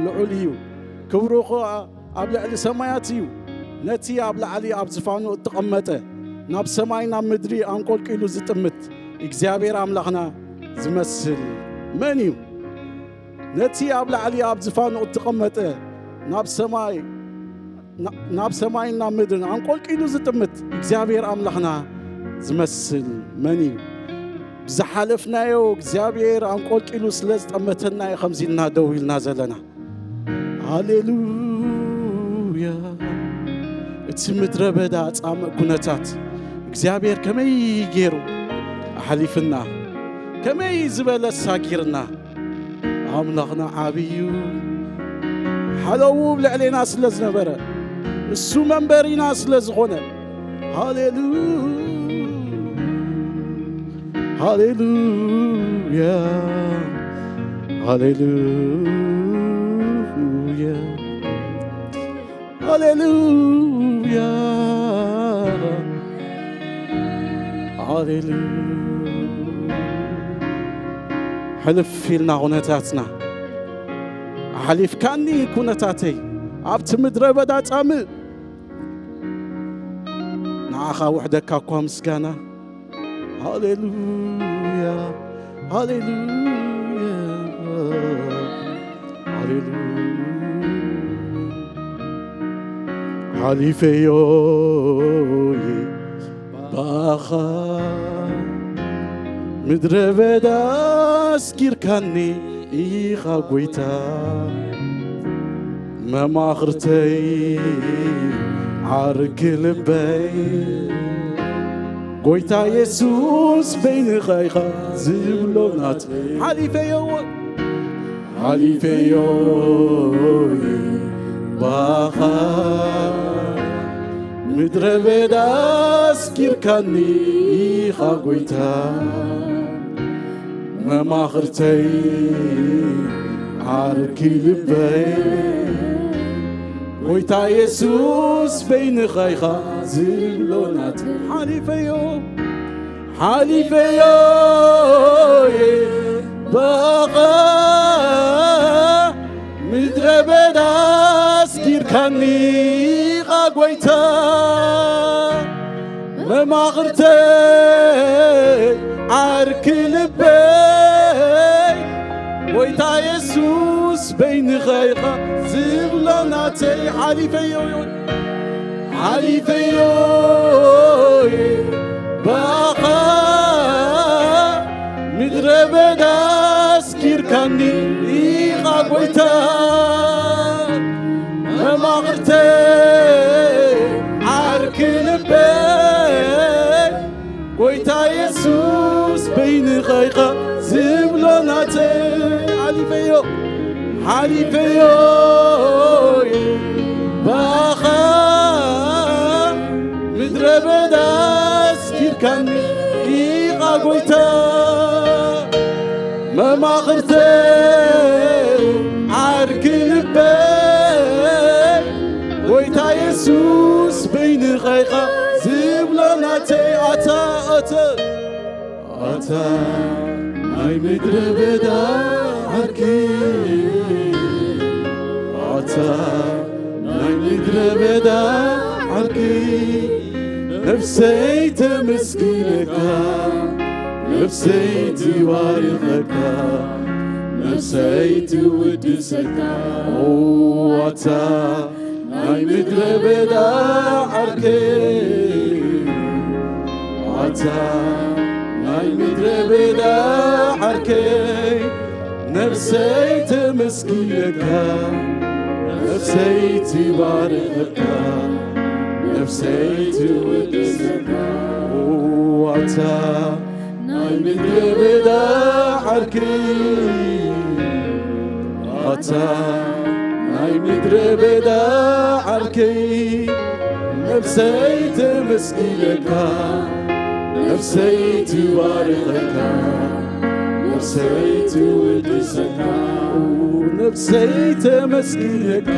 ልዑል እዩ፣ ክብሩ ኸኣ ኣብ ልዕሊ ሰማያት እዩ። ነቲ ኣብ ላዕሊ ኣብ ዝፋኑ እተቐመጠ፣ ናብ ሰማይ ናብ ምድሪ ኣንቆልቂሉ ዝጥምት እግዚኣብሔር ኣምላኽና ዝመስል መን እዩ? ነቲ ኣብ ላዕሊ ኣብ ዝፋኑ እተቐመጠ፣ ናብ ሰማይ፣ ና-፣ ናብ ሰማይን ናብ ምድርን ኣንቆልቂሉ ዝጥምት እግዚኣብሔር ኣምላኽና ዝመስል መን እዩ? ብዝሓለፍናዮ እግዚኣብሔር ኣንቆልቂሉ ስለ ዝጠመተና እዩ ከምዚ ኢልና ደው ኢልና ዘለና። ሃሌሉያ። እቲ ምድረ በዳ ጻምእ ኩነታት እግዚኣብሔር ከመይ ገይሩ ኣሕሊፍና፣ ከመይ ዝበለ ሳጊርና። ኣምላኽና ዓብዩ ሓለዉ ኣብ ልዕሌና ስለ ዝነበረ፣ እሱ መንበሪና ስለ ዝኾነ። ሃሌሉ-፣ ሃሌሉያ፣ ሃሌሉያ፣ ሃሌሉያ፣ ሃሌሉያ። ሕልፍ ኢልና ኩነታትና፣ ኣሕሊፍካኒ ኩነታተይ ኣብቲ ምድረ በዳ ጻምእ፣ ንዓኻ ውሕደካ እኳ ምስጋና። ሃሌሉያ፣ ሃሌሉያ፣ ሃሌሉያ። ሓሊፈዮ ባኻ ምድረ በዳ ኣስጊርካኒ ኢኻ ጎይታ፣ መማኽርተይ ዓርኪ ልበይ፣ ጎይታ የሱስ በይንኻ ኢኻ ዝብሎ ናተይ። ሓሊፈዮ፣ ሓሊፈዮ ባኻ ምድረ በዳ ኣስጊርካኒ ኢኻ ጎይታ፣ መማኽርተይ ዓርኪ ልበይ፣ ጎይታ የሱስ በይንኻ ኢኻ ዝብሎ ናተይ። ሓሊፈዮ፣ ሓሊፈዮ ባኻ ምድረ በዳ ኣስጊርካኒ ኢኻ ጎይታ፣ መማኽርተይ ዓርኪ ልበይ፣ ጎይታ የሱስ በይንኻ ኢኻ ዝብሎ ናተይ። ሓሊፈዮ፣ ሓሊፈዮ ባኻ ምድረ በዳ ኣስጊርካኒ ኢኻ ጎይታ፣ መማኽርተይ ዓርኪ ልበይ፣ ጎይታ የሱስ በይንኻ ኢኻ ዝብሎ ናተይ። ሓሊፈዮ፣ ሓሊፈዮ ባኻ ምድረ በዳ ኣስጊርካኒ ኢኻ ጎይታ፣ መማኽርተይ ዓርኪ ልበይ፣ ጎይታ የሱስ በይንኻ ኢኻ ዝብሎ ናተይ። ኣታ፣ ኣታ፣ ኣታ ናይ ምድረ በዳ ዓርኪ፣ ኣታ ናይ ምድረ በዳ ዓርኪ፣ ነፍሰይ ተመስግነካ፣ ነፍሰይ ትባርኸካ፣ ነፍሰይ ትውድሰካ። ኦ ኣታ ናይ ምድረ በዳ ዓርከይ፣ ኣታ ናይ ምድረ በዳ ዓርከይ፣ ነፍሰይ ተመስግነካ፣ ነፍሰይ ትባርኸካ፣ ነፍሰይ ትውድሰካ። ኦ ኣታ ናይ ምድረ በዳ ዓርከይ፣ ኣታ ናይ ምድረ በዳ ዓርከይ፣ ነፍሰይ ተመስግነካ፣ ነፍሰይ ትባርኸካ፣ ነፍሰይ ትውድሰካ። ነፍሰይ ተመስግነካ፣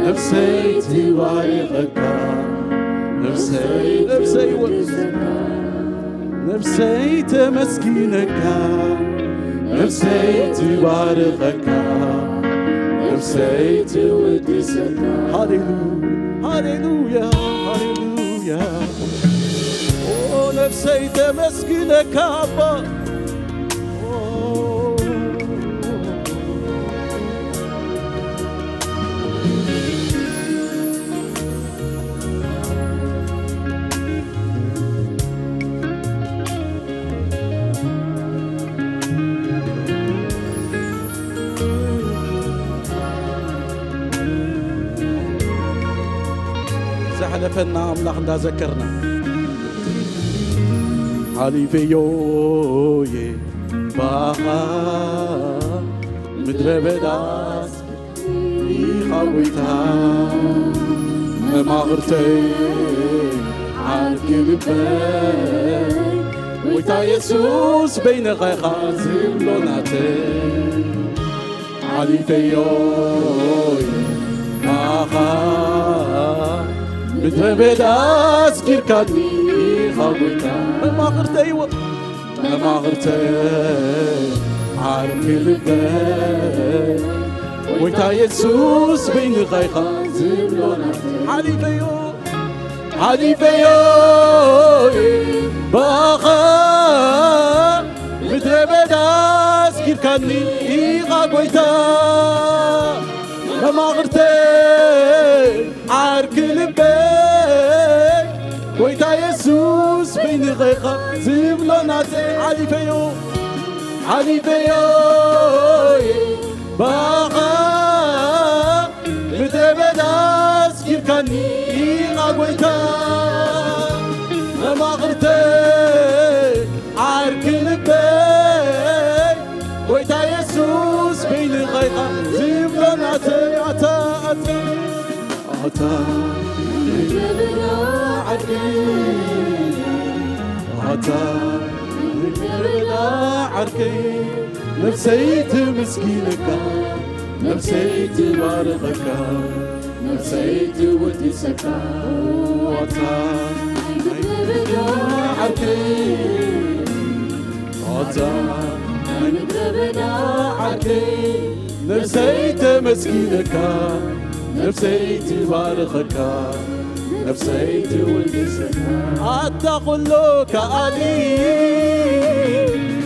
ነፍሰይ ትባርኸካ፣ ነፍሰይ ነፍሰይ ወ-፣ ትውድሰካ። ነፍሰይ ተመስግነካ፣ ነፍሰይ ትባርኸካ፣ ሰይቲ ውድሰካ። ሃሌሉያ፣ ሃሌሉያ፣ ሃሌሉያ። ኦ፣ ነፍሰይ ተመስግነካ ኣባ። ኦ። ዘሕለፈና ኣምላኽ እንዳዘከርና፣ ሓሊፈዮ እየ ባኻ ምድረ በዳ ኢኻ ጎይታ፣ መማኽርተይ ዓርኪ ልበይ፣ ጎይታ የሱስ በይንኻ ኢኻ ዝብሎ ናተይ። ሓሊፈዮ ናኻ ምድረ በዳ ኣስጊርካኒ ኢኻ ጎይታ፣ መማኽርተይ ወ-፣ መማኽርተይ ዓርኪ ልበይ፣ ጎይታ የሱስ በይንኻ ኢኻ ዝብሎና። ሓሊፈዮ፣ ሓሊፈዮ ባኻ ምድረ በዳ ኣስጊርካኒ ኢኻ ጎይታ፣ መማኽርተይ ዓርኪ ልበይ፣ ጎይታ የሱስ በይንኻ ኢኻ ዝብሎ ናተይ። ሓሊፈዮ፣ ሓሊፈዮ ባኻ ምድረ በዳ ኣስጊርካኒ ኢኻ ጎይታ፣ መማኽርተይ ዓርኪ ልበይ፣ ጎይታ የሱስ በይንኻ ኢኻ ዝብሎ ናተይ። ኣታ፣ ኣታ፣ ኣታ፣ ዓርኪ፣ ኣታ፣ ዓርኪ፣ ነፍሰይ ትምስኪነካ፣ ነፍሰይ ትባርኸካ። ነፍሰይ ትውድሰካ ኣታ ናይ ምድረ በዳ ዓርከይ፣ ኣታ ናይ ምድረ በዳ ዓርከይ፣ ነፍሰይ ተመስጊነካ፣ ነፍሰይ ትባርኸካ፣ ነፍሰይ ትውድሰካ። ኣታ ኩሉ ከኣሊ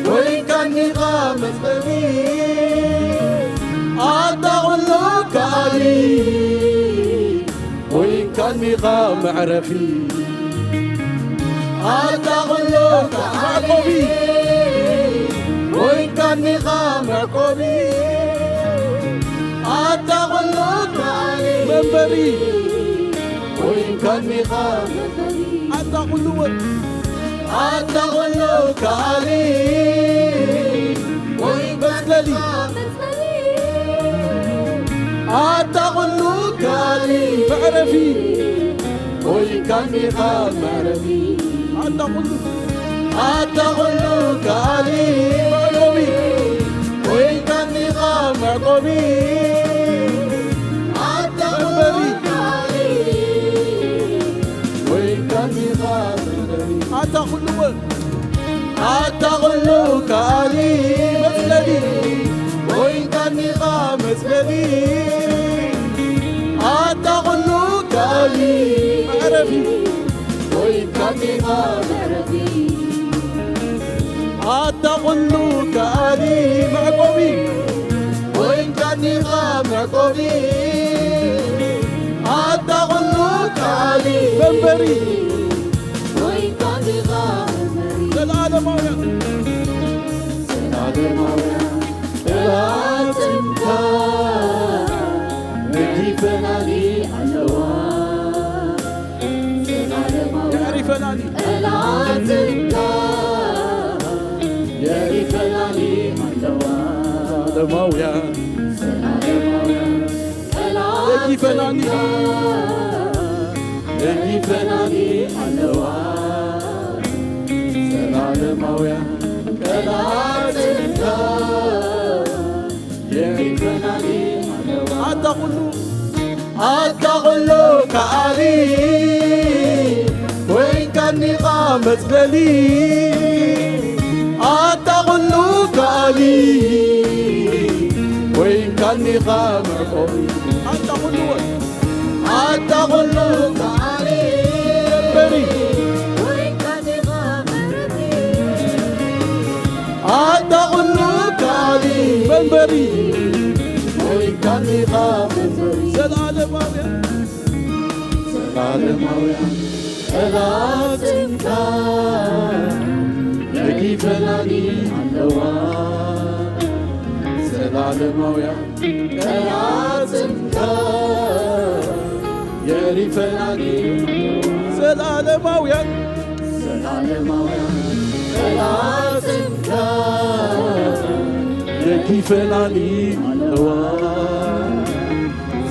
ኮይንካኒኻ መጽለሊ፣ ኣታ ኩሉ ከኣሊ ኮይንካኒኻ መዕረፊ፣ ኣታ ኩሉ ከኣሊ ኮይንካኒኻ መዕቆቢ፣ ኣታ ኩሉ ከኣሊ መንበሪ ኮይንካኒኻ ኣታ ኩሉ ወ-፣ ኣታ ኩሉ ከኣሊ ወይ መጽለሊ፣ ኣታ ኩሉ ከኣሊ መዕረፊ ኮይንካኒኻ መዕረፊ፣ ኣታ ኩሉ፣ ኣታ ኩሉ ከኣሊ መዕቆቢ ኮይንካኒኻ መዕቆቢ፣ ኣታ ኩሉ መንበሪ ከኣሊ ኮይንካኒኻ መንበሪ፣ ኣታ ኩሉ ወ-፣ ኣታ ኩሉ ከኣሊ መጽለሊ ኮይንካኒኻ መጽለሊ፣ ኣታ ኩሉ ከኣሊ መዕረፊ ኮይንካኒኻ መዕረፊ፣ ኣታ ኩሉ ከኣሊ መዕቆቢ ኮይንካኒኻ መዕቆቢ፣ ኣታ ኩሉ ከኣሊ መንበሪ ኮይንካኒኻ መንበሪ። ዘላለማውያን ዘላለማውያን ጠላትንካ ገዲፈናኒ ኣለዋ። ዘላለማውያን የዕሪፈናኒ። ጠላትንካ የዕሪፈናኒ ኣለዋ። ዘላለማውያን ዘላለማውያን ደጊፈናኒ። ጠላትንካ ደጊፈናኒ ኣለዋ። ዘላለማውያን ጠላትንካ የዕሪፈናኒ ኣለዋ። ኣታ ኩሉ ኣታ ኩሉ ከኣሊ ኮይንካኒኻ መጽለሊ፣ ኣታ ኩሉ ከኣሊ ኮይንካ ኣኒኻ መርቆ ኣታ ኩሉ ወይ ኣታ ኩሉ ከዓኒ በሪ ኮይንካ ዲኻ መረቲ ኣታ ኩሉ ከዓኒ መንበሪ ኮይንካ ዲኻ መንበሪ ዘላለማውያን ዘላለማውያን ጠላትንካ ነጊፈናኒ ኣለዋ ዘላለማውያን ጠላትንካ የሪፈናኒ ዘለዓለማውያን ዘለዓለማውያን ጠላትንካ የሪፈናኒ ኣለዋ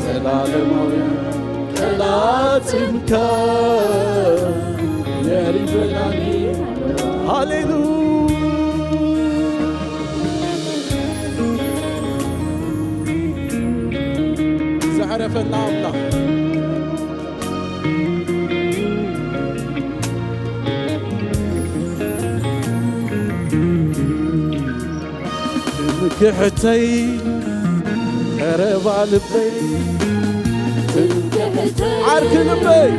ዘለዓለማውያን ጠላትንካ የሪፈናኒ ሃሌሉያ ዘዕረፈና ኣምላኽ ትምክሕተይ ቀረባ ልበይ ትምክሕተይ ዓርኪ ልበይ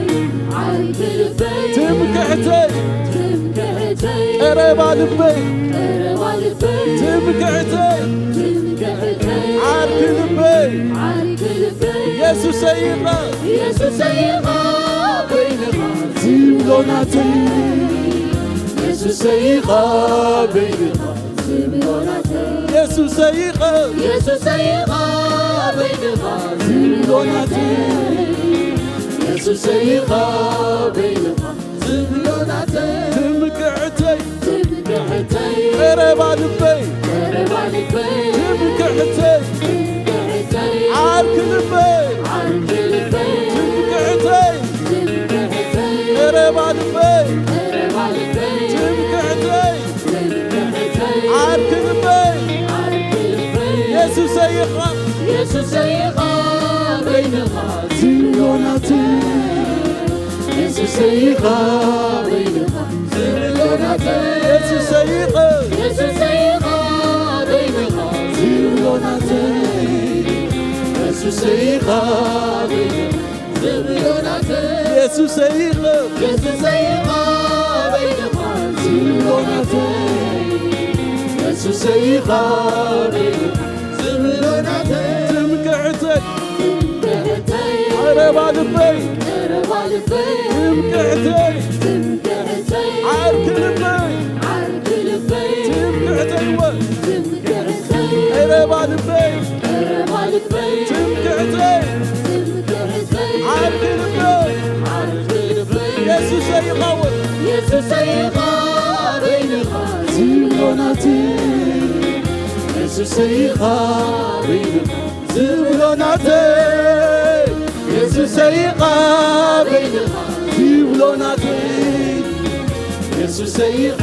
ዓርኪ ልበይ ትምክሕተይ ትምክሕተይ ቀረባ ልበይ ቀረባ ልበይ ትምክሕተይ ትምክሕተይ ዓርኪ ልበይ ዓርኪ ልበይ የሱሰይ ኢኻ የሱሰይ ኢኻ በይንኻ ዝብሎ ናተይ የሱሰይ ኢኻ በይንኻ ዝብሎ ናተይ የሱሰይ ኢኻ የሱሰይ ኢኻ በይንኻ ዝብሎ ናተይ የሱሰይ ኢኻ በይንኻ ዝብሎ ናተይ ትምክሕተይ ትምክሕተይ ቀረባ ልበይ ቀረባ ልበይ ትምክሕተይ ትምክሕተይ ዓርኪ ልበይ ዓርኪ ልበይ ትምክሕተይ ትምክሕተይ ቀረባ ልበይ ቀረባ ልበይ ትምክሕተይ ትምክሕተይ ዓርኪ ልበይ ዓርኪ ልበይ የሱሰይ ኢኻ የሱሰይ ኢኻ በይንኻ ዝብሎ ናተይ የሱሰይ ኢኻ በይንኻ ዝብሎ ናተይ የሱሰይ ኢኻ የሱሰይ ኢኻ በይንኻ ዝብሎ ናተይ የሱሰይ ኢኻ በይንኻ ዝብሎ ናተይ የሱሰይ ኢኻ የሱሰይ ኢኻ በይንኻ ዝብሎ ናተይ የሱሰይ ኢኻ በይንኻ ዝብሎ ናተይ ትምክሕተይ ትምክሕተይ ቀረባ ልበይ ቀረባ ልበይ ትምክሕተይ ትምክሕተይ ዓርኪ ልበይ ዓርኪ ልበይ ትምክሕተይ ወ ትምክሕተይ ቀረባ ልበይ ቀረባ ልበይ ትምክሕተይ ትምክሕተይ ዓርኪ ልበይ ዓርኪ ልበይ የሱሰይ ኢኻ ወ የሱሰይ ኢኻ በይንኻ ዝብሎ ናተይ የሱሰይ ኢኻ በይንኻ ዝብሎ ናተይ የሱሰይ ኢኻ በይንኻ ዝብሎ ናተይ የሱሰይ ኢኻ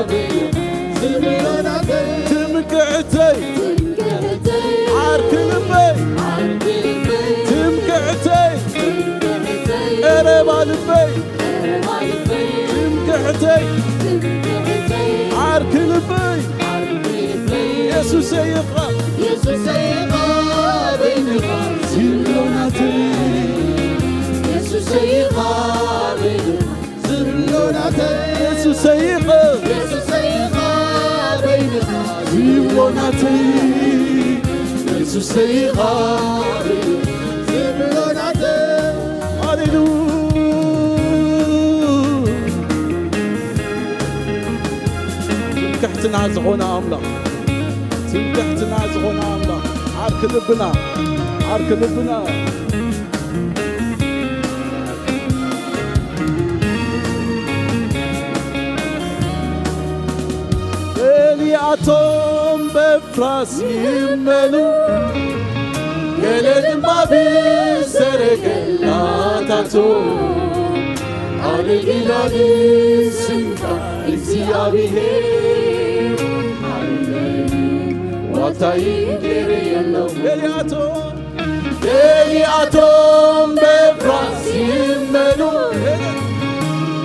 በይንኻ ዝብሎ ናተይ ትምክሕተይ ትምክሕተይ ዓርኪ ልበይ ዓርኪ ልበይ ትምክሕተይ ትምክሕተይ ቀረባ ልበይ ትምክሕተይ ዓርኪ ልበይ የሱሰይ ኢኻ ዝብሎ ናተይ ዝብሎ ናተይ የሱሰይ ኢኻ ዝብሎ ናተይ የሱሰይ ኢኻ ዝብሎ ናተይ ሃሌሉያ ትምክሕትና ዝኾነ ኣምላኽ ትምክሕትና ዝኾነ ኣምላኽ ዓርኪ ልብና ዓርኪ ልብና ገሊኣቶም በፍራስ ይእመኑ ገለ ድማ ብሰረገላታቱ ኣነ ግና ንስምካ እግዚኣብሔር ኣለኒ ዋታይ ገይረ የለው ገሊኣቶም ገሊኣቶም በፍራስ ይመኑ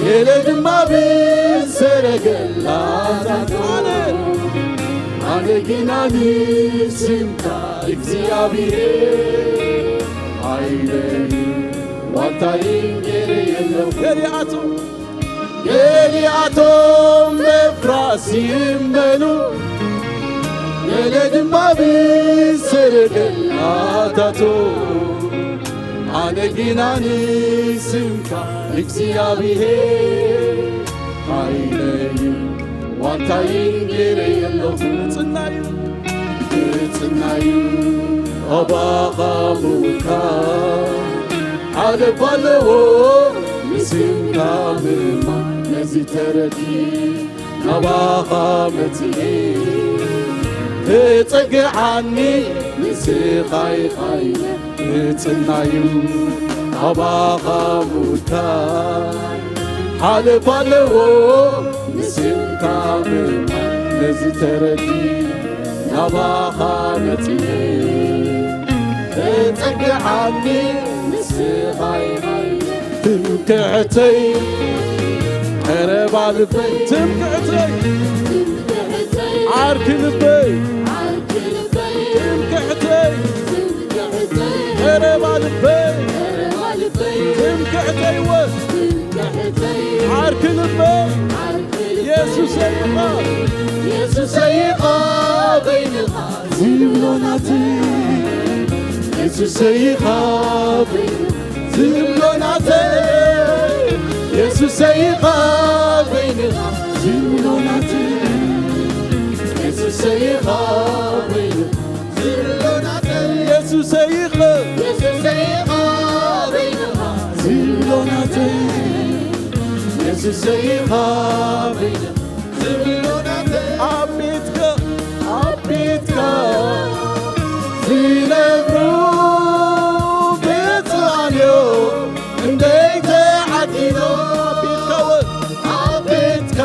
ገለ ድማ ብሰረገላታት ኣነ ግና ንስምካ እግዚኣብሔር ሓይለይ ዋልታይን ገይረዮ ኣለኹ። ገሊኣቶም፣ ገሊኣቶም ምፍራስ ይእመኑ፣ ገለ ድማ ብሰረገላታቶም። ኣነ ግና ንስምካ እግዚኣብሔር ሓይለይን ዋልታይን ገይረዮ ኣለኹ። ጽናዩ፣ ጽናዩ ኣባኻ ምውካል ሓለፋ ኣለዎ። ንስምካ ምእማን ነዚ ተረዲእ ናባኻ መጺኤ። ተጸግዓኒ ንስኻ ኢኻ ኢለ እጽናዩ ኣባኻ ምውካል ሓለፋ ኣለዎ። ንስምካ ምእማን ነዚ ተረዲእ ናባኻ መጺኤ። ተጸግዓኒ ንስኻ ኢኻ ትምክሕተይ ቀረባ ልበይ ትምክሕተይ ዓርኪ ልበይ ትምክሕተይ ቀረባ ልበይ ትምክሕተይ ወ ዓርኪ ልበይ የሱሰይ ኢኻ የሱሰይ ኢኻ በይንኻ ዝብሎ ናተይ የሱሰይ ኢኻ በይንኻ ዝብሎ ናተይ የሱሰይ ኢኻ በይንኻ ዝብሎ ናተይ የሱሰይ ኢኻ በይንኻ ዝብሎ ናተይ የሱሰይ ኢኻ የሱሰይ ኢኻ በይንኻ ዝብሎ ናተይ የሱሰይ ኢኻ በይንኻ ዝብሎ ናተይ ኣብ ቤትካ ኣብ ቤትካ ዝነብሩ ብፁዓን እዮም። ክንደይ ተዓዲሎም ኣብ ቤትካ ወ- ኣብ ቤትካ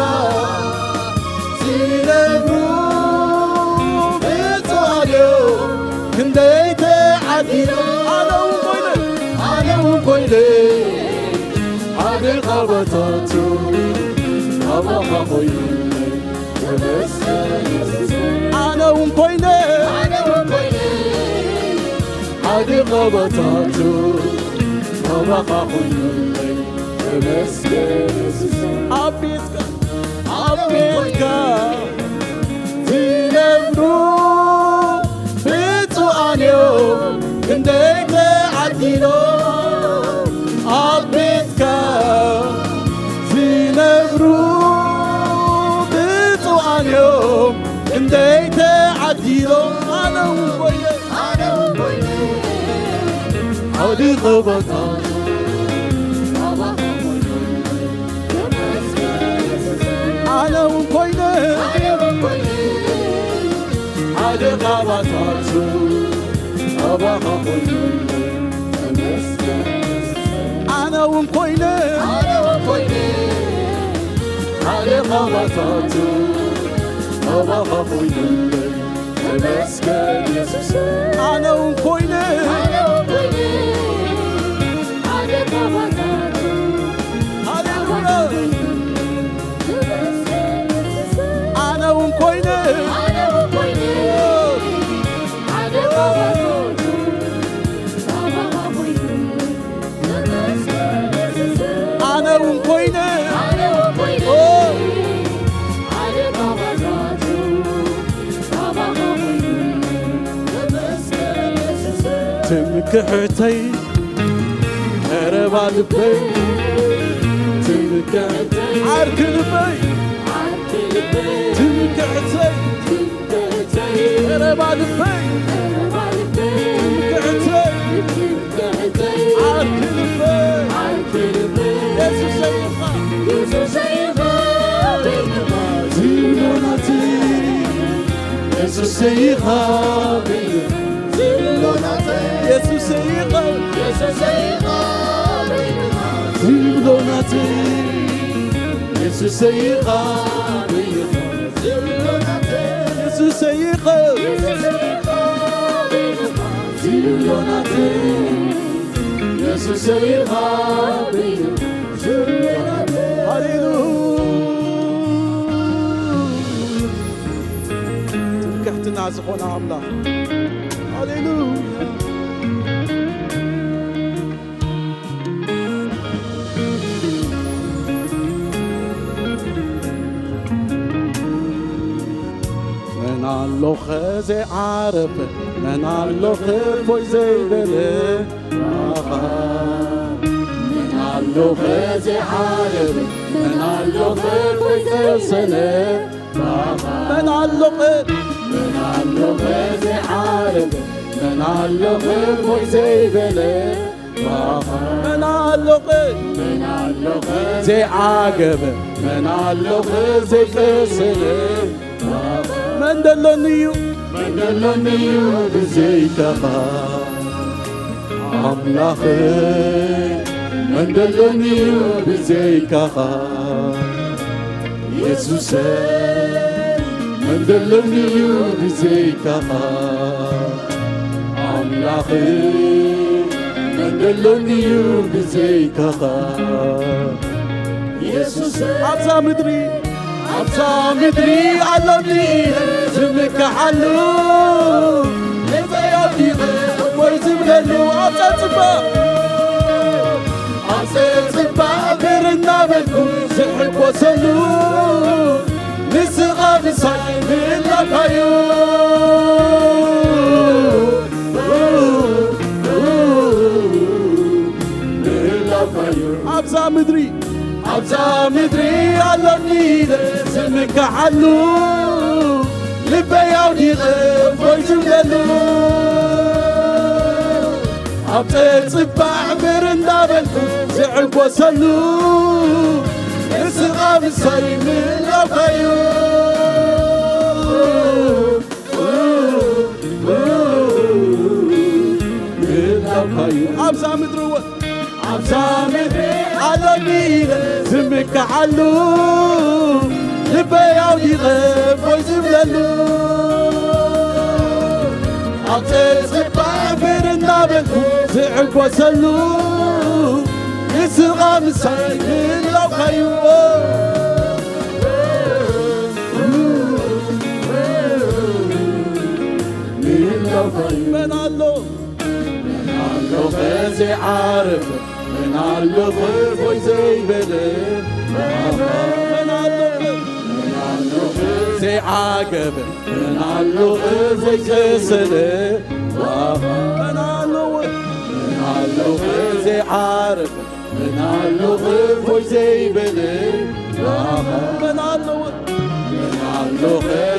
ዝነብሩ ብፁዓን እዮም። ክንደይ ተዓዲሎም ኣነ እውን ኮይነ ኣነ እውን ኮይነ ሓደ ካባታቱ ኣባኻ ኮይነ ተመስገን የሱስ ኣነ እውን ኮይነ ኣነ እውን ኮይነ ሓደ ካባታቱ ኣባኻ ኮይነ ተመስገን የሱስ ኣብ ቤትካ ኣብ ቤትካ ዝነብሩ ብፁዓን እዮም ክንደይ ተዓዲሎም ኣብ ቤትካ ዝነብሩ ብፁዓን እዮም ክንደይ ተዓዲሎም ኣነ እውን ኮይነ ኣነ እውን ኮይነ ሓደ ኸባታ ኣነ እውን ኮይነ ሓደ ካባታቱ ኣባኻ ኮይኑ ኣነ እውን ኮይነ ሓደ ካባታቱ ኣባኻ ኮይኑ ተመስገን የሱስ ኣነ እውን ኮይነ ሓደ ካባታቱ ሃሌሉያ ኣነ እውን ኮይነ ኣነ እውን ኮይነ ትምክሕተይ ቀረባ ልበይ ትምክሕተይ ዓርኪ ልበይ ትምክሕተይ ቀረባ ልበይ ትምክሕተይ ዓርኪ ልበይ የሱሰይ ኢኻ ዝብሎ ናተይ የሱሰይ ኢኻ ዝብሎ ናተይ የሱሰይ ኢኻ ዝብሎ ናተይ የሱሰይ ኢኻ የሱሰይ ኢኻ ዝብሎ ናተይ የሱሰይ ኢኻ ሃሌሉያ ትምክሕትና ዝኾነ ኣምላኽ ሃሌሉያ ዘይዓረፈ መን ኣሎ ክፎይ ዘይበለ? ኣኻ። መን ኣሎ ዘይዓረፈ? መን ኣሎ ክፎይ ዘይሰነ? ኣኻ። መን ኣሎ ኸ? መን ኣሎ ዘይዓረፈ? መን ኣሎ ክፎይ ዘይበለ? ኣኻ። መን ኣሎ ኸ? መን ኣሎ ኸ? ዘይዓገበ? መን ኣሎ ኸ ዘይቀሰነ? መን ደሎኒ እዩ? መን ደሎኒ እዩ ብዘይካኻ? ኣምላኸይ፣ መን ደሎኒ እዩ ብዘይካኻ? የሱሰይ፣ መን ደሎኒ እዩ ብዘይካኻ? ኣምላኸይ፣ መን ደሎኒ እዩ ብዘይካኻ? የሱስ ኣብዛ ምድሪ፣ ኣብዛ ምድሪ ኣሎኒ ዝምክሓሉ፣ ልበይ ኣውዲቐ እፎይ ዝብለሉ፣ ኣብዛ ጽባቕ፣ ኣብዛ ጽባቕ ብር እናበልኩ ዝሕጎሰሉ፣ ንስኻ ምሳይ ምህላውካዩ። ኣብዛ ምድሪ፣ ኣብዛ ምድሪ ኣሎኒ ኢለ ዝምክሓሉ፣ ልበይ ኣውዲቐ እፎይ ዝብለሉ፣ ኣብ ጸጽባዕ ብር እንዳበልኩ ዝዕጎሰሉ፣ ንስኻ ምሳይ ምህላውካዩ። ምህላውካዩ። ኣብዛ ምድሪ እውን፣ ኣብዛ ምድሪ ኣሎኒ ኢለ ዝምክሓሉ፣ ልበይ ኣውዲቐ እፎይ ዝብለሉ፣ ኣብ ጸጽባዕ ብር እናበልኩ ዝዕጎሰሉ፣ ንስኻ ምሳይ ምህላውካዩ። ምህላውካዩ። መን ኣሎ? መን ኣሎ ዘይዓረፈ? መን ኣሎ ክፎይ ዘይበለ? መን ኣሎ? መን ኣሎ ዘይዓገበ? መን ኣሎ ዘይቀሰነ? መን ኣሎ? መን ኣሎ ዘይዓረፈ? መን ኣሎ ክፎይ ዘይበለ? መን ኣሎ? መን ኣሎ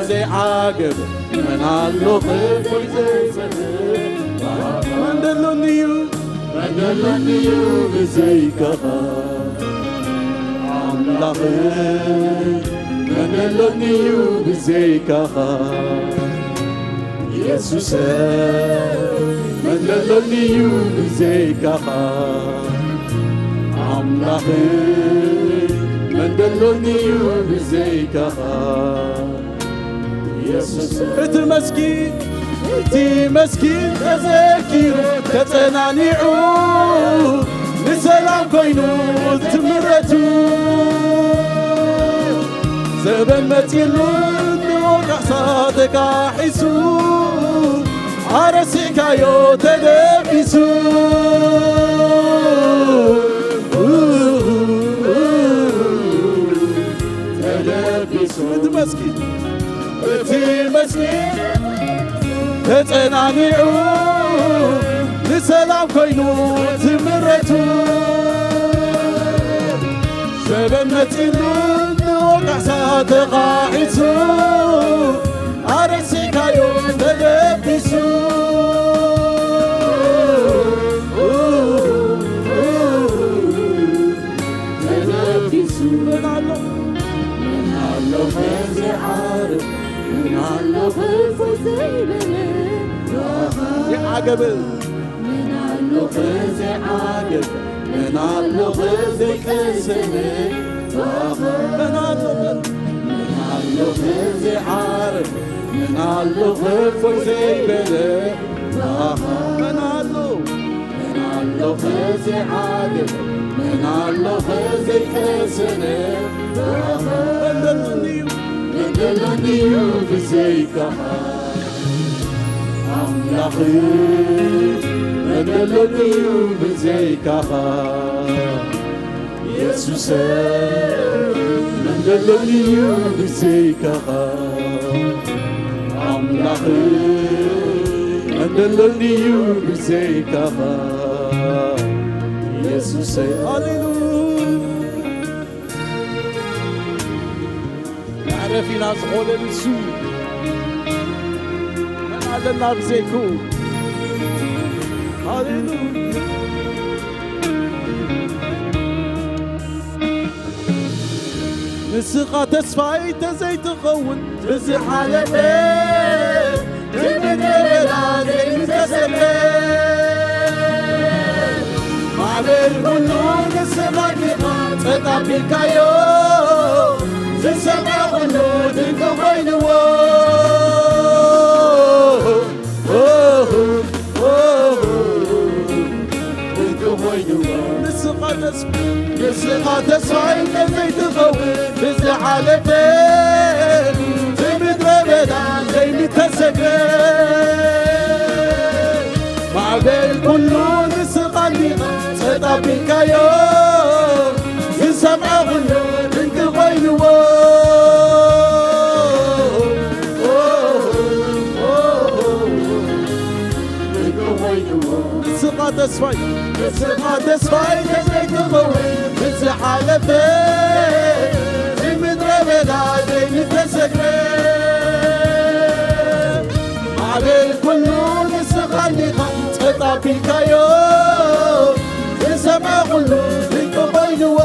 ዘይዓገበ? መን ኣሎ ክፎይ ዘይበለ? መን ደሎኒ እዩ? መን ደሎኒ እዩ ብዘይካኻ? ኣምላኸይ፣ መን ደሎኒ እዩ ብዘይካኻ? የሱሰ፣ መን ደሎኒ እዩ ብዘይካኻ? ኣምላኸይ፣ መን ደሎኒ እዩ ብዘይካኻ? የሱስ፣ እቲ መስኪን፣ እቲ መስኪን ተዘኪሩ ተጸናኒዑ፣ ንሰላም ኮይኑ ትምረቱ። ዘበን መጺሉ ንወቃሳ ተካሒሱ፣ ኣረሲካዮ ተደቢሱ። ተደቢሱ። እቲ መስኪን፣ እቲ መስኪን ተጸናኒዑ፣ ንሰላም ኮይኑ ትምረቱ። ዘበን መጺሉ ንወቃሳ ተኻዒሱ፣ ኣረሲካዮ ተደቢሱ። ተደቢሱ። መን ኣሎ? መን ኣሎ ከዚ ዓርብ? መን ኣሎ ክፉ ዘይበለ? ይዓገብ። መን ኣሎ ከዚ ዓገብ? መን ኣሎ ከዚ ቅስን? መን ኣሎ? መን ኣሎ ከዚ ዓርብ? መን ኣሎ ክፉ ዘይበለ? መን ኣሎ? መን ኣሎ ከዚ ዓገብ? መን ኣሎ ከዚ ቅስን? መን ደሎኒ እዩ? መን ደሎኒ እዩ ብዘይካኻ? ኣምላኽ፣ መን ደሎኒ እዩ ብዘይካኻ? የሱሰ፣ መን ደሎኒ እዩ ብዘይካኻ? ኣምላኽ መን ደሎኒ እዩ ብዘይካኻ ኢየሱሰይ። ሃሌሉያ። መዕረፊና ዝኾነ ንሱ፣ መን ኣለና ብዘይክኡ? ሃሌሉያ። ንስኻ ተስፋይ ተዘይትኸውን ብዝሓለፈ ብምድረ በዳ ዘይምተሰተ ማዕበል ኩሉ ንስኻ ዲኻ ጸጥ ኣቢልካዮ ዝሰምዖ ኩሉ ድንቂ ኮይንዎ። ድንቂ ኮይንዎ። ንስኻ ተስፋ ንስኻ ተስፋይ ተዘይትኸውን ብዝሓለፈ ብምድረ በዳ ዘይምተሰግረ ማዕበል ኩሉ ንስኻ ዲኻ ጸጥ ኣቢልካዮ ዝሰምዖ ኩሉ ድንቂ ኮይንዎ። ድንቂ ኮይንዎ። ንስኻ ተስፋይ ንስኻ ተስፋይ ተዘይትኸውን ብዝሓለፈ ብምድረ በዳ ዘይምተሰግረ ማዕበል ኩሉ ንስኻ ዲኻ ጸጥ ኣቢልካዮ ዝሰምዖ ኩሉ ድንቂ ኮይንዎ።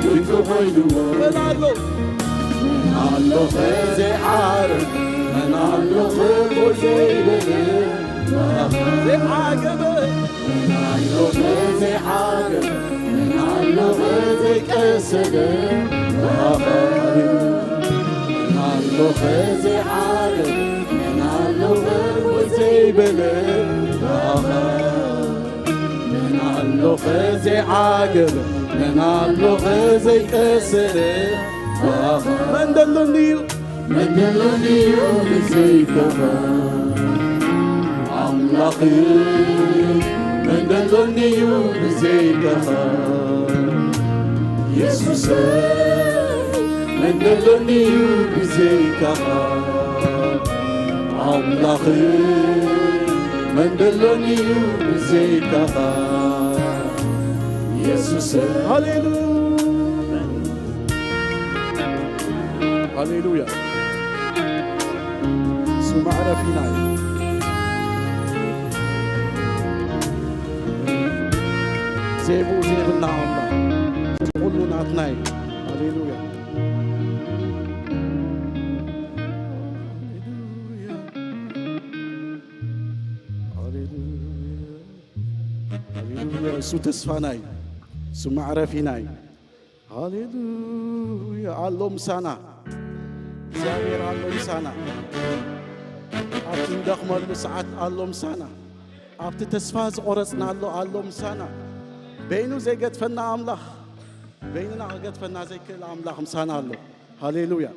ድንቂ ኮይንዎ። መን ኣሎ? መን ኣሎ ዘይዓርፍ? መን ኣሎ ክፉእ ዘይብል? ዘይዓገበ? መን ኣሎ ዘይዓርፍ? መን ኣሎ ዘይቀሰደ? መን ኣሎ ዘይዓርፍ? መን ኣሎ ክፉእ ዘይብል? መን ኣሎ ዘይዓገበ? መን ኣሎ ዘይቀሰደ? መን ደሎኒ እዩ? መን ደሎኒ እዩ ብዘይካኻ? ኣምላኽ መን ደሎኒ እዩ ብዘይካኻ? የሱስ መን ደሎኒ እዩ ብዘይካኻ? ኣምላኽ መን ደሎኒ እዩ ብዘይካኻ? የሱስ ሃሌሉያ። ሃሌሉያ። እሱ መዕረፊና እዩ። ዘይብኡ ዘይብልና ኣምላኽ፣ ኩሉ ናትና እዩ። ሃሌሉያ። ሃሌሉያ። ሃሌሉያ። እሱ ተስፋና እዩ። እሱ መዕረፊና እዩ። ሃሌሉያ። ኣሎ ምሳና። እግዚኣብሔር ኣሎ ምሳና። ኣብቲ ንደኽመሉ ሰዓት ኣሎ ምሳና። ኣብቲ ተስፋ ዝቖረጽናሉ ኣሎ ምሳና። በይኑ ዘይገድፈና ኣምላኽ፣ በይንና ክገድፈና ዘይክእል ኣምላኽ ምሳና ኣሎ። ሃሌሉያ።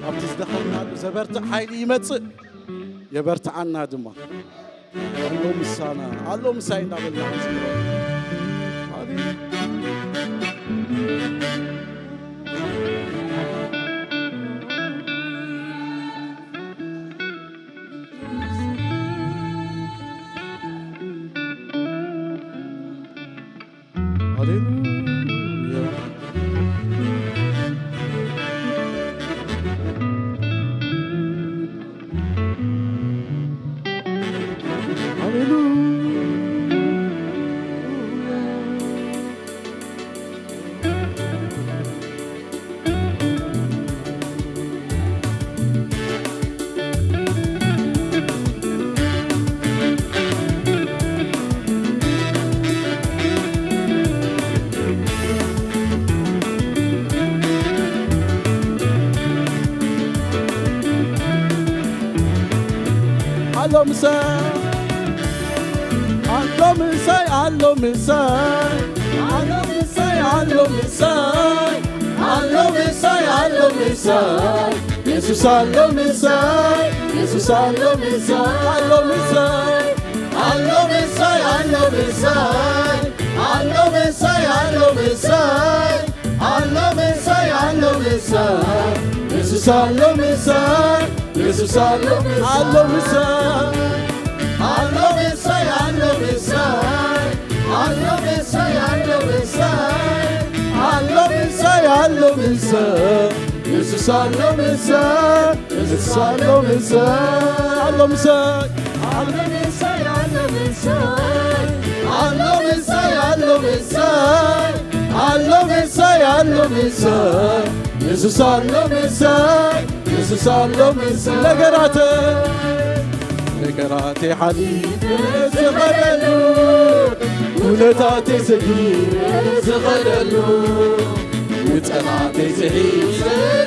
ኣብቲ ዝደኸምናሉ ዘበርትዕ ሓይሊ ይመጽእ፣ የበርትዓና ድማ። ኣሎ ምሳና፣ ኣሎ ምሳይ እንዳበልና ክንዝምሮ። ሃሌሉያ። ሃሌሉያ። ኣሎ ምሳይ፣ ኣሎ ምሳይ፣ ኣሎ ምሳይ፣ ኣሎ ምሳይ፣ ኣሎ ምሳይ፣ ኣሎ ምሳይ፣ ኣሎ ምሳይ፣ የሱስ ኣሎ ምሳይ፣ የሱስ ኣሎ ምሳይ፣ ኣሎ ምሳይ፣ ኣሎ ምሳይ፣ ኣሎ ምሳይ፣ ኣሎ ምሳይ፣ ኣሎ ምሳይ ኣሎ ምሳይ፣ ኣሎ ምሳይ፣ የሱስ ኣሎ ምሳይ፣ የሱስ ኣሎ ምሳይ፣ ኣሎ ምሳይ፣ ኣሎ ምሳይ፣ ኣሎ ምሳይ፣ ኣሎ ምሳይ፣ ኣሎ ምሳይ፣ ኣሎ ምሳይ፣ ኣሎ ምሳይ፣ የሱስ ኣሎ ምሳይ፣ የሱስ ኣሎ ምሳይ፣ ኣሎ ምሳይ፣ ኣሎ ምሳይ፣ ኣሎ ምሳይ፣ ኣሎ ምሳይ፣ ኣሎ ምሳይ፣ ኣሎ ምሳይ፣ ኣሎ ምሳይ፣ የሱስ ኣሎ ምሳይ፣ የሱስ ኣሎ ምሳይ። ነገራተ ነገራተ ሓሊፈ ዝኸደሉ፣ ኩነታተ ሰጊረ ዝኸደሉ፣ ንጸላተይ ጽሒፈ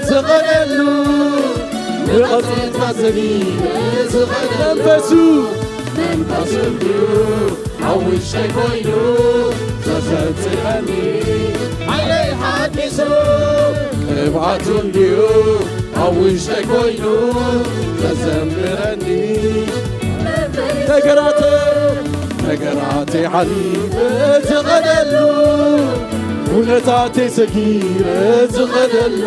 ዝኸደሉ፣ ንቐጽርታት ዘሊለ ዝኸደሉ፣ መንፈሱ፣ መንፈሱ እንድዩ ኣብ ውሽጠይ ኮይኑ ዘዘንጽለኒ፣ ሓይለይ ሓዲሱ፣ ቅብኣቱ እንድዩ ኣብ ውሽጠይ ኮይኑ ዘዘምረኒ። ነገራተ ነገራተይ ሓሊፈ ዝኸደሉ፣ ኩነታተይ ሰጊረ ዝኸደሉ፣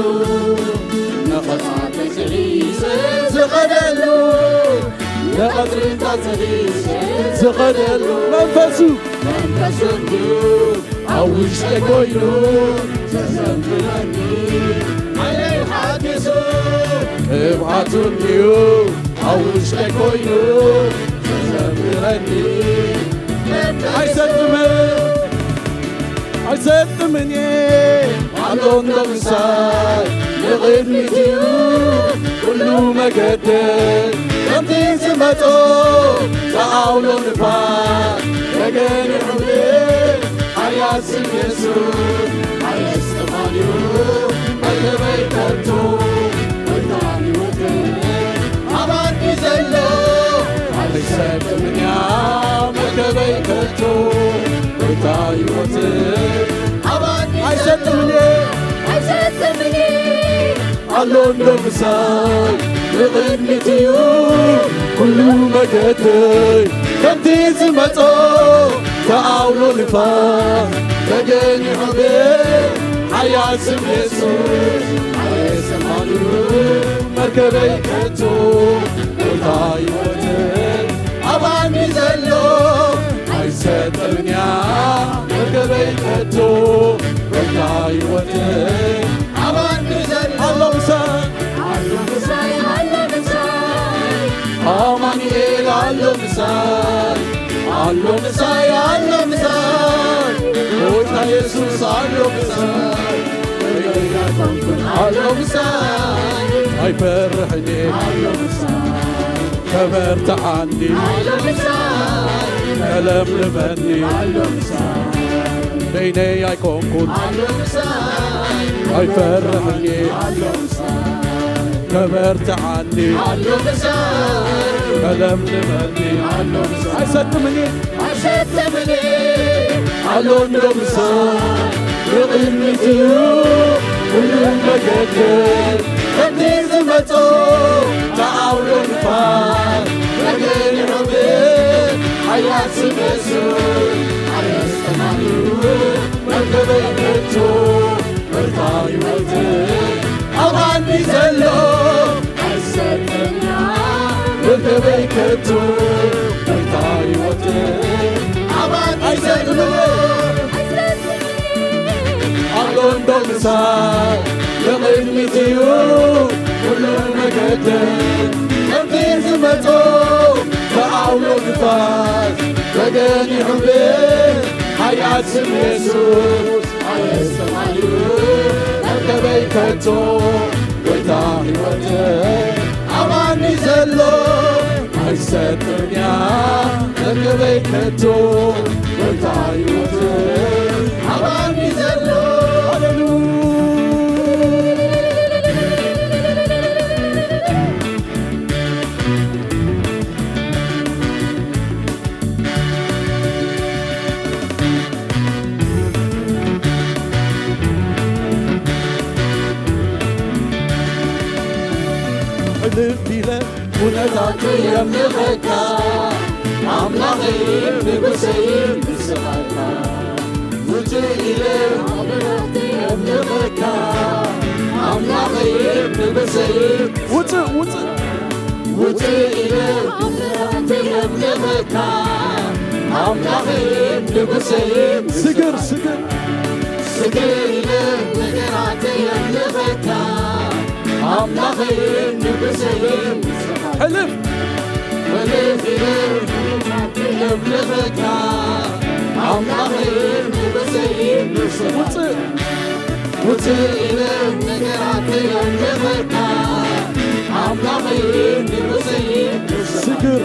ነቐጻተይ ጽሒፈ ዝኸደሉ፣ ነቐጽርታት ጽሒፈ ዝኸደሉ፣ መንፈሱ፣ መንፈሱ እንድዩ ኣብ ውሽጠይ ኮይኑ ዘዘምረኒ፣ ሓይለይ ሓዲሱ፣ ቅብኣቱ እንድዩ ኣብ ውሽጠይ ኮይኑ ዘዘምረኒ። ኣይሰጥምን፣ ኣይሰጥምን እየ፣ ኣሎ እንዶ ምሳይ፣ ንቕድሚት እዩ ኩሉ መገደይ። ከምቲ ዝመጾ ዝኣውሎ ንፋስ፣ ተገኒሑ ሓያል ስም የሱስ፣ ኣየስተማንዩ መርከበይ ከቶ፣ ጎይታ ህይወተይ ኣባቲ ዘሎ፣ ኣይሰጥምን እያ መርከበይ ከቶ፣ ጎይታ ህይወተይ ኣባቲ ኣይሰጥምን እየ፣ ኣይሰጥምን እየ። ኣሎ እንዶ ምሳይ፣ ንቕድሚት እዩ ኩሉ መገደይ። ከምቲ ዝመጾ ተኣውሎ ንፋስ፣ ተገኒሑ ብሓያል ስም የሱስ፣ ኣየሰማንዩ መርከበይ ከቶ፣ ጎይታ ህይወተይ ኣባኒ ዘሎ፣ ኣይሰጥምን እያ መርከበይ ከቶ፣ ጎይታ ህይወተይ ኣባኒ ዘሎ። ኣሎ ምሳይ፣ ኣሎ ምሳይ፣ ኣሎ ምሳይ፣ ኣማኑኤል ኣሎ ምሳይ፣ ኣሎ ምሳይ፣ ኣሎ ምሳይ፣ ጎይታ የሱስ ኣሎ ምሳይ፣ በይነይ ኣይኮንኩን ኣሎ ምሳይ፣ ኣይፈርሕን እየ ኣሎ ምሳይ፣ ከበርትዓኒ ኣሎ ምሳይ፣ ከለምልመኒ ኣሎ ምሳይ፣ በይነይ ኣይኮንኩን ኣሎ ምሳይ፣ ኣይፈርሕን እየ ኣሎ ምሳይ፣ ከበርትዓኒ ኣሎ ምሳይ፣ ከለምልመኒ ኣሎ ምሳይ፣ ኣይሰጥምን እየ፣ ኣይሰጥምን እየ ኣሎ እንዶ ምሳይ፣ ንቕድሚት እዩ ኩሉ መገደይ። ከምቲ ዝመጾ ተኣውሎ ንፋስ፣ ተገኒሑ ብሓያል ስም የሱስ፣ ኣየስተማንዩ መርከበይ ከቶ፣ ጎይታ ህይወተይ ኣባኒ ዘሎ፣ ኣይሰጥምያ መርከበይ ከቶ፣ ጎይታ ህይወተይ ኣባኒ ዘሎ። ኣሎ እንዶ ምሳይ፣ ንቕድሚት እዩ ኩሉ መገደይ። ከምቲ ዝመጾ ብኣውሎ ንፋስ፣ ተገኒሑ ብሓያል ስም የሱስ፣ ኣየስተማንዩ መርከበይ ከቶ፣ ጎይታ ህይወተይ ኣባኒ ዘሎ፣ ኣይሰጥንያ መርከበይ ከቶ፣ ጎይታ ህይወተይ ኣባኒ ዘሎ። ሃሌሉያ። ሕልፍ ኢለ ኩነታቱ የምልኸካ፣ ኣምላኸይን ንጉሰይን ንስኻ ኢኻ። ውፅእ ኢለ ኣምልኸካ ኣምላኸይን ንጉሰይን። ውፅእ፣ ውፅእ። ውፅእ ኢለ ኣምልኸካ ኣምላኸይን ንጉሰይን። ስግር፣ ስግር። ስግር ኢለ ነገራተይ ኣምልኸካ ኣምላኸይን ንጉሰይን። ሕልፍ። ሕልፍ ኢለ ነገራተይ ኣምልኸካ ኣምላኸይን ንጉሰይን። ውፅእ። ውፅእ ኢለ ነገራተይ ኣምልኸካ ኣምላኸይን ንጉሰይን። ስግር።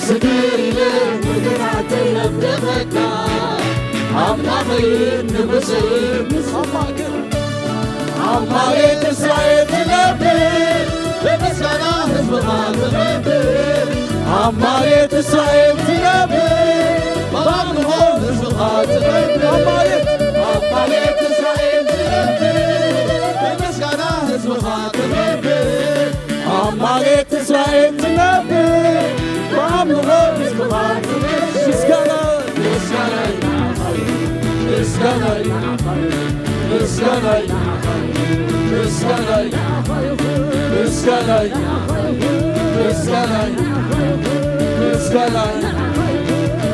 ስግር ኢለ ነገራተይ ኣምልኸካ ኣምላኸይን ንጉሰይን። ኣብ መሬት እስራኤል ትነብር፣ ብምስጋና ህዝብኻ ትኸብር። ኣብ መሬት እስራኤል ትነብር፣ ብኣምልኾ ህዝብኻ ትኸብር። ኣብ መሬት፣ ኣብ መሬት እስራኤል ትነብር፣ ብምስጋና ህዝብኻ ትኸብር። ኣብ መሬት እስራኤል ትነብር፣ ብኣምልኾ ህዝብኻ ትኸብር። ምስጋና፣ ምስጋና፣ ምስጋና፣ ምስጋና፣ ምስጋና፣ ምስጋና፣ ምስጋና፣ ምስጋና፣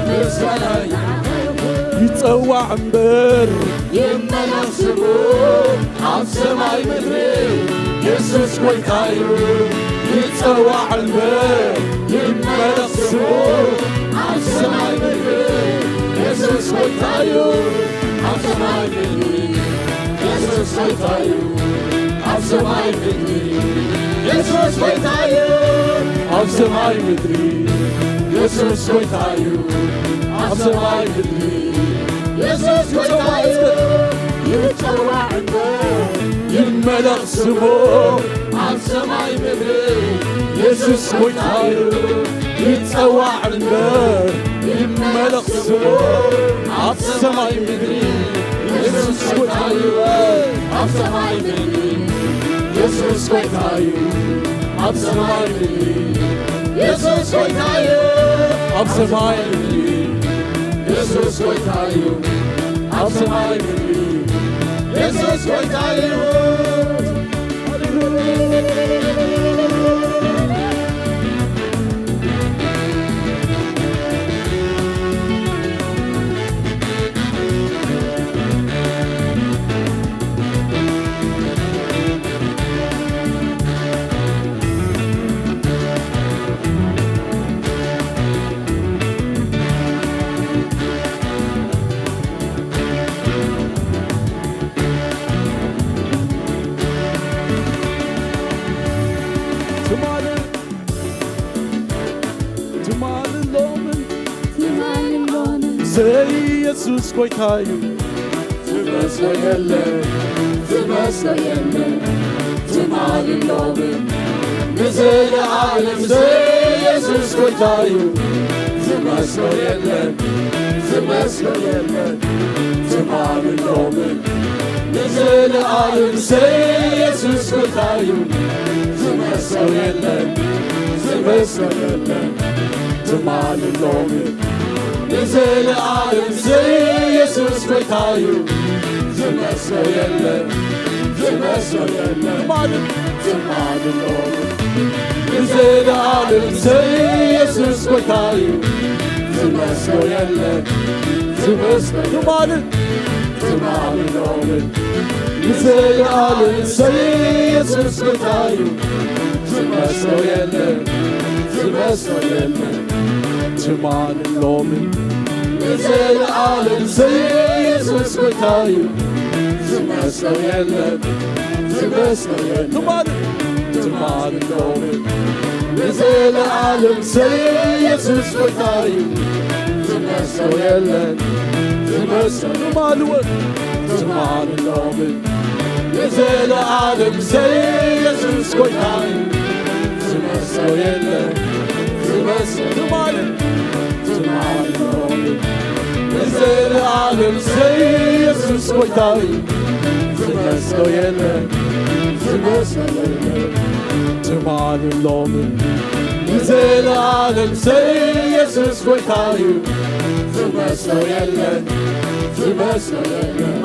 ምስጋና ይጸዋዕ እምበር ይመለኽ ስሙ ኣብ ሰማይ ምድሪ የሱስ ጎይታ እዩ። ይጸዋዕ እምበር ይመለኽ ስሙ ኣብ ሰማይ ምድሪ የሱስ ጎይታ እዩ። ኣብ ሰማይ ምድሪ የሱስ ጎይታ እዩ። ኣብ ሰማይ ምድሪ የሱስ ጎይታ እዩ። ኣብ ሰማይ ምድሪ የሱስ ጎይታ እዩ። ኣብ ሰማይ ምድሪ የሱስ ጎይታ እዩ። ይጸዋዕ እምበር ይመለኽ ስሙ ኣብ ሰማይ ምድሪ የሱስ ጎይታ እዩ። ይጸዋዕ እምበር ይመለኽ ስሙ ኣብ ሰማይ ምድሪ የሱስ ጎይታ እዩ። ኣብ ሰማይ ምድሪ የሱስ ጎይታ እዩ። ኣብ ሰማይ ምድሪ የሱስ ጎይታ እዩ። ኣብ ሰማይ ምድሪ የሱስ ጎይታ እዩ። ኣብ ሰማይ ምድሪ የሱስ ጎይታ እዩ። ትማልን፣ ትማልን ሎምን፣ ትማልን ሎምን፣ ዘይ የሱስ ጎይታ እዩ። ዝመስሎ የለን፣ ዝመስሎ የለን፣ ትማልን ሎምን ንዘለዓለም ዘይ የሱስ ጎይታ እዩ። ዝመስሎ የለን፣ ዝመስሎ የለን፣ ትማልን ሎምን ንዘለዓለም ዘይ የሱስ ጎይታ እዩ። ዝመስሎ የለን፣ ዝመስሎ የለን፣ ትማልን ሎምን ንዘለዓለም ዘይ የሱስ ጎይታ እዩ። ዝመስሎ የለን፣ ዝመስሎ የለን፣ ትማልን፣ ትማልን ሎምን ንዘለዓለም ዘይ የሱስ ጎይታ እዩ። ዝመስሎ የለን፣ ዝመስሎ ትማልን፣ ትማልን ሎምን ንዘለዓለም ዘይ የሱስ ጎይታ እዩ። ዝመስሎ የለን፣ ዝመስሎ የለን፣ ትማልን ሎምን ንዘለዓለም ዘይ የሱስ ጎይታ እዩ። ዝመስሎ የለን፣ ዝመስሎ የለን፣ ትማልን፣ ትማልን ሎምን ንዘለዓለም ዘይ የሱስ ጎይታ እዩ። ዝመስሎ የለን፣ ዝመስሎ ትማልን፣ ትማልን ሎምን ንዘለዓለም ዘይ የሱስ ጎይታ እዩ። ዝመስሎ የለን፣ ዝመስሎ ትማልን፣ ትማልን ሎምን ንዘለዓለም ዘይ የሱስ ጎይታ እዩ። ዝመስሎ የለን፣ ዝመስሎ የለን፣ ትማልን ሎምን ዘለዓለም ሰይ የሱስ ጎይታ እዩ። ዝመስሎ የለን፣ ዝመስሎ የለን።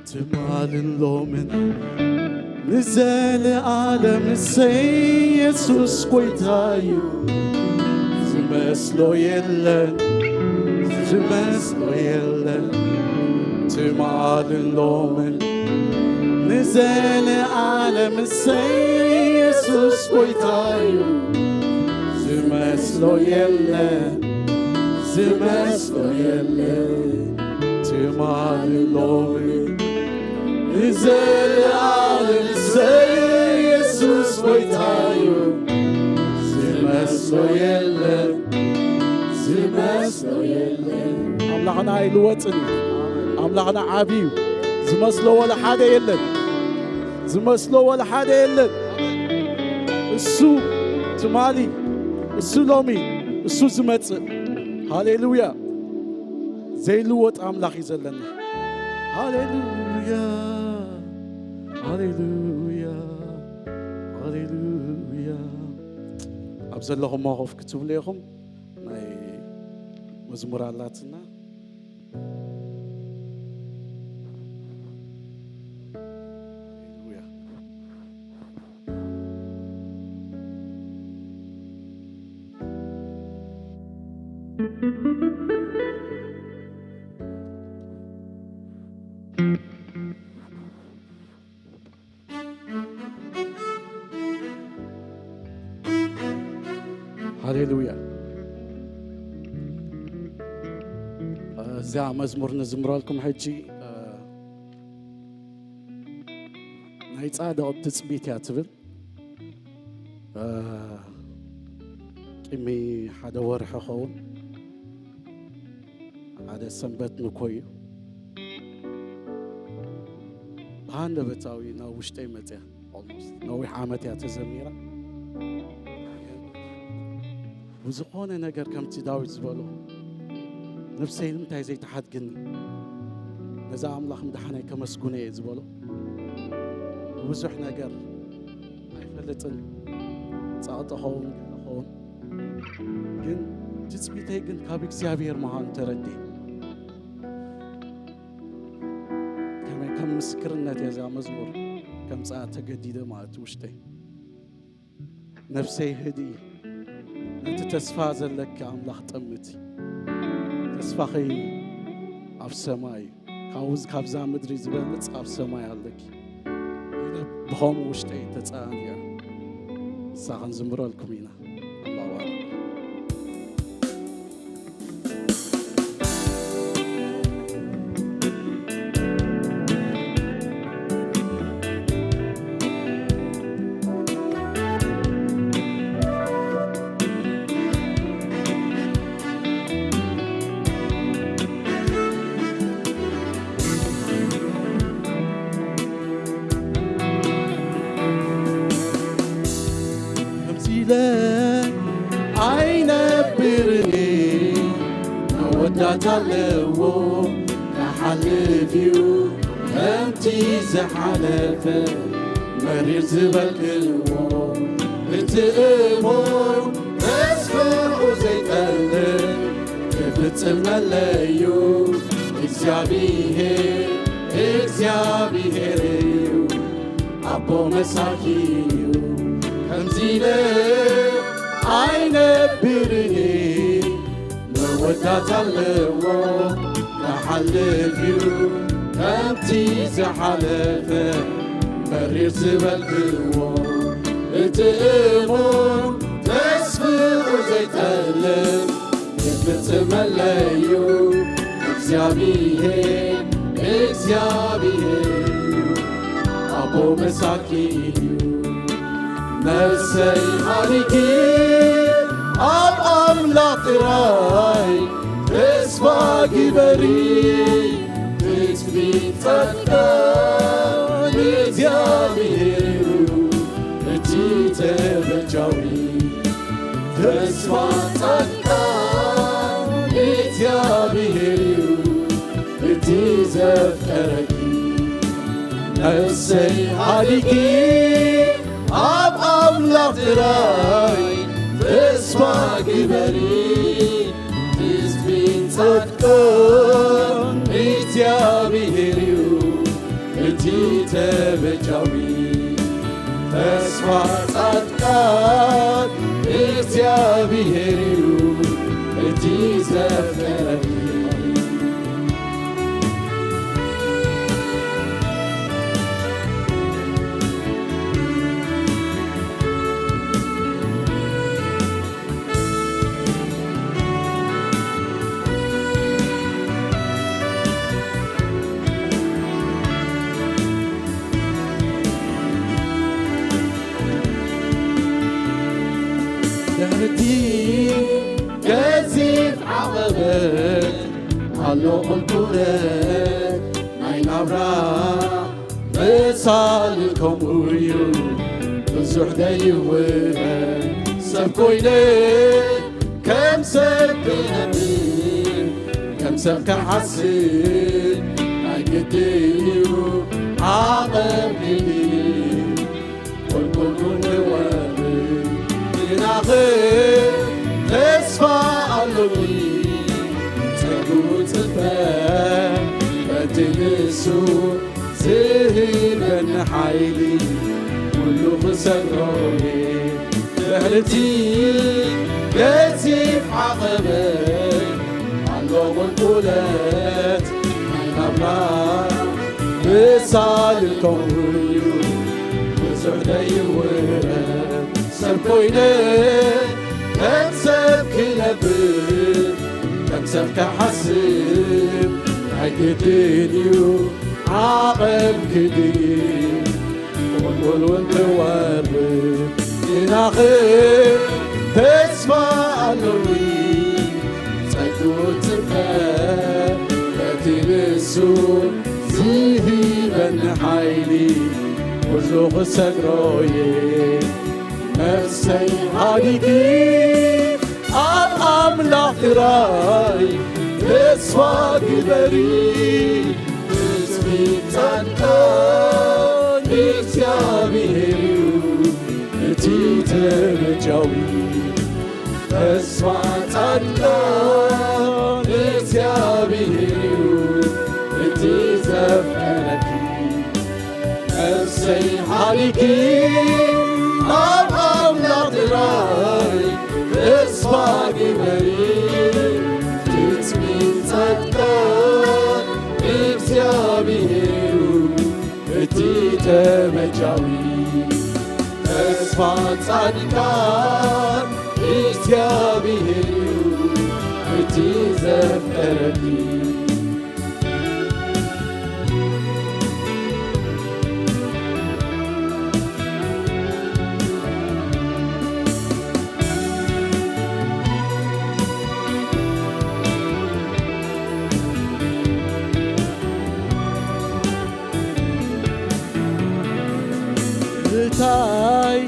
ትማልን ሎምን ንዘለዓለም ሰይ የሱስ ጎይታ እዩ። ዝመስሎ የለን፣ ዝመስሎ የለን። ትማልን ሎምን ንዘለዓለም ሰይ የሱስ ጎይታ እዩ። ዝመስሎ የለን፣ ዝመስሎ የለን። ትማልን ሎምን ንዘለዓለም ሰይ የሱስ ጎይታ እዩ። ዝመስሎ የለን፣ ዝመስሎ የለን። ኣምላኽና ኣይልወጥን እዩ። ኣምላኽና ዓቢ እዩ። ዝመስሎ ወላ ሓደ የለን። ዝመስሎ ወላ ሓደ የለን። እሱ ትማሊ፣ እሱ ሎሚ፣ እሱ ዝመጽእ። ሃሌሉያ። ዘይልወጥ ኣምላኽ እዩ ዘለና። ሃሌሉያ፣ ሃሌሉያ፣ ሃሌሉያ። ኣብ ዘለኹም ኮፍ ክትብሉ ኢኹም። ናይ መዝሙር ኣላትና። ሃሌሉያ። ሃሌሉያ። እዛ መዝሙር ንዝምረልኩም ሕጂ፣ እ፣ ናይ ጻድቕ ትጽቢት እያ ትብል። እ፣ ቅድሚ ሓደ ወርሒ ኸውን ሓደ ሰንበት ንኮ እዩ። ብሃንደበታዊ ናብ ውሽጠይ መጽያ። Almost ነዊሕ ዓመት እያ ተዘሚራ። ብዝኾነ ነገር ከምቲ ዳዊት ዝበሎ፣ "ነፍሰይ ንምንታይ ዘይትሓድግኒ? ነዛ ኣምላኽ ምድሓነይ ከመስግኖ እየ" ዝበሎ። ብዙሕ ነገር ኣይፈልጥን። ጸቕጢ ኸውን፣ ገለ ኸውን። ግን ትጽቢተይ ግን ካብ እግዚኣብሔር ምዃኑ ተረዲእ። ከመይ ከም ምስክርነት እየ እዛ መዝሙር ከምጽኣ ተገዲደ ማለት ውሽጠይ። ነፍሰይ ህድኢ፣ ነቲ ተስፋ ዘለኪ ኣምላኽ ጠምቲ። ተስፋኺ ኣብ ሰማይ እዩ። ካብዚ፣ ካብዛ ምድሪ ዝበልጽ ኣብ ሰማይ ኣለኪ። ኢለ ብኸምኡ ውሽጠይ ተጻእን እያ። ንሳ ክንዝምረልኩም ኢና። ኣምላኽ ባርኩም። ከምዚ ኢለ ኣይነብርን እየ፣ መወዳእታ ኣለዎ፣ ክሓልፍ እዩ። ከምቲ ዝሓለፈ መሪር ዝበልክዎ፣ እቲ እሙን ተስፍኡ ዘይጠልም ክፍጽመለይ እዩ። እግዚኣብሔር፣ እግዚኣብሔር እዩ፣ ኣቦ መሳኪ እዩ። ከምዚ ኢለ ኣይነብርን፣ መወዳእታ ኣለዎ፣ ክሓልፍ እዩ። ከምቲ ዝሓለፈ መሪር ዝበልክዎ፣ እቲ እሙን ተስፍኡ ዘይጠልም ክፍጽመለይ እዩ። እግዚኣብሔር፣ እግዚኣብሔር እዩ፣ ኣቦ መሳኪ እዩ። ነፍሰይ ሃሊኪ ኣብ ኣምላኽ ጥራይ ተስፋ ግበሪ። ትጽቢት ጻድቃን እግዚኣብሔር እዩ፣ ተስፋ ጻድቃን እግዚኣብሔር እዩ እቲ ዘፍቀረኪ። ነፍሰይ ሃዲኪ ኣብ ኣምላኽ ጥራይ ተስፋ ግበሪ። ትጽቢት ጻድቃን እግዚኣብሔር እዩ እቲ ተበጃዊ። ተስፋ ጻድቃን እግዚኣብሔር እዩ እቲ ዘፍቀረኪ። ድሕርቲ ገዚፍ ዓቐበት ኣሎ ቁልቁለት ናይ ናብራ ምሳል ከምኡ እዩ ብዙሕ ደይውበ ሰብ ኮይነ ከም ሰብ ክነብር ከም ሰብ ክሓስብ ናይ ግድን እዩ ዓቐብ ግድን ቁልቁል ንወርድ ግናኸ ተስፋ ኣሎኒ ጸጉ ጽበ በቲ ንሱ ዝህበኒ ሓይሊ ኩሉ ክሰግሮ እየ። ድሕርቲ ገዚፍ ዓቐበት ኣሎ ቁልቁለት ናይ ናብራ ምሳል ከምኡ እዩ ብዙሕ ደይውረድ ሰብ ኮይነ ከም ሰብ ክነብር ከም ሰብ ክሓስብ ናይ ግድን እዩ ዓቐብ ክድይብ ቁልቁል እውን ክወርድ ግናኸ ተስፋ ኣለዊ ጸጉ ጽበ በቲ ንሱ ዝህበኒ ሓይሊ ኩሉ ክሰግሮ እየ። ነፍሰይ ሃዲጊ ኣብ ኣምላኽ ጥራይ ተስፋ ግበሪ። ትጽቢት ጻድቃን እግዚኣብሔር እዩ እቲ ተበጃዊ። ተስፋ ጻድቃን እግዚኣብሔር እዩ እቲ ዘፍቀረኪ። ነፍሰይ ሓሊኪ ኣብ ኣምላኽ ጥራይ ተስፋ ግበሪ። ትጽቢት ጻድቃን እግዚኣብሔር እዩ እቲ ተበጃዊ። ተስፋ ጻድቃን እግዚኣብሔር እዩ እቲ ዘፍቀረኪ። እንታይ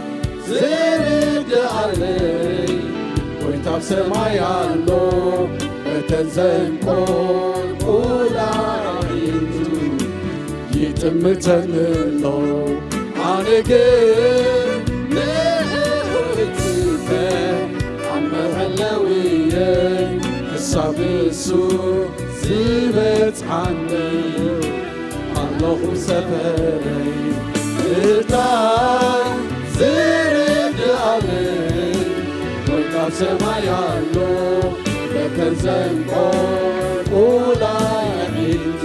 ዝርድኣለይ ጎይታ ኣብ ሰማይ ኣሎ፣ በተን ዘንቆልቁላ ኣዒንቱ ይጥምተኒ ኣሎ። ኣነ ግን ንዕኡ እጽበ ኣብ መሐለውየይ ክሳብ ንሱ ዝበጽሓኒ ኣለኹ ሰፈረይ። እንታይ ዝርድኣለይ ጎይታ ኣብ ሰማይ ኣሎ፣ በተን ዘንቆልቁላ ኣዒንቱ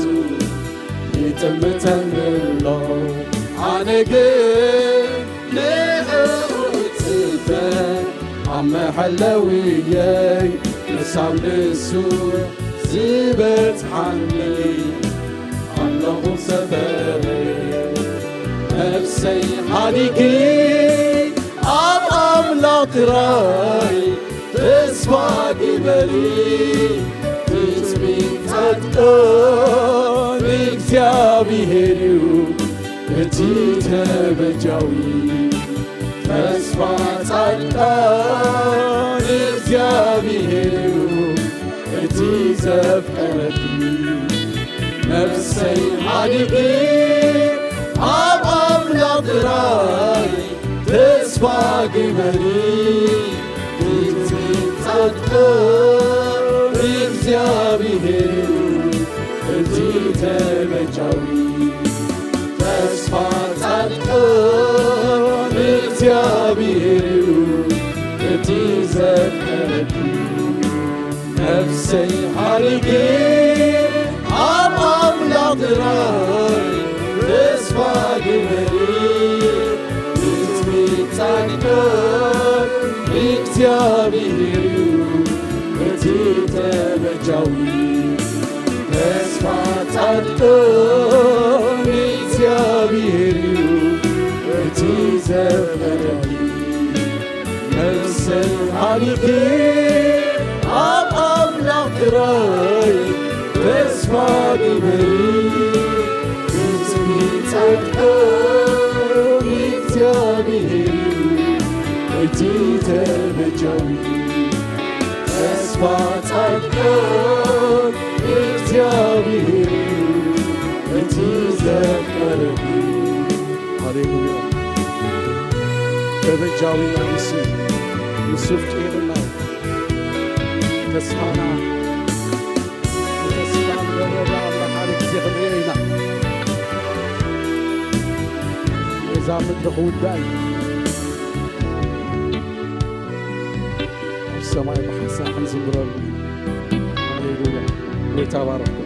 ይጥምተኒ ኣሎ። ኣነ ግን ንዕኡ እጽበ ኣብ መሐለውየይ ክሳብ ንሱ ዝበጽሓኒ ኣለኹ ሰፈረይ። ነፍሰይ ሓሊኪ ኣብ ኣምላኽ ጥራይ ተስፋ ግበሪ። ትጽቢት ጻድቃን እግዚኣብሔር እዩ እቲ ተበጃዊ። ተስፋ ጻድቃን እግዚኣብሔር እዩ እቲ ዘፍቀረኪ። ነፍሰይ ሓሊኺ ኣብ ኣምላኽ ጥራይ ተስፋ ግበሪ። እቲ ጻድቅ እግዚኣብሔር እዩ እቲ ተበጃዊ። ተስፋ ጻድቅ እግዚኣብሔር እዩ እቲ ዘፍቀረኪ። ነፍሰይ ሓሊኺ ኣብ ኣምላኽ ጥራይ ተስፋ ግበሪ። እቲ ጻድቅ እግዚኣብሔር እዩ እቲ ተበጃዊ። ተስፋ ጻድቅ እግዚኣብሔር እዩ እቲ ዘፍቀረኪ። ነፍሰይ ሓሊኺ ኣብ ኣምላኽ ጥራይ ተስፋ ግበሪ። እቲ ጻድቅ እግዚኣብሔር እዩ እቲ ተበጃዊ። ተስፋ ጻድቅ እግዚኣብሔር እዩ እቲ ዘፍቀረኪ። ሃሌሉያ። ተበጃዊና ንሱ፣ ንሱ ፍቂርና፣ ተስፋና፣ ተስፋ ንገብረሉ ኣምላኽ ሓደ ግዜ ክንርእዮ ኢና። ነዛ ምድሪ ክውዳእ እዩ። ኣብ ሰማይ ብሓሳብ ክንዝምረሉ ኢና። ሃሌሉያ። ጎይታ ባረኩም።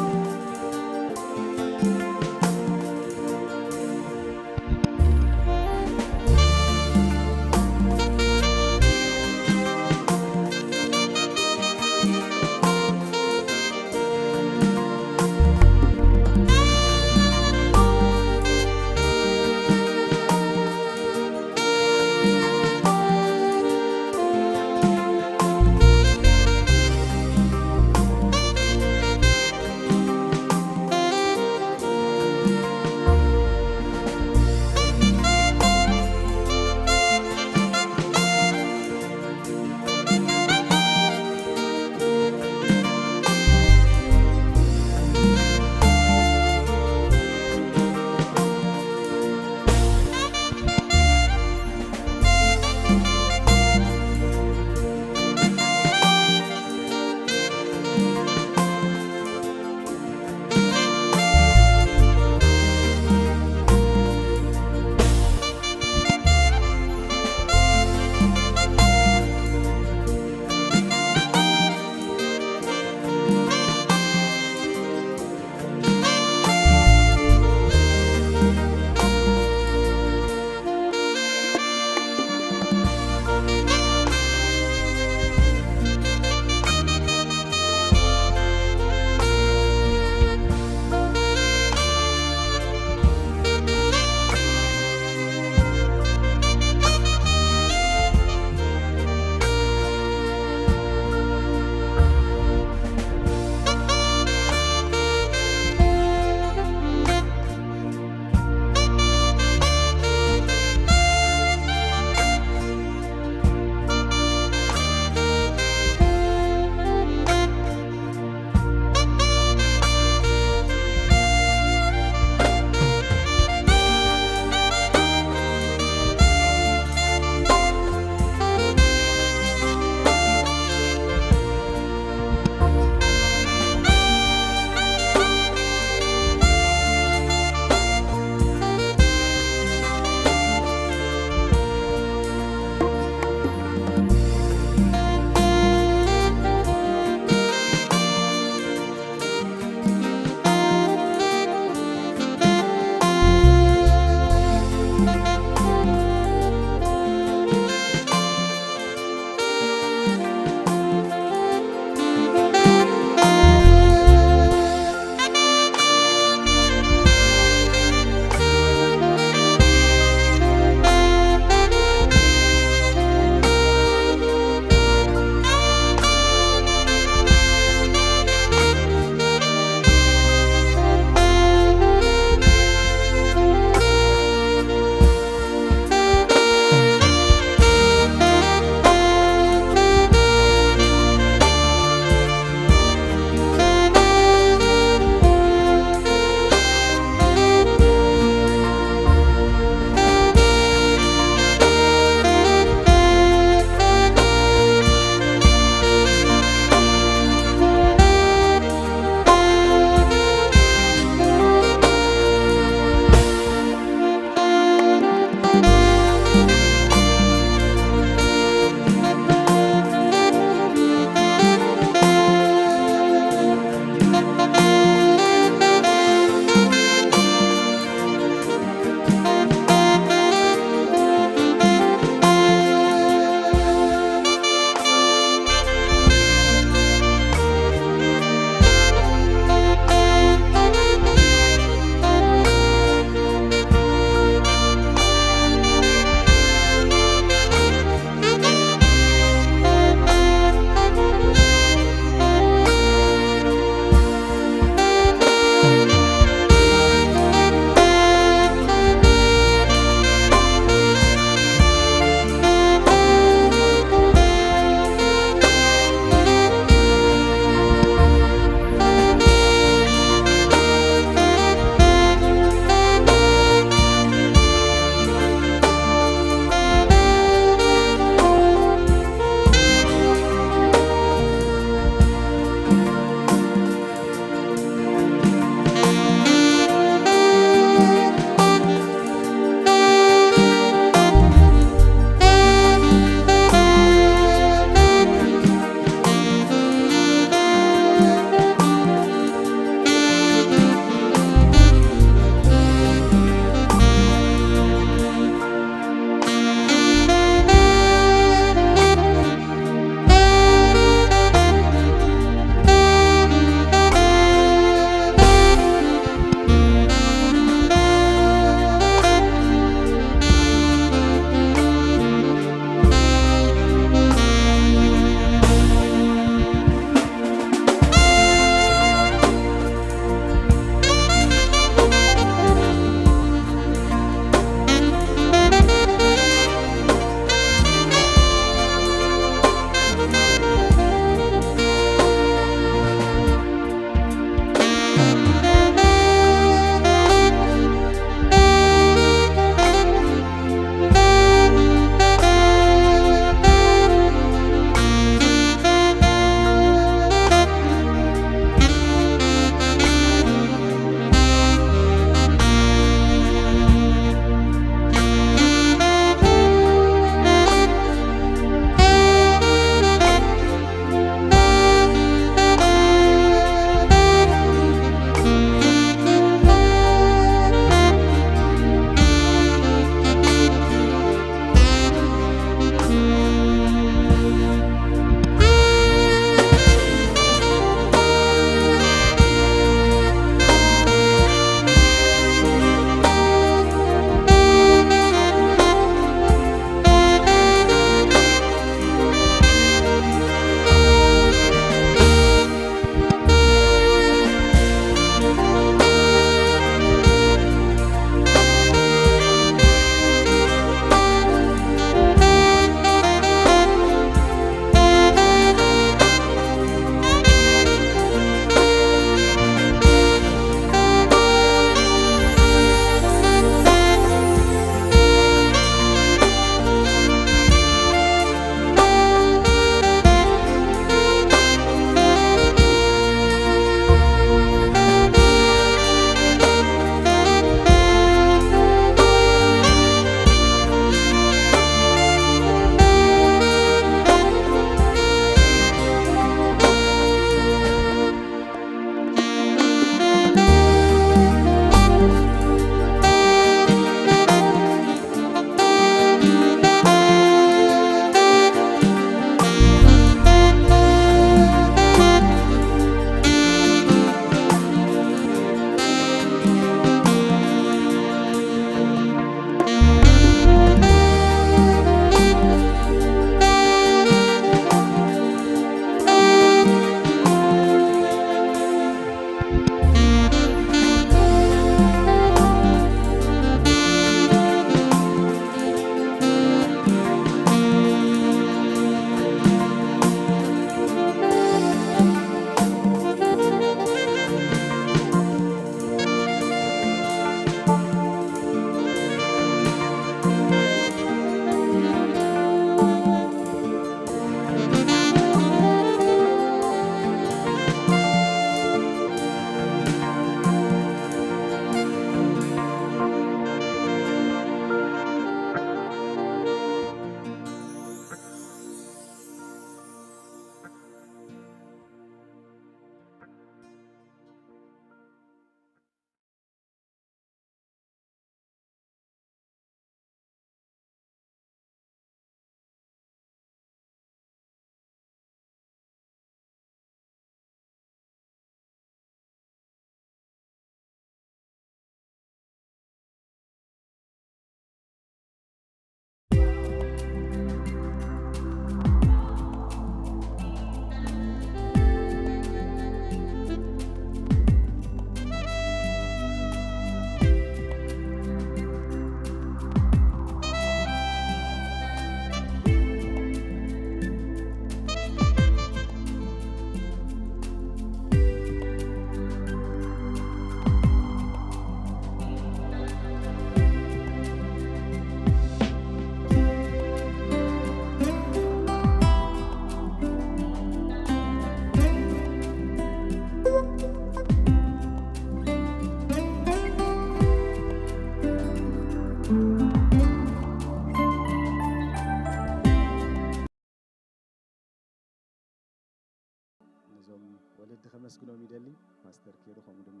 ከመስግኖም ይደሊ። ፓስተር ኬሩ ከምኡ ድማ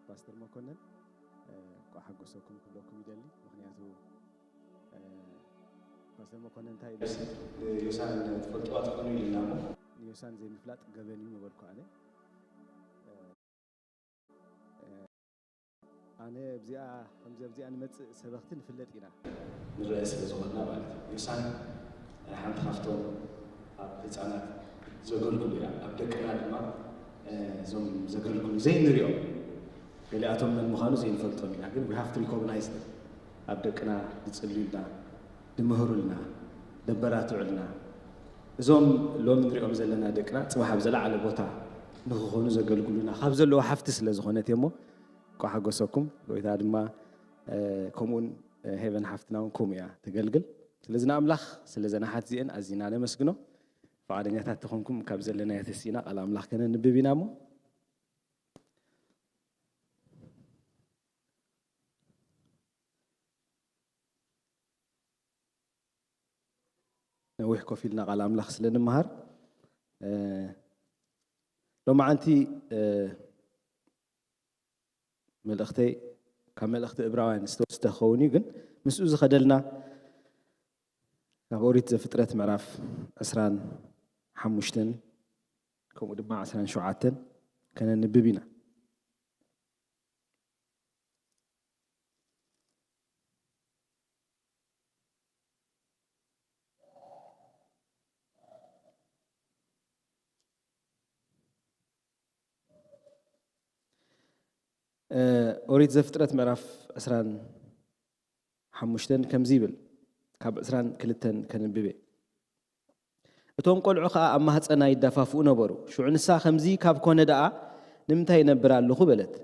ፓስተር መኮነን፣ እ፣ እንኳዕ ሓጎሰኩም ክብለኩም ይደሊ። ምኽንያቱ፣ እ፣ ፓስተር መኮነን እንታይ ኢሉ? ዮሳን ትፈልጥዋ ትኾኑ ኢልና እሞ። ንዮሳን ዘይምፍላጥ ገበን እዩ ምበልኩ ኣነ። እ፣ እ፣ ኣነ ኣብዚኣ፣ ከምዚ ኣብዚኣ ንመጽእ ሰበኽቲ ንፍለጥ ኢና። ንረአ ስለ ዝኾንና ማለት እዩ። ዮሳን ሓንቲ ካብቶም ኣብ ህፃናት ዘገልግሉ እያ። ኣብ ደቅና ድማ፣ እ፣ እዞም ዘገልግሉ ዘይንሪኦም፣ ገሊኣቶም መን ምዃኑ ዘይንፈልጦም ኢና። ግን we have to recognize them። ኣብ ደቅና ዝጽልዩልና፣ ዝምህሩልና፣ ዘበራትዑልና፣ እዞም ሎሚ ንሪኦም ዘለና ደቅና ጽባሕ ኣብ ዝለዓለ ቦታ ንኽኾኑ ዘገልግሉና ካብ ዘለዉ ሃፍቲ ስለ ዝኾነት እሞ፣ እንኳዕ ሓጎሰኩም። ጎይታ ድማ፣ እ፣ ከምኡውን፣ እ፣ ሄቨን ሓፍትና እውን ከምኡ እያ ተገልግል። ስለዚ ንኣምላኽ ስለ ዘን ኣሓት እዚአን ኣዚና ነመስግኖ። ፍቓደኛታት ተኾንኩም ካብ ዘለናዮ ተሲእና ቃል ኣምላኽ ከነንብብ ኢና እሞ። ነዊሕ ኮፍ ኢልና ቃል ኣምላኽ ስለ ንምሃር፣ እ፣ ሎማዓንቲ፣ እ፣ መልእኽተይ ካብ መልእኽቲ እብራውያን ዝተወስደ ክኸውን እዩ፣ ግን ምስኡ ዝኸደልና ካብ ኦሪት ዘፍጥረት ምዕራፍ ዕስራን ሓሙሽተን ከምኡ ድማ ዕስራን ሸውዓተን ከነንብብ ኢና። እ፣ ኦሪት ዘፍጥረት ምዕራፍ ዕስራን ሓሙሽተን ከምዚ ይብል፣ ካብ ዕስራን ክልተን ከንብብ እየ። እቶም ቆልዑ ኸኣ ኣብ ማህጸና ይደፋፍኡ ነበሩ። ሽዑ ንሳ፣ ከምዚ ካብ ኮነ ደኣ ንምንታይ እነብር ኣለኹ? በለት።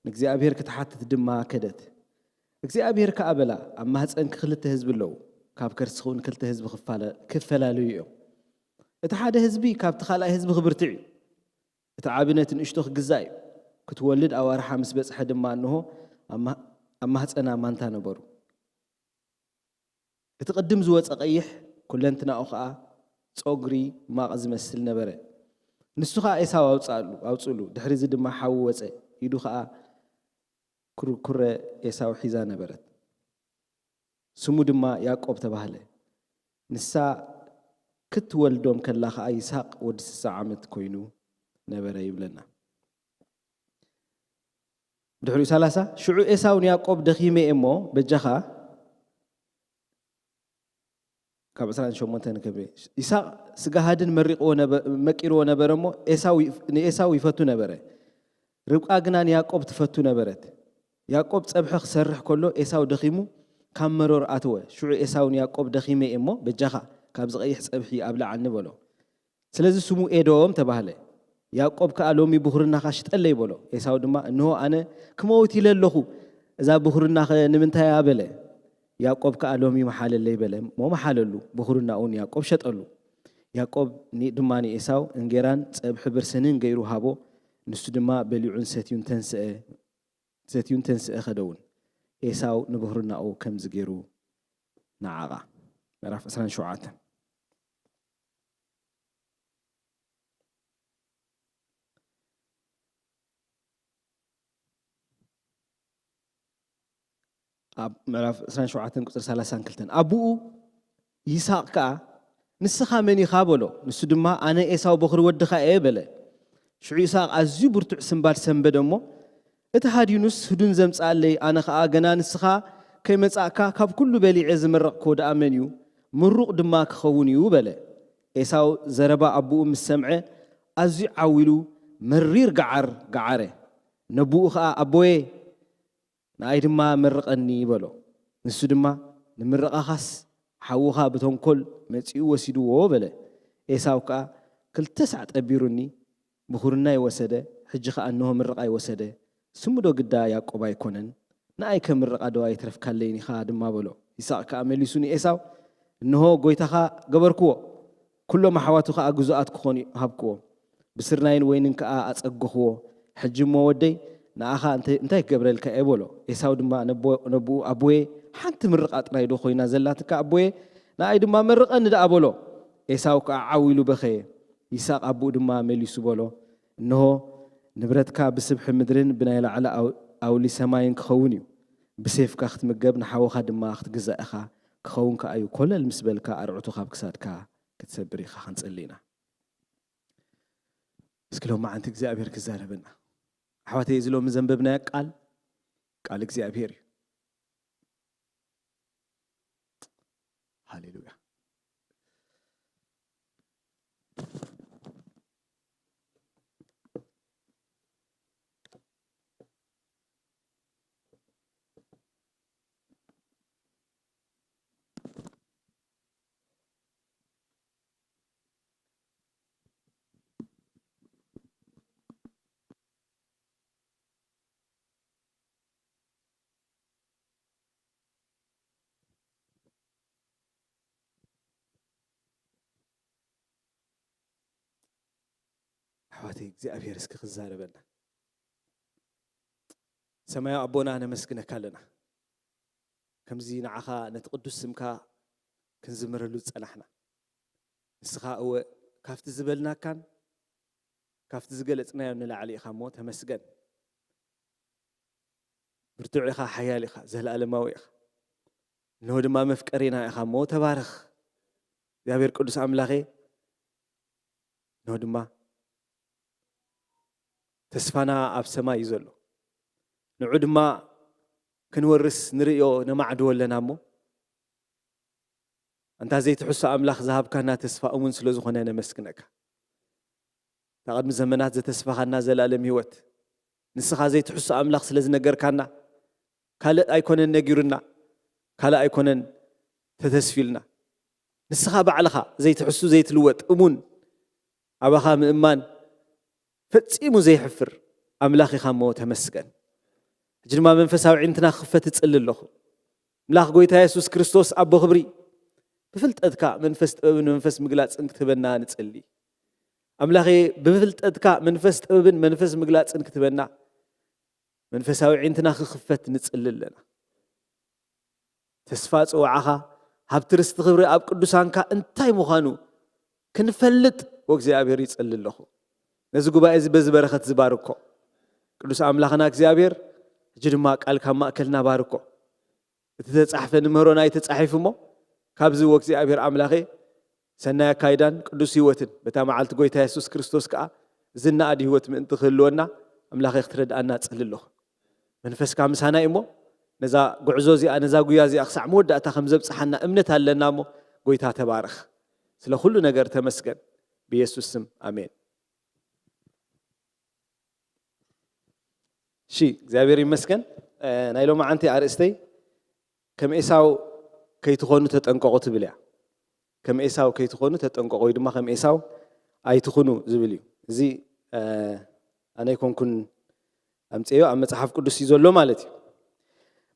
ንእግዚኣብሔር ክትሓትት ድማ ከደት። እግዚኣብሔር ከኣ በላ፣ ኣብ ማህጸንኪ ክልተ ህዝቢ ኣለዉ፣ ካብ ከርስኺ እውን ክልተ ህዝቢ ክፋለ-፣ ክፈላለዩ እዮም። እቲ ሓደ ህዝቢ ካብቲ ካልኣይ ህዝቢ ክብርትዕ እዩ። እቲ ዓቢ ነቲ ንእሽቶ ክግዛእ እዩ። ክትወልድ ኣዋርሓ ምስ በጽሐ ድማ፣ እንሆ፣ ኣብ ማ-፣ ኣብ ማህጸና ማንታ ነበሩ። እቲ ቅድም ዝወጸ ቀይሕ፣ ኩለንትናኡ ኸኣ ጸጉሪ ማቕ ዝመስል ነበረ። ንሱ ኸኣ ኤሳው ኣውጽኣሉ-፣ ኣውጽእሉ። ድሕሪዚ ድማ ሓዊ ወጸ። ኢዱ ኸኣ ኩርኩረ ኤሳው ሒዛ ነበረት። ስሙ ድማ ያዕቆብ ተባህለ። ንሳ ክትወልዶም ከላ ኸኣ ይስሐቅ ወዲ ስሳ ዓመት ኮይኑ ነበረ ይብለና። ድሕሪኡ ሰላሳ፣ ሽዑ ኤሳው ንያዕቆብ፣ ደኺመ እየ እሞ በጃኻ፣ ካብ ዕስራን ሸሞንተን ከንብብ። ይስሐቅ ስጋ ሃድን መሪቕዎ ነበ-፣ መቂርዎ ነበረ እሞ ኤሳው ይፍ-፣ ንኤሳው ይፈቱ ነበረ። ርብቃ ግና ንያዕቆብ ትፈቱ ነበረት። ያዕቆብ ጸብሒ ክሰርሕ ከሎ ኤሳው ደኺሙ ካብ መሮር ኣተወ። ሽዑ ኤሳው ንያዕቆብ፣ ደኺመ እየ እሞ በጃኻ ካብዚ ቀይሕ ጸብሒ ኣብልዓኒ በሎ። ስለዚ ስሙ ኤዶም ተባህለ። ያዕቆብ ከኣ፣ ሎሚ ብኹርናኻ ሽጠለይ በሎ። ኤሳው ድማ፣ እንሆ ኣነ ክመውት ኢለ ኣለኹ፣ እዛ ብኹርናኸ ንምንታይ እያ? በለ። ያዕቆብ ከኣ፣ ሎሚ መሓለለይ በለ እሞ መሓለሉ። ብኹርናኡ ንያዕቆብ ሸጠሉ። ያዕቆብ ኒ-፣ ድማ ንኤሳው እንጌራን ጸብሒ ብርስንን ገይሩ ሃቦ። ንሱ ድማ በሊዑን ሰትዩን ተንስአ፣ ሰትዩን ተንስአ ኸደ እውን። ኤሳው ንብኹርናኡ ከምዚ ገይሩ ነዓቓ። ምዕራፍ ዕስራን ሸውዓተን። ኣብ ምዕራፍ ዕስራን ሸውዓተን ቁጽሪ ሰላሳን ክልተን። ኣቦኡ ይስሐቅ ከኣ፣ ንስኻ መን ኢኻ? በሎ። ንሱ ድማ፣ ኣነ ኤሳው በኹሪ ወድኻ እየ በለ። ሽዑ ይስሐቅ ኣዝዩ ብርቱዕ ስምባድ ሰምበደ እሞ፣ እቲ ሃድዩንስ ህዱን ዘምጽኣለይ፣ ኣነ ኸኣ ገና ንስኻ ከይመጻእካ ካብ ኩሉ በሊዐ ዝመረቕክዎ ደኣ መን እዩ? ምሩቕ ድማ ክኸውን እዩ በለ። ኤሳው ዘረባ ኣቦኡ ምስ ሰምዐ፣ ኣዝዩ ዓው ኢሉ መሪር ገዓር ገዓረ። ነቦኡ ኸኣ፣ ኣቦየ፣ ንኣይ ድማ መርቐኒ በሎ። ንሱ ድማ፣ ንምርቓኻስ ሓውኻ ብተንኮል መጺኡ ወሲድዎ በለ። ኤሳው ከኣ፣ ክልተ ሳዕ ጠቢሩኒ፣ ብኹርናይ ወሰደ፣ ሕጂ ኸኣ እንሆ ምርቓይ ወሰደ። ስሙ ዶ ግዳ ያዕቆብ ኣይኮነን? ንኣይ ከምርቓ ዶ ኣይትረፍካለይን ኢኻ ድማ በሎ። ይስሐቅ ከኣ መሊሱ ንኤሳው፣ እንሆ ጐይታኻ ገበርክዎ፣ ኩሎም ኣሕዋቱ ኸኣ ግዙኣት ክኾኑ ሃብክዎ። ብስርናይን ወይንን ከኣ ኣጸገኽዎ። ሕጂ እሞ ወደይ፣ ንኣኻ እንተ-፣ እንታይ ክገብረልካ እየ? በሎ። ኤሳው ድማ ነቦ-፣ ነቦኡ፣ ኣቦየ፣ ሓንቲ ምርቓ ጥራይ ዶ ኾይና ዘላትካ ኣቦየ? ንኣይ ድማ መርቐኒ ደኣ በሎ። ኤሳው ከኣ ዓው ኢሉ በኸየ። ይስሐቅ ኣቦኡ ድማ መሊሱ በሎ፣ እንሆ፣ ንብረትካ ብስብሒ ምድርን ብናይ ላዕሊ ኣው-፣ ኣውሊ ሰማይን ክኸውን እዩ። ብሴፍካ ክትምገብ፣ ንሓውኻ ድማ ክትግዛእ ኢኻ። ክኸውን ከኣ እዩ፣ ኮለል ምስ በልካ፣ ኣርዑቱ ካብ ክሳድካ ክትሰብር ኢኻ። ክንጽሊ ኢና። እስኪ ሎማዓንቲ እግዚኣብሔር ክዛረበና። ኣሕዋተይ፣ እዚ ሎሚ ዘንበብናዮ ቃል፣ ቃል እግዚኣብሔር እዩ። ሃሌሉያ። ኣሕዋተይ፣ እግዚኣብሔር እስኪ ክዛረበና። ሰማያዊ ኣቦና፣ ነመስግነካ ኣለና። ከምዚ ንዓኻ ነቲ ቅዱስ ስምካ ክንዝምረሉ ዝጸናሕና። ንስኻ እወ ካብቲ ዝበልናካን ካብቲ ዝገለጽናዮን ንላዕሊ ኢኻ እሞ ተመስገን። ብርቱዕ ኢኻ፣ ሓያል ኢኻ፣ ዘለኣለማዊ ኢኻ። እንሆ ድማ መፍቀሬና ኢኻ እሞ ተባረኽ። እግዚኣብሔር ቅዱስ ኣምላኸ፣ እንሆ ድማ ተስፋና ኣብ ሰማይ እዩ ዘሎ። ንዑ ድማ ክንወርስ ንርእዮ ነማዕድዎ ኣለና እሞ፣ ኣንታ ዘይትሕሱ ኣምላኽ ዝሃብካና ተስፋ እሙን ስለ ዝኾነ ነመስግነካ። እታ ቅድሚ ዘመናት ዘተስፋኻና ዘላለም ህይወት፣ ንስኻ ዘይትሕሱ ኣምላኽ ስለ ዝነገርካና፣ ካልእ ኣይኮነን ነጊሩና፣ ካልእ ኣይኮነን ተተስፊልና። ንስኻ ባዕልኻ ዘይትሕሱ ዘይትልወጥ እሙን፣ ኣባኻ ምእማን ፈጺሙ ዘይሕፍር ኣምላኽ ኢኻ እሞ ተመስገን። ሕጂ ድማ መንፈሳዊ ኣዒንትና ክኽፈት እጽሊ ኣለኹ። ኣምላኽ ጎይታ የሱስ ክርስቶስ ኣቦ ክብሪ፣ ብፍልጠትካ መንፈስ ጥበብን መንፈስ ምግላጽን ክትህበና ንጽሊ። ኣምላኸ ብፍልጠትካ መንፈስ ጥበብን መንፈስ ምግላጽን ክትህበና መንፈሳዊ ኣዒንትና ክኽፈት ንጽሊ ኣለና። ተስፋ ጽዋዓኻ፣ ሃብቲ ርስቲ ክብሪ ኣብ ቅዱሳንካ እንታይ ምዃኑ ክንፈልጥ ወእግዚኣብሔር ይጽሊ ኣለኹ። ነዚ ጉባኤ እዚ በዚ በረኸት ዝባርኮ። ቅዱስ ኣምላኽና እግዚኣብሔር፣ ሕጂ ድማ ቃልካ ኣብ ማእከልና ባርኮ። እቲ ተጻሕፈ ንምህሮና እዩ ተጻሒፉ እሞ፣ ካብዚ ወእግዚኣብሔር ኣምላኸ ሰናይ ኣካይዳን ቅዱስ ህይወትን በታ መዓልቲ ጎይታ የሱስ ክርስቶስ ከኣ ዝነኣድ ህይወት ምእንቲ ክህልወና ኣምላኸ ክትረድኣና እጽሊ ኣለኹ። መንፈስካ ምሳና እዩ እሞ፣ ነዛ ጉዕዞ እዚኣ፣ ነዛ ጉያ እዚኣ ክሳዕ መወዳእታ ከም ዘብጽሓና እምነት ኣለና እሞ፣ ጎይታ ተባረኽ። ስለ ኩሉ ነገር ተመስገን። ብየሱስ ስም፣ ኣሜን። እሺ፣ እግዚኣብሔር ይመስገን። እ፣ ናይ ሎማዓንቲ ኣርእስተይ ከም ኤሳው ከይትኾኑ ተጠንቀቑ ትብል እያ። ከም ኤሳው ከይትኾኑ ተጠንቀቑ ወይ ድማ ከም ኤሳው ኣይትኹኑ ዝብል እዩ። እዚ፣ እ፣ ኣነ ኣይኮንኩን ኣምፅዮ፣ ኣብ መፅሓፍ ቅዱስ እዩ ዘሎ ማለት እዩ።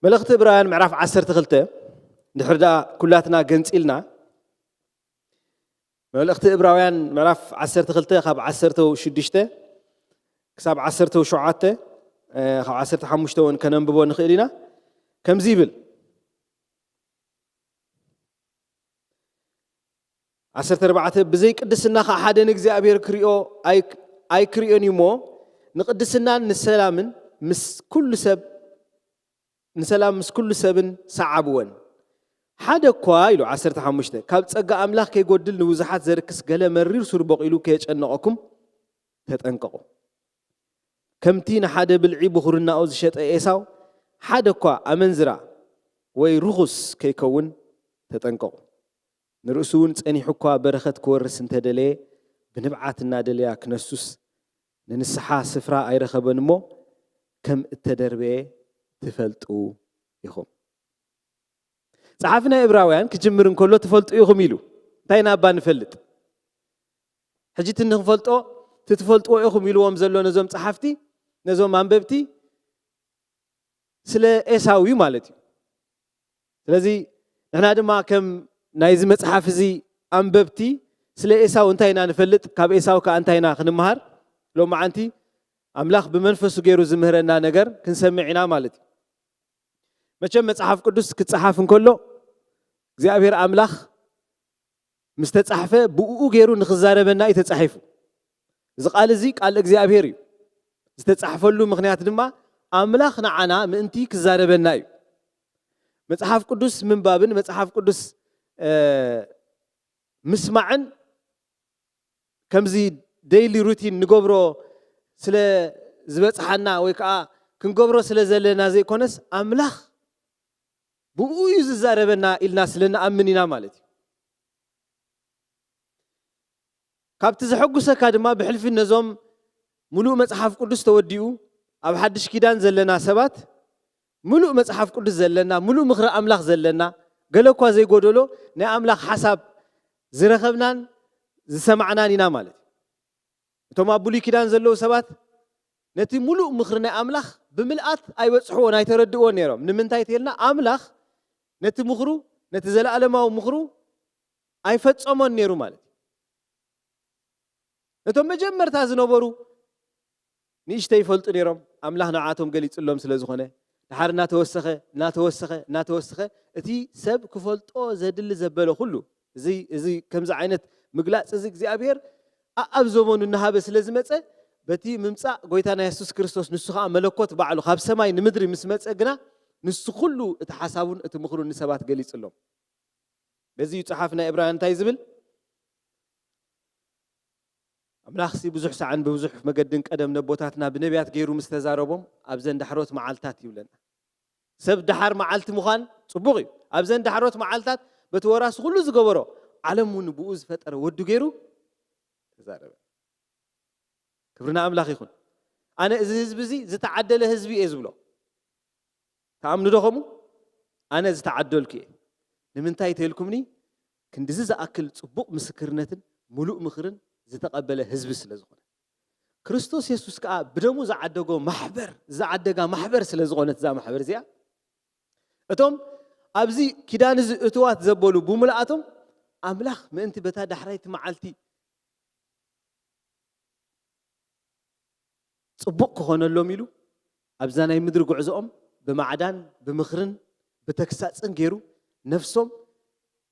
መልእኽቲ ዕብራውያን ምዕራፍ ዓሰርተ ክልተ፣ ድሕሪ ደኣ ኩላትና ገንፂልና፣ መልእኽቲ ዕብራውያን ምዕራፍ ዓሰርተ ክልተ ካብ ዓሰርተ ሽዱሽተ ክሳብ ዓሰርተ ሸውዓተ፣ እ፣ ካብ ዓሰርተ ሓሙሽተ እውን ከነንብቦ ንኽእል ኢና። ከምዚ ይብል፣ ዓሰርተ ኣርባዕተ፣ ብዘይ ቅድስና ኸዓ ሓደ ንእግዚኣብሔር ክሪኦ ኣይ-፣ ኣይክሪኦን እዩ እሞ፣ ንቅድስናን ንሰላምን ምስ ኩሉ ሰብ፣ ንሰላም ምስ ኩሉ ሰብን ሰዓብወን። ሓደ እኳ ኢሉ፣ ዓሰርተ ሓሙሽተ፣ ካብ ጸጋ ኣምላኽ ከይጎድል ንብዙሓት ዘርክስ ገለ መሪር ሱር በቂሉ ከየጨነቐኩም ተጠንቀቑ። ከምቲ ንሓደ ብልዒ ብኹርናኡ ዝሸጠ ኤሳው፣ ሓደ እኳ ኣመንዝራ ወይ ርኹስ ከይከውን ተጠንቀቑ። ንርእሱ እውን ጸኒሑ እኳ በረኸት ክወርስ እንተደለየ፣ ብንብዓት እናደለያ ክነሱስ ንንስሓ ስፍራ ኣይረኸበን እሞ፣ ከም እተደርበየ ትፈልጡ ኢኹም። ጸሓፊ ናይ ዕብራውያን ክጅምር እንከሎ ትፈልጡ ኢኹም ኢሉ። እንታይ ኢና እባ ንፈልጥ? ሕጂ እቲ ንኽንፈልጦ፣ እቲ ትፈልጥዎ ኢኹም ኢልዎም ዘሎ ነዞም ጸሓፍቲ፣ ነዞም ኣንበብቲ፣ ስለ ኤሳው እዩ ማለት እዩ። ስለዚ ንሕና ድማ ከም ናይዚ መጽሓፍ እዚ ኣንበብቲ ስለ ኤሳው እንታይ ኢና ንፈልጥ? ካብ ኤሳው ከኣ እንታይ ኢና ክንመሃር? ሎማዓንቲ ኣምላኽ ብመንፈሱ ገይሩ ዝምህረና ነገር ክንሰምዕ ኢና ማለት እዩ። መቸም መጽሓፍ ቅዱስ ክጸሓፍ እንከሎ እግዚኣብሔር ኣምላኽ ምስ ተጻሕፈ ብእኡ ገይሩ ንኽዛረበና እዩ ተጻሒፉ። እዚ ቃል እዚ ቃል እግዚኣብሔር እዩ። ዝተጻሕፈሉ ምኽንያት ድማ ኣምላኽ ንዓና ምእንቲ ክዛረበና እዩ። መጽሓፍ ቅዱስ ምንባብን መጽሓፍ ቅዱስ ምስማዕን ከምዚ ዴይሊ ሩቲን ንገብሮ ስለ ዝበጽሓና ወይ ከዓ ክንገብሮ ስለ ዘለና ዘይኮነስ ኣምላኽ ብኡ እዩ ዝዛረበና ኢልና ስለ ንኣምን ኢና ማለት እዩ። ካብቲ ዘሐጉሰካ ድማ ብሕልፊ ነዞም ሙሉእ መጽሓፍ ቅዱስ ተወዲኡ ኣብ ሓድሽ ኪዳን ዘለና ሰባት ሙሉእ መጽሓፍ ቅዱስ ዘለና፣ ሙሉእ ምኽሪ ኣምላኽ ዘለና፣ ገለ እኳ ዘይጎደሎ ናይ ኣምላኽ ሓሳብ ዝረኸብናን ዝሰማዕናን ኢና ማለት እዩ። እቶም ኣብ ብሉይ ኪዳን ዘለዉ ሰባት ነቲ ሙሉእ ምኽሪ ናይ ኣምላኽ ብምልኣት ኣይበጽሕዎን ኣይተረድእዎን ነይሮም። ንምንታይ ተልና ኣምላኽ ነቲ ምኽሩ ነቲ ዘለኣለማዊ ምኽሩ ኣይፈጸሞን ነይሩ ማለት እዩ። ነቶም መጀመርታ ዝነበሩ ንእሽተይ ይፈልጡ ነይሮም። ኣምላኽ ንዓቶም ገሊጽሎም ስለ ዝኾነ ድሓር እናተወሰኸ እናተወሰኸ እናተወሰኸ እቲ ሰብ ክፈልጦ ዘድሊ ዘበለ ኩሉ እዚ እዚ ከምዚ ዓይነት ምግላጽ እዚ እግዚኣብሔር ኣብ ዘመኑ እናሃበ ስለ ዝመጸ በቲ ምምጻእ ጎይታና የሱስ ክርስቶስ ንሱ ከዓ መለኮት ባዕሉ ካብ ሰማይ ንምድሪ ምስ መጸ ግና ንሱ ኩሉ እቲ ሓሳቡን እቲ ምኽሩን ንሰባት ገሊጽሎም። በዚ እዩ ጸሓፊ ናይ ዕብራውያን እንታይ ዝብል? ኣምላኽሲ ብዙሕ ሳዕን ብብዙሕ መገድን ቀደም ነቦታትና ብነቢያት ገይሩ ምስ ተዛረቦም ኣብዘን ዳሕሮት መዓልታት ይብለና። ሰብ ደሓር መዓልቲ ምዃን ጽቡቕ እዩ። ኣብዘን ዳሕሮት መዓልታት በቲ ወራሲ ኩሉ ዝገበሮ ዓለም እውን ብኡ ዝፈጠረ ወዱ ገይሩ ተዛረበ። ክብሪ ንኣምላኽ ይኹን። ኣነ እዚ ህዝቢ እዚ ዝተዓደለ ህዝቢ እየ ዝብሎ። ተኣምኑ ዶ ከምኡ? ኣነ ዝተዓደልኩ እየ። ንምንታይ ተልኩምኒ? ክንድዚ ዝኣክል ጽቡቕ ምስክርነትን ሙሉእ ምኽርን ዝተቐበለ ህዝቢ ስለ ዝኾነ። ክርስቶስ የሱስ ከኣ ብደሙ ዝዓደጎ ማሕበር ዝዓደጋ ማሕበር ስለ ዝኾነት እዛ ማሕበር እዚኣ እቶም ኣብዚ ኪዳን እዚ እትዋት ዘበሉ ብምልኣቶም ኣምላኽ ምእንቲ በታ ዳሕራይቲ መዓልቲ ጽቡቕ ክኾነሎም ኢሉ ኣብዛ ናይ ምድሪ ጉዕዞኦም ብማዕዳን ብምኽርን ብተግሳጽን ገይሩ ነፍሶም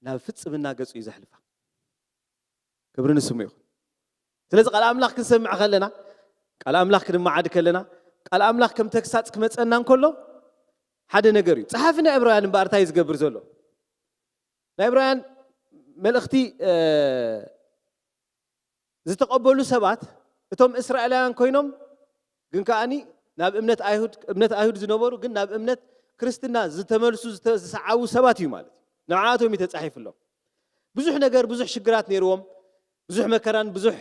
ናብ ፍጽምና ገጹ እዩ ዘሕልፋ። ክብሪ ንስሙ ይኹን። ስለዚ ቃል ኣምላኽ ክንሰምዕ ከለና ቃል ኣምላኽ ክንመዓድ ከለና ቃል ኣምላኽ ከም ተግሳጽ ክመጸና እንከሎ ሓደ ነገር እዩ። ጸሓፊ ናይ ዕብራውያን እምበኣር እንታይ እዩ ዝገብር ዘሎ? ናይ ዕብራውያን መልእኽቲ ዝተቐበሉ ሰባት እቶም እስራኤላውያን ኮይኖም ግን ከኣኒ ናብ እምነት ኣይሁድ እምነት ኣይሁድ ዝነበሩ ግን ናብ እምነት ክርስትና ዝተመልሱ ዝተ- ዝሰዓቡ ሰባት እዩ ማለት እዩ። ንዓኣቶም እዩ ተጻሒፍሎም። ብዙሕ ነገር ብዙሕ ሽግራት ነይርዎም፣ ብዙሕ መከራን ብዙሕ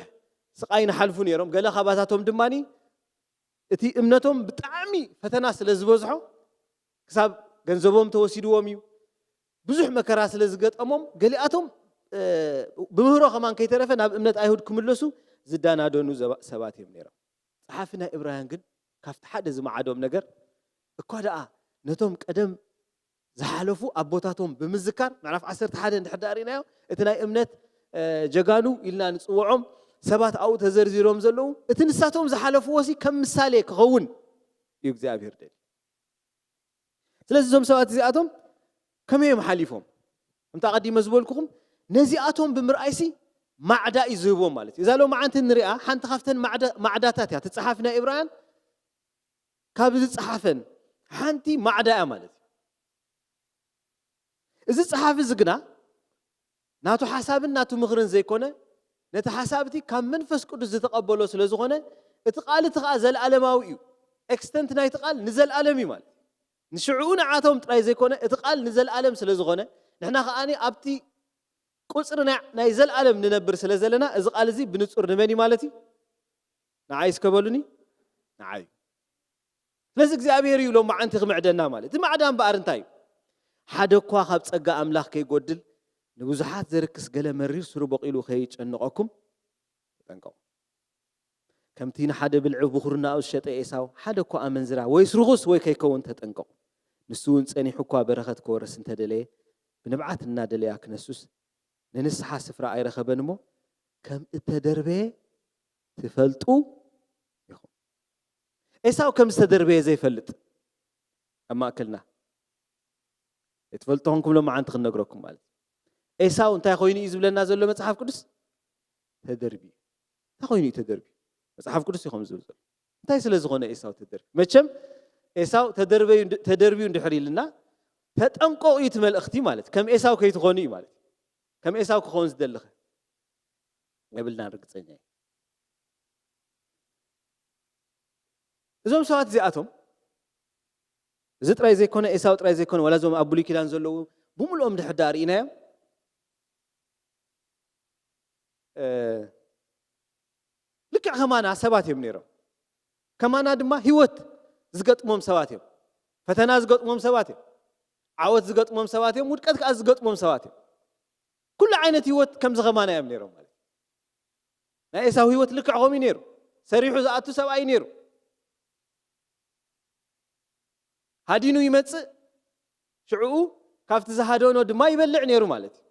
ስቓይን ሓልፉ ነይሮም። ገለ ካባታቶም ድማ እቲ እምነቶም ብጣዕሚ ፈተና ስለ ዝበዝሖ ክሳብ ገንዘቦም ተወሲድዎም እዩ። ብዙሕ መከራ ስለ ዝገጠሞም ገሊኣቶም ብምህሮ ከማን ከይተረፈ ናብ እምነት ኣይሁድ ክምለሱ ዝዳናደኑ ሰባት እዮም ነይሮም። ጸሓፊ ናይ እብራውያን ግን ካብቲ ሓደ ዝመዓዶም ነገር እኳ ደኣ ነቶም ቀደም ዝሓለፉ ኣቦታቶም ብምዝካር ምዕራፍ ዓሰርተ ሓደ እንድሕር ዳኣ ርኢናዮ እቲ ናይ እምነት ጀጋኑ ኢልና ንፅውዖም ሰባት ኣብኡ ተዘርዚሮም ዘለዉ እቲ ንሳቶም ዝሓለፍዎ ሲ ከም ምሳሌ ክኸውን እዩ እግዚኣብሔር ደልዩ። ስለዚ እዞም ሰባት እዚኣቶም ከመይ እዮም ሓሊፎም? ከምቲ ኣቐዲመ ዝበልኩኹም ነዚኣቶም ብምርኣይሲ ማዕዳ እዩ ዝህቦም ማለት እዩ። እዛ ሎማዓንቲ ንሪኣ ሓንቲ ካብተን ማዕዳታት እያ። እቲ ጸሓፊ ናይ እብራውያን ካብ ዝጸሓፈን ሓንቲ ማዕዳ እያ ማለት እዩ። እዚ ጸሓፊ እዚ ግና ናቱ ሓሳብን ናቱ ምኽርን ዘይኮነ ነቲ ሓሳብ እቲ ካብ መንፈስ ቅዱስ ዝተቐበሎ ስለ ዝኾነ እቲ ቃል እቲ ኸዓ ዘለኣለማዊ እዩ። ኤክስተንት ናይቲ ቃል ንዘለኣለም እዩ ማለት ንሽዕኡ ንዓቶም ጥራይ ዘይኮነ እቲ ቃል ንዘለኣለም ስለ ዝኾነ ንሕና ኸዓ ኣብቲ ቁፅሪ ናይ ዘለኣለም ንነብር ስለ ዘለና እዚ ቃል እዚ ብንፁር ንመን እዩ ማለት እዩ? ንዓይ እስከ በሉኒ። ንዓይ እዩ። ስለዚ እግዚኣብሔር እዩ ሎም መዓንቲ ክምዕደና ማለት እቲ ማዕዳ እምበኣር እንታይ እዩ? ሓደ እኳ ካብ ፀጋ ኣምላኽ ከይጎድል ንብዙሓት ዘርክስ ገለ መሪር ስሩ በቂሉ ከይጨንቐኩም ተጠንቀቑ። ከምቲ ንሓደ ብልዒ ብኹርናኡ ዝሸጠ ኤሳው ሓደ እኳ ኣመንዝራ ወይስ ርኹስ ወይ ከይከውን ተጠንቀቑ። ንሱ እውን ጸኒሑ እኳ በረኸት ክወርስ እንተደለየ ብንብዓት እናደለያ ክነሱስ ንንስሓ ስፍራ ኣይረኸበን እሞ ከም እተደርበየ ትፈልጡ ኢኹም። ኤሳው ከም ዝተደርበየ ዘይፈልጥ ኣብ ማእከልና ኣይትፈልጡ ኾንኩም ሎም መዓንቲ ክንነግረኩም ማለት እዩ። ኤሳው እንታይ ኮይኑ እዩ ዝብለና ዘሎ መጽሓፍ ቅዱስ? ተደርቢ እንታይ ኮይኑ እዩ ተደርቢ? መጽሓፍ ቅዱስ ይኸም ዝብል ዘሎ እንታይ ስለ ዝኾነ ኤሳው ተደርቢ? መቸም ኤሳው ተደርበዩ፣ ተደርብዩ እንድሕር ኢልና፣ ተጠንቀቑ እዩ እቲ መልእኽቲ ማለት። ከም ኤሳው ከይትኾኑ እዩ ማለት። ከም ኤሳው ክኸውን ዝደልኸ የብልናን፣ ርግጸኛ እየ። እዞም ሰባት እዚኣቶም፣ እዚ ጥራይ ዘይኮነ፣ ኤሳው ጥራይ ዘይኮነ፣ ዋላ እዞም ኣብ ብሉይ ኪዳን ዘለዉ ብምልኦም ድሕር ደኣ ርኢናዮም፣ እ፣ ልክዕ ከማና ሰባት እዮም ነይሮም። ከማና ድማ ህይወት ዝገጥሞም ሰባት እዮም። ፈተና ዝገጥሞም ሰባት እዮም። ዓወት ዝገጥሞም ሰባት እዮም። ውድቀት ከኣ ዝገጥሞም ሰባት እዮም። ኩሉ ዓይነት ህይወት ከምዚ ከማና እዮም ነይሮም ማለት እዩ። ናይ ኤሳው ህይወት ልክዕ ከምኡ እዩ ነይሩ። ሰሪሑ ዝኣቱ ሰብኣይ እዩ ነይሩ። ሃዲኑ ይመጽእ፣ ሽዕኡ ካብቲ ዝሃደኖ ድማ ይበልዕ ነይሩ ማለት እዩ።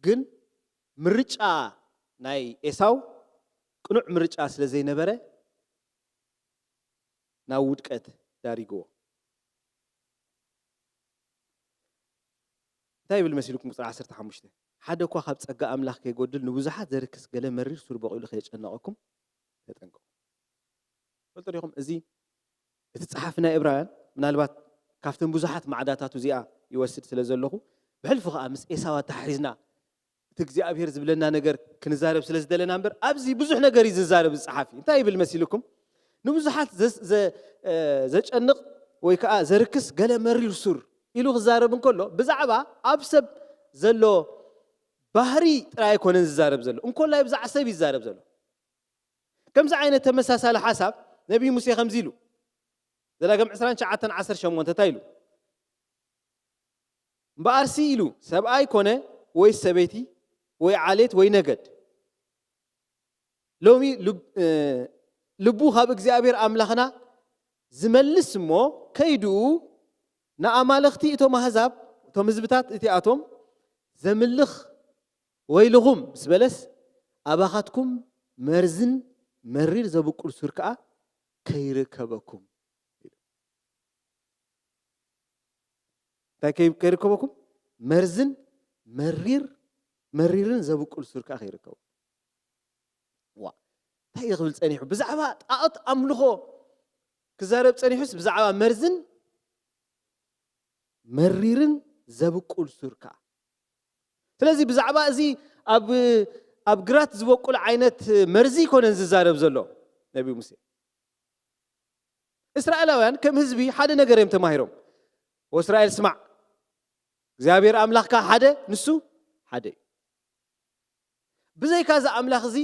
ግን ምርጫ ናይ ኤሳው ቅኑዕ ምርጫ ስለ ዘይነበረ ናብ ውድቀት ዳሪግዎ። እንታይ ይብል መሲልኩም? ቁጽሪ ዓሰርተ ሓሙሽተ፣ "ሓደ እኳ ካብ ጸጋ ኣምላኽ ከይጎድል ንብዙሓት ዘርክስ ገለ መሪር ሱር በቂሉ ከየጨነቐኩም ተጠንቀቑ።" ፈልጡ ዲኹም? እዚ እቲ ጸሓፊ ናይ ዕብራውያን ምናልባት ካብተን ብዙሓት ማዕዳታቱ እዚኣ ይወስድ ስለ ዘለኹ፣ ብሕልፊ ኸኣ ምስ ኤሳው ኣተሓሒዝና እቲ እግዚኣብሔር ዝብለና ነገር ክንዛረብ ስለ ዝደለና እምበር፣ ኣብዚ ብዙሕ ነገር እዩ ዝዛረብ እዚ ጸሓፊ። እንታይ ይብል መሲልኩም? ንብዙሓት ዘስ-፣ ዘ-፣ እ፣ ዘጨንቕ ወይ ከኣ ዘርክስ ገለ መሪር ሱር ኢሉ ክዛረብ እንከሎ፣ ብዛዕባ ኣብ ሰብ ዘሎ ባህሪ ጥራይ ኣይኮነን ዝዛረብ ዘሎ፣ እንኮላይ ብዛዕባ ሰብ እዩ ዝዛረብ ዘሎ። ከምዚ ዓይነት ተመሳሳሊ ሓሳብ ነቢይ ሙሴ ከምዚ ኢሉ፣ ዘዳግም ዕስራን ትሽዓተን ዓሰርተ ሸሞንተ እንታይ ኢሉ? "እምበኣርሲ" ኢሉ፣ "ሰብኣይ ኮነ ወይ ሰበይቲ ወይ ዓሌት ወይ ነገድ፣ ሎሚ ልብ-፣ እ፣ ልቡ ካብ እግዚኣብሔር ኣምላኽና ዝመልስ እሞ፣ ከይዱ ንኣማልኽቲ እቶም ኣህዛብ፣ እቶም ህዝብታት እቲኣቶም ዘምልኽ ወይልኹም ምስ በለስ፣ ኣባኻትኩም መርዝን መሪር ዘብቁል ሱር ከኣ ከይርከበኩም" ኢሉ። እንታይ ከይ-፣ ከይርከበኩም? መርዝን መሪር፣ መሪርን ዘብቁል ሱር ከኣ ከይርከቡ። ዋ፣ እንታይ እዩ ክብል ጸኒሑ? ብዛዕባ ጣኦት ኣምልኾ ክዛረብ ጸኒሑስ፣ ብዛዕባ መርዝን መሪርን ዘብቁል ሱር ከኣ። ስለዚ ብዛዕባ እዚ ኣብ፣ ኣብ ግራት ዝበቁል ዓይነት መርዚ ኣይኮነን ዝዛረብ ዘሎ ነቢ ሙሴ። እስራኤላውያን ከም ህዝቢ ሓደ ነገር እዮም ተማሂሮም። "ወእስራኤል ስማዕ፣ እግዚኣብሔር ኣምላኽካ ሓደ፣ ንሱ ሓደ እዩ። ብዘይካ እዚ ኣምላኽ እዚ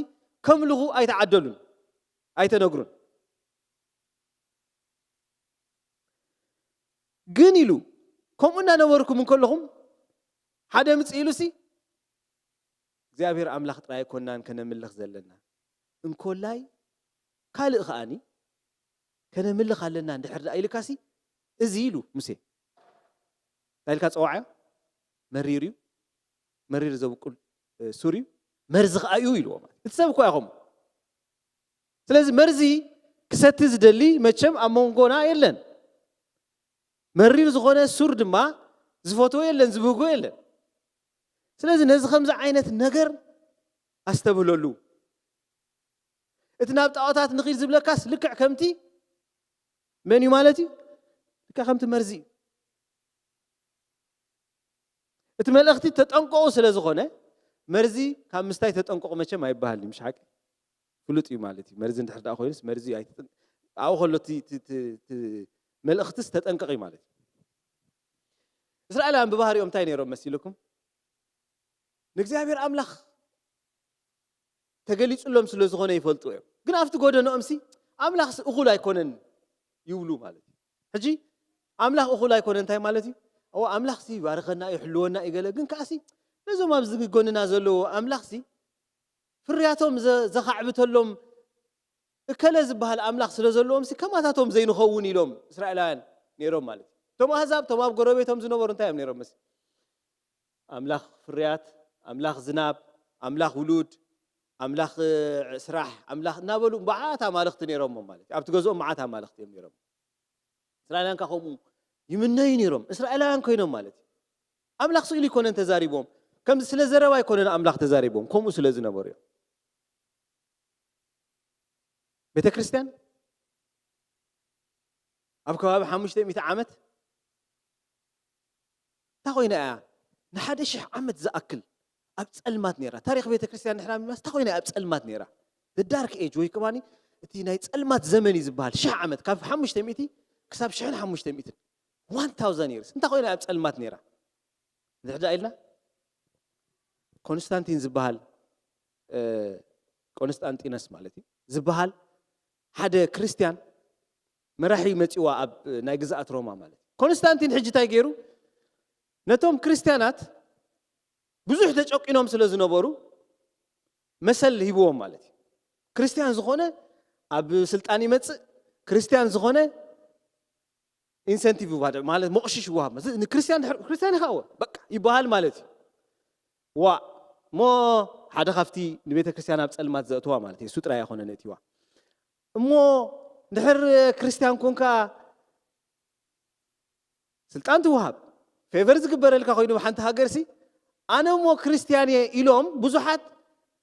ከምልኹ ኣይተዓደሉን፣ ኣይተነግሩን። ግን" ኢሉ፣ "ከምኡ እናነበርኩም እንከለኹም ሓደ ምጽእ ኢሉሲ እግዚኣብሔር ኣምላኽ ጥራይ ኣይኮናን ከነምልኽ ዘለና፣ እንኮላይ ካልእ ከኣኒ ከነምልኽ ኣለና እንድሕር ደኣ ኢልካሲ፣ እዚ" ኢሉ ሙሴ። እንታይ ኢልካ ጸዋዓዮ? መሪር እዩ፣ መሪር ዘብቁል፣ እ፣ ሱር እዩ፣ መርዚ ከኣ እዩ ኢልዎ። ማለት እቲ ሰብ እኮ እዩ ከምኡ። ስለዚ መርዚ ክሰቲ ዝደሊ መቸም ኣብ መንጎና የለን። መሪር ዝኾነ ሱር ድማ ዝፈትዎ የለን፣ ዝብህጎ የለን። ስለዚ ነዚ ከምዚ ዓይነት ነገር ኣስተብህለሉ። እቲ ናብ ጣዖታት ንኺድ ዝብለካስ ልክዕ ከምቲ መን እዩ ማለት እዩ? ልክዕ ከምቲ መርዚ እዩ። እቲ መልእኽቲ ተጠንቀቑ ስለ ዝኾነ፣ መርዚ ካብ ምስታይ ተጠንቀቑ መቸም ኣይበሃልን፣ ምሽ ሓቂ? ፍሉጥ እዩ ማለት እዩ። መርዚ እንድሕር ደኣ ኮይኑስ፣ መርዚ ኣይትጥን-፣ ኣብኡ ከሎ እቲ፣ እቲ፣ እቲ፣ እቲ መልእኽትስ ተጠንቀቕ እዩ ማለት እዩ። እስራኤላውያን ብባህሪኦም እንታይ ነይሮም መሲልኩም? ንእግዚኣብሔር ኣምላኽ ተገሊጹሎም ስለ ዝኾነ ይፈልጡ እዮም። ግን ኣብቲ ጎደንኦምሲ፣ "ኣምላኽሲ እኹል ኣይኮነን" ይብሉ ማለት እዩ። ሕጂ ኣምላኽ እኹል ኣይኮነን እንታይ ማለት እዩ? እወ፣ ኣምላኽሲ ይባርኸና፣ ይሕልወና እዩ ገለ፣ ግን ከኣሲ ነዞም ኣብዚ ጎንና ዘለዉ ኣምላኽሲ ፍርያቶም ዘ-፣ ዘኻዕብተሎም እከለ ዝበሃል ኣምላኽ ስለ ዘለዎምሲ፣ ከማታቶም ዘይንኸውን ኢሎም እስራኤላውያን ነይሮም ማለት እዩ። እቶም ኣህዛብ፣ እቶም ኣብ ጎረቤቶም ዝነበሩ እንታይ እዮም ነይሮም መሲ? ኣምላኽ ፍርያት፣ ኣምላኽ ዝናብ፣ ኣምላኽ ውሉድ፣ ኣምላኽ፣ እ፣ ስራሕ፣ ኣምላኽ እናበሉ መዓት ኣማልኽቲ ነይሮምዎም ማለት እዩ። ኣብቲ ገዝኦም መዓት ኣማልኽቲ እዮም ነይሮም። እስራኤላውያን ከኣ ከምኡ ይምነዩ ነይሮም። እስራኤላውያን ኮይኖም ማለት እዩ። ኣምላኽ ስኢሉ ኣይኮነን ተዛሪቦም። ከምዚ ስለ ዘረባ ኣይኮነን ኣምላኽ ተዛሪቦም። ከምኡ ስለ ዝነበሩ እዮም። ቤተ ክርስቲያን ኣብ ከባቢ ሓሙሽተ ሚእቲ ዓመት እንታይ ኮይና እያ ንሓደ ሽሕ ዓመት ዝኣክል ኣብ ጸልማት ነይራ? ታሪኽ ቤተ ክርስቲያን ንሕና ምማስ እንታይ ኮይና እያ ኣብ ጸልማት ነይራ? The dark age ወይ ከማኒ እቲ ናይ ጸልማት ዘመን እዩ ዝበሃል። ሽሕ ዓመት ካብ ሓሙሽተ ሚእቲ ክሳብ ሽሕን ሓሙሽተ ሚእትን one thousand years እንታይ ኮይና እያ ኣብ ጸልማት ነይራ? ንድሕዳ ኢልና ኮንስታንቲን ዝበሃል እ፣ ቆንስጣንጢኖስ ማለት እዩ ዝበሃል ሓደ ክርስቲያን መራሒ መፂዋ ኣብ ናይ ግዝኣት ሮማ ማለት እዩ። ኮንስታንቲን ሕጂ እንታይ ገይሩ? ነቶም ክርስቲያናት ብዙሕ ተጨቂኖም ስለ ዝነበሩ መሰል ሂብዎም ማለት እዩ። ክርስቲያን ዝኾነ ኣብ ስልጣን ይመፅእ፣ ክርስቲያን ዝኾነ ኢንሰንቲቭ ይወሃብ ማለት መቕሽሽ ይወሃብ። እዚ ንክርስትያን ድሕር-፣ ክርስትያን ኢኻ እወ፣ በቃ ይበሃል ማለት እዩ። ዋ፣ እሞ ሓደ ካብቲ ንቤተ ክርስቲያን ኣብ ጸልማት ዘእትዋ ማለት እዩ። እሱ ጥራይ ኣይኮነን እእትዋ። እሞ ድሕር ክርስትያን ኮንካ ስልጣን ትወሃብ፣ ፌቨር ዝግበረልካ ኮይኑ ብሓንቲ ሃገርሲ፣ ኣነ እሞ ክርስትያን እየ ኢሎም ብዙሓት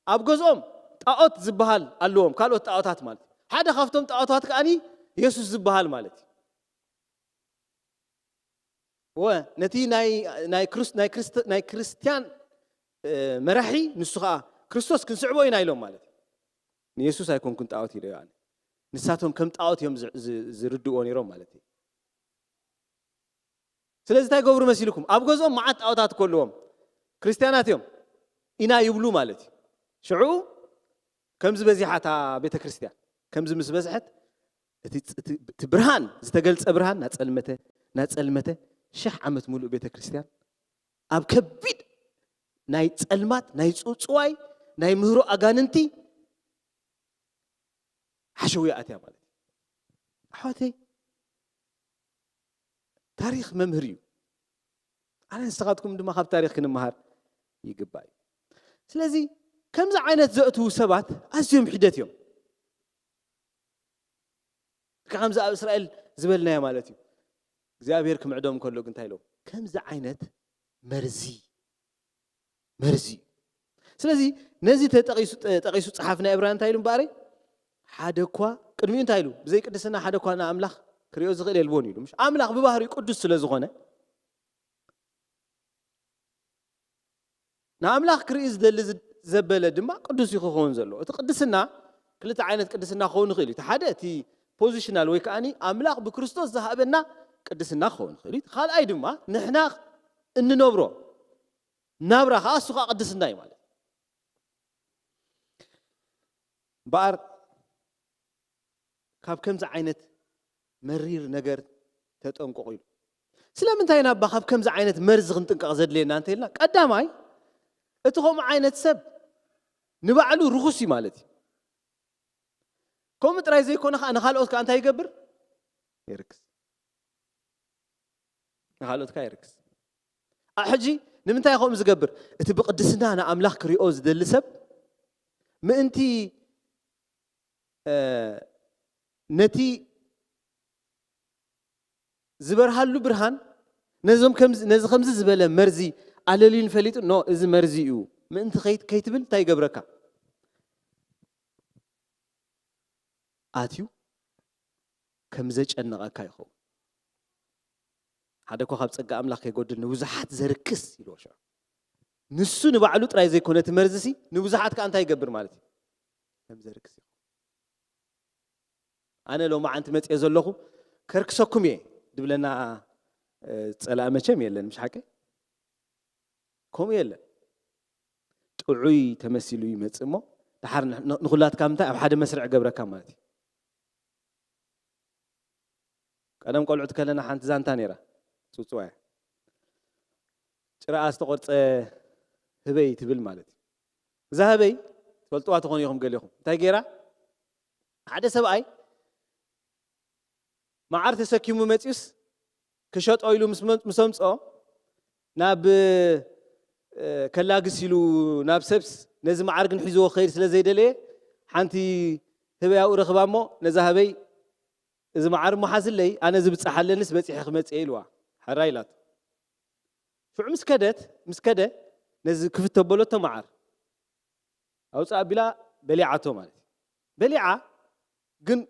ኣብ ገዝኦም ጣዖት ዝበሃል ኣለዎም፣ ካልኦት ጣዖታት ማለት እዩ። ሓደ ካብቶም ጣዖታት ከኣኒ የሱስ ዝበሃል ማለት እዩ። ወ-፣ ነቲ ናይ፣ ናይ ክርስ-፣ ናይ ክርስት-፣ ናይ ክርስትያን፣ እ፣ መራሒ ንሱ ኸኣ ክርስቶስ ክንስዕቦ ኢና ኢሎም ማለት እዩ። ንየሱስ ኣይኮንኩን ጣዖት ኢለዮ ኣነ። ንሳቶም ከም ጣዖት እዮም ዝ-፣ ዝ-፣ ዝርድእዎ ነይሮም ማለት እዩ። ስለዚ እንታይ ገብሩ መሲልኩም? ኣብ ገዝኦም መዓት ጣዖታት እኮ ኣለዎም። ክርስትያናት እዮም። ኢና ይብሉ ማለት እዩ። ሽዑ ከምዚ በዚሓ እታ ቤተ ክርስቲያን። ከምዚ ምስ በዝሐት እቲ ጽ-፣ እቲ፣ እቲ ብርሃን፣ ዝተገልጸ ብርሃን ናጸልመተ፣ ናጸልመተ፣ ሽሕ ዓመት ሙሉእ ቤተ ክርስቲያን ኣብ ከቢድ ናይ ጸልማት፣ ናይ ጽውጽዋይ፣ ናይ ምህሮ ኣጋንንቲ ሓሸውያ ኣትያ ማለት እዩ። ኣሕዋተይ፣ ታሪኽ መምህር እዩ። ኣነ ንስኻትኩም ድማ ካብ ታሪኽ ክንመሃር ይግባእ እዩ። ስለዚ ከምዚ ዓይነት ዘእትዉ ሰባት ኣዝዮም ሒደት እዮም። ልክዕ ከምዚ ኣብ እስራኤል ዝበልናዮ ማለት እዩ። እግዚኣብሔር ክምዕዶም ከሎ ግን እንታይ ኢሎም? ከምዚ ዓይነት መርዚ፣ መርዚ እዩ። ስለዚ ነዚ ተጠቒሱ፣ ጠ-፣ ጠቒሱ ጸሓፊ ናይ ዕብራውያን እንታይ ኢሉ እምበኣረይ? ሓደ እኳ፣ ቅድሚኡ እንታይ ኢሉ? ብዘይ ቅድስና ሓደ እኳ ንኣምላኽ ክርእዮ ዝኽእል የልቦን ኢሉ። ምሽ ኣምላኽ ብባህሪኡ ቅዱስ ስለ ዝኾነ፣ ንኣምላኽ ክርኢ ዝደሊ ዝ-፣ ዘበለ ድማ ቅዱስ እዩ ክኸውን ዘለዎ። እቲ ቅድስና ክልተ ዓይነት ቅድስና ክኸውን ይኽእል እዩ። እቲ ሓደ እቲ ፖዚሽናል ወይ ከኣኒ ኣምላኽ ብክርስቶስ ዝሃበና ቅድስና ክኸውን ይኽእል እዩ። እቲ ካልኣይ ድማ ንሕና እንነብሮ ናብራ ከኣ እሱ ከኣ ቅድስና እዩ ማለት እዩ። እምበኣር ካብ ከምዚ ዓይነት መሪር ነገር ተጠንቀቑ ኢሉ። ስለምንታይ ኢና እባ ካብ ከምዚ ዓይነት መርዚ ክንጥንቀቕ ዘድልየና እንተኢልና፣ ቀዳማይ እቲ ከምኡ ዓይነት ሰብ ንባዕሉ ርኹስ እዩ ማለት እዩ። ከምኡ ጥራይ ዘይኮነ ከኣ ንኻልኦት ከኣ እንታይ ይገብር? የርክስ። ንኻልኦት ከኣ የርክስ። ኣ፣ ሕጂ ንምንታይ ከምኡ ዝገብር? እቲ ብቅድስና ንኣምላኽ ክሪኦ ዝደሊ ሰብ ምእንቲ፣ እ፣ ነቲ ዝበርሃሉ ብርሃን ነዞም ከምዚ፣ ነዚ ከምዚ ዝበለ መርዚ ኣለልዩን ፈሊጡ፣ "ኖ፣ እዚ መርዚ እዩ" ምእንቲ ከይት-፣ ከይትብል እንታይ ይገብረካ? ኣትዩ ከም ዘጨንቐካ ይኸውን። ሓደ እኳ ካብ ጸጋ ኣምላኽ ከይጎድል ንብዙሓት ዘርክስ ኢልዎ ሽዑ። ንሱ ንባዕሉ ጥራይ ዘይኮነ እቲ መርዚሲ ንብዙሓት ከኣ እንታይ ይገብር ማለት እዩ? ከም ዘርክስ ይኸውን። ኣነ ሎማዓንቲ መጽየ ዘለኹ ከርክሰኩም እየ ድብለና፣ እ፣ ጸላኢ መቸም የለን፣ ምሽ ሓቀይ? ከምኡ የለን። ጥዑይ ተመሲሉ ይመጽእ እሞ፣ ደሓር ን-፣ ን-፣ ንኹላትካ ምንታይ ኣብ ሓደ መስርዕ ገብረካ ማለት እዩ። ቀደም ቆልዑት ከለና ሓንቲ ዛንታ ነይራ፣ ጽውጽዋ እያ። ጭራኣ ዝተቖርጸ ህበይ ትብል ማለት እዩ። እዛ ህበይ ትፈልጥዋ ትኾኑ ኢኹም ገሊኹም። እንታይ ገይራ? ሓደ ሰብኣይ መዓር ተሰኪሙ መጺኡስ ክሸጦ ኢሉ ምስ መ-፣ ምስ ኣምጽኦ ናብ፣ እ፣ ከላግስ ኢሉ ናብ ሰብስ ነዚ መዓር ግን ሒዝዎ ክኸይድ ስለ ዘይደለየ ሓንቲ ህበይ ኣብኡ ረኽባ እሞ ነዛ ህበይ "እዚ መዓር እሞ ሓዝለይ፣ ኣነ ዝብጻሕ ኣለንስ በጺሐ ክመጽእ እየ" ኢልዋ። ሕራይ ኢላቶ። ሽዑ ምስ ከደት፣ ምስ ከደ ነዚ ክፍት ኣበለቶ መዓር። ኣውጽእ ኣቢላ በሊዓቶ ማለት እዩ። በሊዓ ግን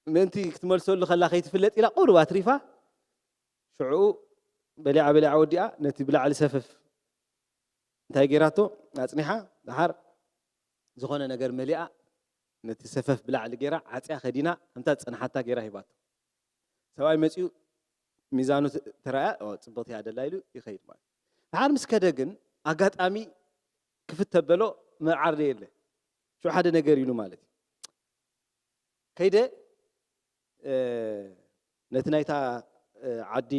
ምእንቲ ክትመልሰሉ ከላ ከይትፍለጥ ኢላ ቁሩብ ኣትሪፋ፣ ሽዑ በሊዓ በሊዓ ወዲኣ ነቲ ብላዕሊ ሰፈፍ እንታይ ገይራቶ? ኣጽኒሓ፣ ደሓር ዝኾነ ነገር መሊኣ፣ ነቲ ሰፈፍ ብላዕሊ ገይራ፣ ዓጽያ ከዲና፣ ከምታ ዝጸንሓታ ገይራ ሂባቶ። ሰብኣይ መጺኡ ሚዛኑ ተ-፣ ተራእያ፣ "ኦ፣ ጽብቕቲ እያ ደላ" ኢሉ ይኸይድ ማለት እዩ። ደሓር ምስ ከደ ግን ኣጋጣሚ ክፍት ተበሎ መዓር የለ። ሽዑ ሓደ ነገር ኢሉ ማለት እዩ። ከይደ፣ እ፣ ነቲ ናይታ፣ እ፣ ዓዲ፣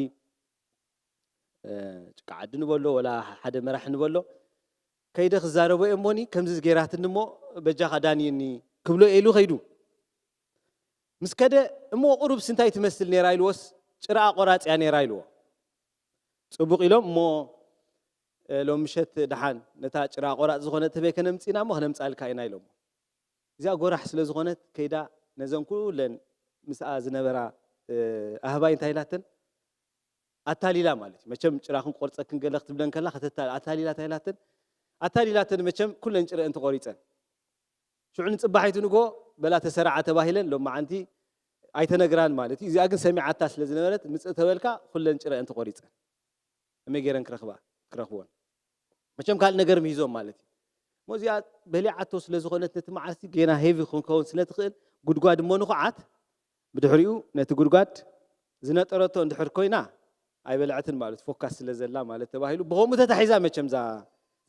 እ፣ ጭቃ ዓዲ ንበሎ፣ ወላ ሓደ መራሕ ንበሎ፣ ከይደ ክዛረቦ እየ እሞኒ፣ ከምዚ ገይራትኒ እሞ በጃኻ ዳንየኒ ክብሎ እየ ኢሉ ከይዱ። ምስ ከደ፣ እሞ ቁሩብስ እንታይ ትመስል ነይራ ኢልዎስ፣ ጭራ ኣቆራጽ እያ ነይራ ኢልዎ። ጽቡቕ ኢሎም፣ እሞ፣ እ፣ ሎም ምሸት ደሓን ነታ ጭራ ኣቆራጽ ዝኾነት ህበይ ከነምጽእና እሞ ከነምጻልካ ኢና ኢሎም። እዚኣ ጎራሕ ስለ ዝኾነት ከይዳ ነዘን ኩለን ምስኣ ዝነበራ፣ እ፣ ኣህባይ እንታይ ኢላተን? ኣታሊላ ማለት እዩ። መቸም ጭራ ክንቆርጸክን ገለ ክትብለን ከላ ከተታ-፣ ኣታሊላ እንታይ ኢላተን? ኣታሊላተን መቸም ኩለን ጭረአን ተቆሪጸን። ሽዑ ንጽባሒቱ ንግሆ በላ ተሰራዓ ተባሂለን ሎማዓንቲ ኣይተነግራን ማለት እዩ። እዚኣ ግን ሰሚዓታ ስለ ዝነበረት ምጽእ ተበልካ ኩለን ጭረአን ተቆሪጸን። ከመይ ገይረን ክረኽባ-፣ ክረኽብወን? መቸም ካልእ ነገር ምሂዞም ማለት እዩ። እሞ እዚኣ በሊዓቶ ስለ ዝኾነት ነቲ መዓልቲ ጌና ሄቪ ክንከውን ስለ ትኽእል ጉድጓድ እሞ ንኹዓት፣ ብድሕሪኡ ነቲ ጉድጓድ ዝነጠረቶ እንድሕር ኮይና ኣይበልዐትን ማለት ፎካስ ስለ ዘላ ማለት ተባሂሉ ብኸምኡ ተታሒዛ መቸም እዛ፣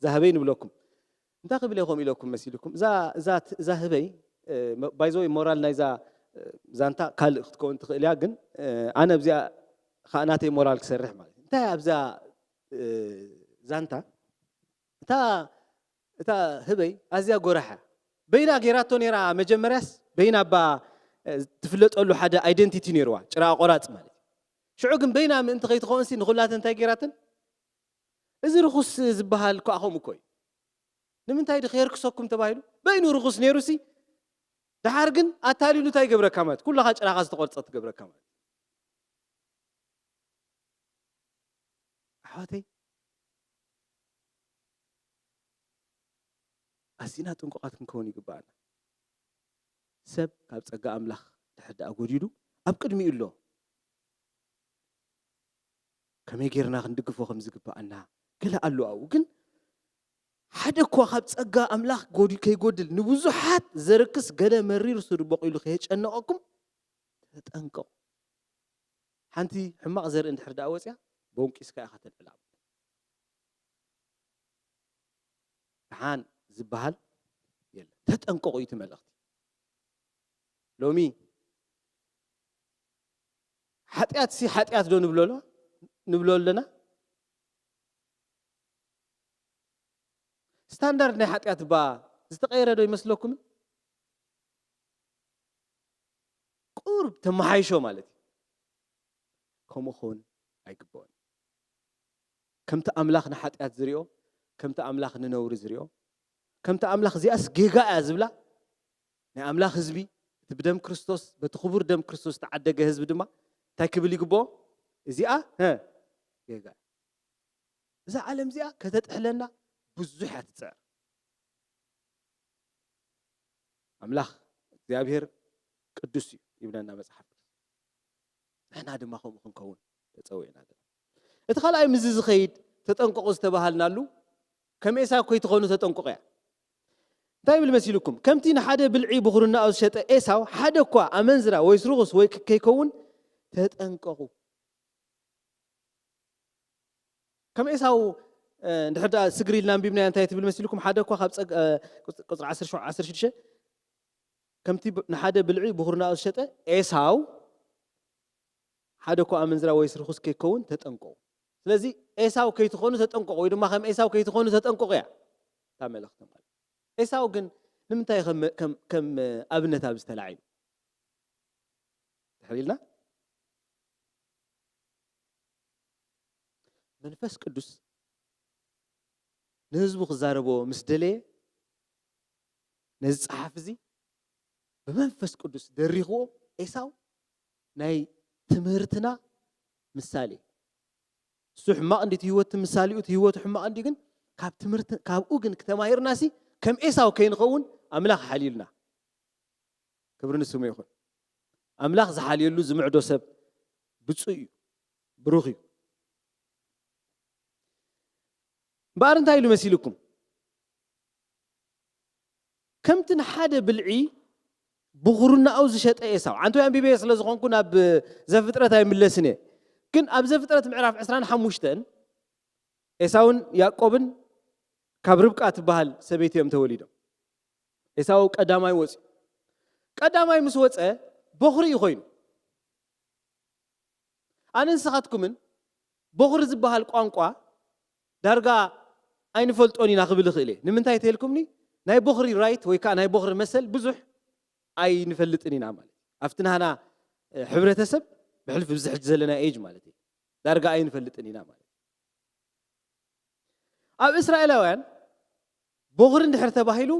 እዛ ህበይ ንብለኩም። እንታይ ክብል እየ ከምኡ ኢለኩም መሲልኩም? እዛ፣ እዛ፣ እዛ ህበይ፣ እ፣ መ-፣ ባይዘወይ ሞራል ናይዛ፣ እ፣ ዛንታ ካልእ ክትከውን ትኽእል እያ፣ ግን፣ እ፣ ኣነ ኣብዚኣ ኸኣ ናተይ ሞራል ክሰርሕ ማለት እዩ። እንታይ ኣብዛ፣ እ፣ ዛንታ? እታ፣ እታ ህበይ ኣዝያ ጎራሕ እያ። በይና ጌራቶ ነይራ መጀመርያስ፣ በይና እባ፣ እ፣ ትፍለጠሉ ሓደ ኣይደንቲቲ ነይርዋ፣ ጭራ ኣቆራጽ ማለት እዩ። ሽዑ ግን በይና ምእንቲ ከይትኸውንሲ ንኹላተን እንታይ ጌራተን? እዚ ርኹስ ዝበሃል እኮ ከምኡ እኮ እዩ። ንምንታይ ድዩ ከየርክሰኩም ተባሂሉ? በይኑ ርኹስ ነይሩሲ፣ ደሓር ግን ኣታሊሉ እንታይ ይገብረካ ማለት? ኩላኻ ጭራኻ ዝተቖርጸ ትገብረካ ማለት። ኣሕዋተይ፣ ኣዚና ጥንቁቓት ክንከውን ይግባኣና። ሰብ ካብ ጸጋ ኣምላኽ ድሕር ደኣ ጎዲሉ፣ ኣብ ቅድሚኡ ኣሎ። ከመይ ጌርና ክንድግፎ ከም ዝግባኣና ገለ ኣሎ ኣብኡ። ግን ሓደ እኳ ካብ ጸጋ ኣምላኽ ጎዲ-፣ ከይጎድል ንብዙሓት ዘርክስ ገለ መሪር ሱር በቂሉ ከየጨነቐኩም ተጠንቀቑ። ሓንቲ ሕማቕ ዘርኢ እንድሕር ደኣ ወጽያ፣ ቦንቂስካ ኢኻ ተልዕላ። ደሓን ዝበሃል የለን። ተጠንቀቑ እዩ እቲ መልእኽቲ። ሎሚ ሓጢኣትሲ ሓጢኣት ዶ ንብሎ ኣሎ-፣ ንብሎ ኣለና? ስታንዳርድ ናይ ሓጢኣት እባ ዝተቐየረ ዶ ይመስለኩምን? ቁሩብ ተመሓይሾ ማለት እዩ። ከምኡ ክኸውን ኣይግብኦን። ከምቲ ኣምላኽ ንሓጢኣት ዝሪኦ፣ ከምቲ ኣምላኽ ንነውሪ ዝሪኦ፣ ከምቲ ኣምላኽ እዚኣስ ጌጋ እያ ዝብላ፣ ናይ ኣምላኽ ህዝቢ፣ እቲ ብደም ክርስቶስ፣ በቲ ክቡር ደም ክርስቶስ ዝተዓደገ ህዝቢ ድማ እንታይ ክብል ይግብኦ? እዚኣ፣ ሀ፣ ጌጋ እያ። እዛ ዓለም እዚኣ ከተጥሕለና ብዙሕ እያ ትጽዕር። ኣምላኽ እግዚኣብሔር ቅዱስ እዩ ይብለና መጽሓፍ ቅዱስ። ንሕና ድማ ከምኡ ክንከውን ተጸዊዕና ኣለና። እቲ ካልኣይ ምስዚ ዝኸይድ ተጠንቀቑ ዝተባሃልናሉ፣ ከም ኤሳው ከይትኾኑ ተጠንቀቑ እያ። እንታይ ይብል መሲልኩም? ከምቲ ንሓደ ብልዒ ብኹርናኡ ዝሸጠ ኤሳው፣ ሓደ እኳ ኣመንዝራ ወይስ ርኹስ ወይ ክ-፣ ከይከውን ተጠንቀቑ። ከም ኤሳው፣ እ፣ እንድሕር ደኣ ስግር ኢልና ኣንቢብናዮ እንታይ ትብል መሲልኩም? ሓደ እኳ ካብ ጸግ-፣ እ፣ ቁጽ-፣ ቁጽሪ ዓሰርተ ሸውዓተ፣ ዓሰርተ ሽዱሽተ፣ ከምቲ ብ-፣ ንሓደ ብልዒ ብኹርናኡ ዝሸጠ ኤሳው፣ ሓደ እኳ ኣመንዝራ ወይስ ርኹስ ከይከውን ተጠንቀቑ። ስለዚ ኤሳው ከይትኾኑ ተጠንቀቑ፣ ወይ ድማ ከም ኤሳው ከይትኾኑ ተጠንቀቑ እያ እታ መልእኽቲ ማለት። ኤሳው ግን ንምንታይ ከም፣ ከም፣ ከም ኣብነት ኣብዚ ተላዒሉ? ድሕር ኢልና መንፈስ ቅዱስ ንህዝቡ ክዛረቦ ምስ ደለየ፣ ነዚ ጸሓፊ እዚ ብመንፈስ ቅዱስ ደሪኽዎ፣ ኤሳው ናይ ትምህርትና ምሳሌ። እሱ ሕማቕ እንዲ እቲ ህይወት ምሳሌኡ፣ እቲ ህይወቱ ሕማቕ እንዲ ግን፣ ካብ ትምህርቲ፣ ካብኡ ግን ክተማሂርናሲ ከም ኤሳው ከይንኸውን ኣምላኽ ሓልዩልና። ክብሪ ንስሙ ይኹን። ኣምላኽ ዝሓልየሉ ዝምዕዶ ሰብ ብፁዕ እዩ፣ ብሩኽ እዩ። እምበኣር እንታይ ኢሉ መሲልኩም? ከምቲ ንሓደ ብልዒ ብኹርናኡ ዝሸጠ ኤሳው። ዓንተይ ኣንቢበ ስለ ዝኾንኩ ናብ ዘፍጥረት ኣይምለስን እየ። ግን ኣብ ዘፍጥረት ምዕራፍ ዕስራን ሓሙሽተን ኤሳውን ያዕቆብን ካብ ርብቃ ትበሃል ሰበይቲ እዮም ተወሊዶም። ኤሳው ቀዳማይ ወፂኡ። ቀዳማይ ምስ ወፀ በኹሪ እዩ ኮይኑ። ኣነ ንስኻትኩምን በኹሪ ዝበሃል ቋንቋ ዳርጋ ኣይንፈልጦን ኢና ክብል እኽእል እየ። ንምንታይ ተልኩምኒ? ናይ በኹሪ ራይት ወይ ከዓ ናይ በኹሪ መሰል ብዙሕ ኣይንፈልጥን ኢና ማለት እዩ። ኣብቲ ናህና ሕብረተሰብ ብሕልፊ ብዚ ሕጂ ዘለና ኤጅ ማለት እዩ። ዳርጋ ኣይንፈልጥን ኢና ማለት እዩ። ኣብ እስራኤላውያን በኹሪ እንድሕር ተባሂሉ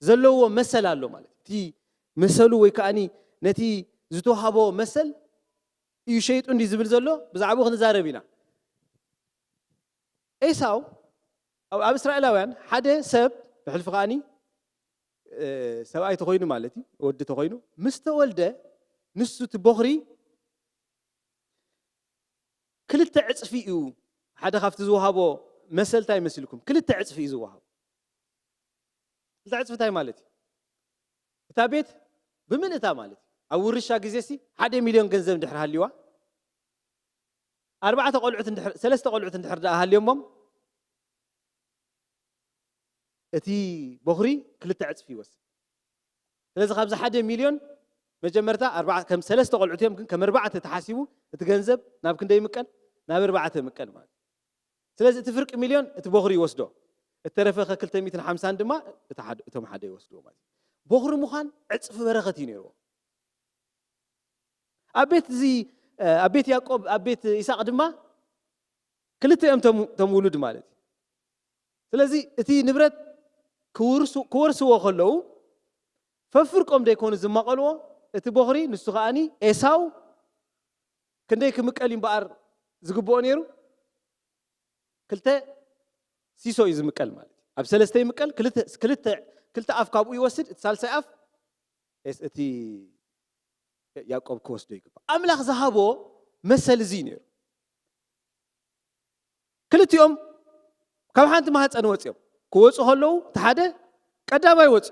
ዘለዎ መሰል ኣሎ ማለት እዩ። እቲ መሰሉ ወይ ከዓኒ ነቲ ዝተዋህቦ መሰል እዩ ሸይጡ እንዲ ዝብል ዘሎ ብዛዕባኡ ክንዛረብ ኢና። ኤሳው ኣብ እስራኤላውያን ሓደ ሰብ ብሕልፊ ከዓኒ ሰብኣይ ተኾይኑ ማለት እዩ፣ ወዲ ተኾይኑ ምስ ተወልደ ንሱ እቲ በኹሪ ክልተ ዕፅፊ እዩ። ሓደ ካብቲ ዝወሃቦ መሰል እንታይ መሲልኩም? ክልተ ዕፅፊ እዩ ዝወሃቦ። ክልተ ዕፅፊ እንታይ ማለት እዩ? እታ ቤት ብምልእታ ማለት እዩ። ኣብ ውርሻ ግዜ ሲ ሓደ ሚልዮን ገንዘብ እንድሕር ሃልይዋ፣ ኣርባዕተ ቆልዑት እንድሕር፣ ሰለስተ ቆልዑት እንድሕር ደኣ ሃልዮሞም፣ እቲ በኹሪ ክልተ ዕፅፊ ይወስድ። ስለዚ ካብዚ ሓደ ሚልዮን መጀመርታ ኣርባዓ፣ ከም ሰለስተ ቆልዑት እዮም፣ ግን ከም ኣርባዕተ ተሓሲቡ እቲ ገንዘብ ናብ ክንደይ ይምቀል? ናብ ኣርባዕተ ይምቀል ማለት እዩ። ስለዚ እቲ ፍርቂ ሚልዮን እቲ በኹሪ ይወስዶ፣ እተረፈ ከ ክልተ ሚእትን ሓምሳን ድማ እቶም ሓደ ይወስድዎ ማለት እዩ። በኹሪ ምዃን ዕፅፊ በረኸት እዩ ነይርዎ። ኣብ ቤት እዚ ኣብ ቤት ያዕቆብ ኣብ ቤት ይስሐቅ ድማ ክልተ እዮም እቶም ውሉድ ማለት እዩ። ስለዚ እቲ ንብረት ክወርስዎ ከለዉ ፈፍርቆም ደይኮኑ ዝማቐልዎ፣ እቲ በኹሪ ንሱ ከዓኒ ኤሳው ክንደይ ክምቀል እዩ እምበኣር ዝግብኦ ነይሩ? ክልተ ሲሶ እዩ ዝምቀል ማለት እዩ። ኣብ ሰለስተ ይምቀል፣ ክልተ ኣፍ ካብኡ ይወስድ፣ እቲ ሳልሳይ ኣፍ እቲ ያዕቆብ ክወስዶ ይግባእ። ኣምላኽ ዝሃቦ መሰል እዚ እዩ ነይሩ። ክልቲኦም ካብ ሓንቲ ማህፀን ወፂኦም ክወፁ ከለዉ እቲ ሓደ ቀዳማይ ወፂኡ።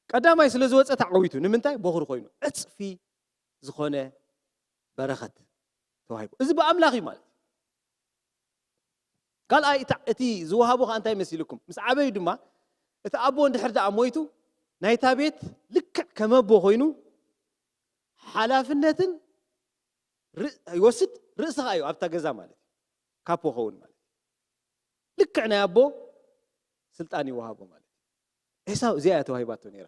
ቀዳማይ ስለ ዝወፀ ተዓዊቱ። ንምንታይ? በኹሪ ኮይኑ ዕፅፊ ዝኾነ በረኸት ተዋሂቡ። እዚ ብኣምላኽ እዩ ማለት እዩ። ካልኣይ እቲ ዝወሃቦ ከዓ እንታይ መሲልኩም? ምስ ዓበዩ ድማ እቲ ኣቦ እንድሕር ደኣ ሞይቱ ናይታ ቤት ልክዕ ከም ኣቦ ኮይኑ ሓላፍነትን ይወስድ። ርእሲ ከዓ እዩ ኣብታ ገዛ ማለት እዩ። ካፖ ኸውን ማለት እዩ። ልክዕ ናይ ኣቦ ስልጣን ይወሃቦ ማለት እዩ። ኤሳው እዚኣ እያ ተዋሂባቶ ነይራ።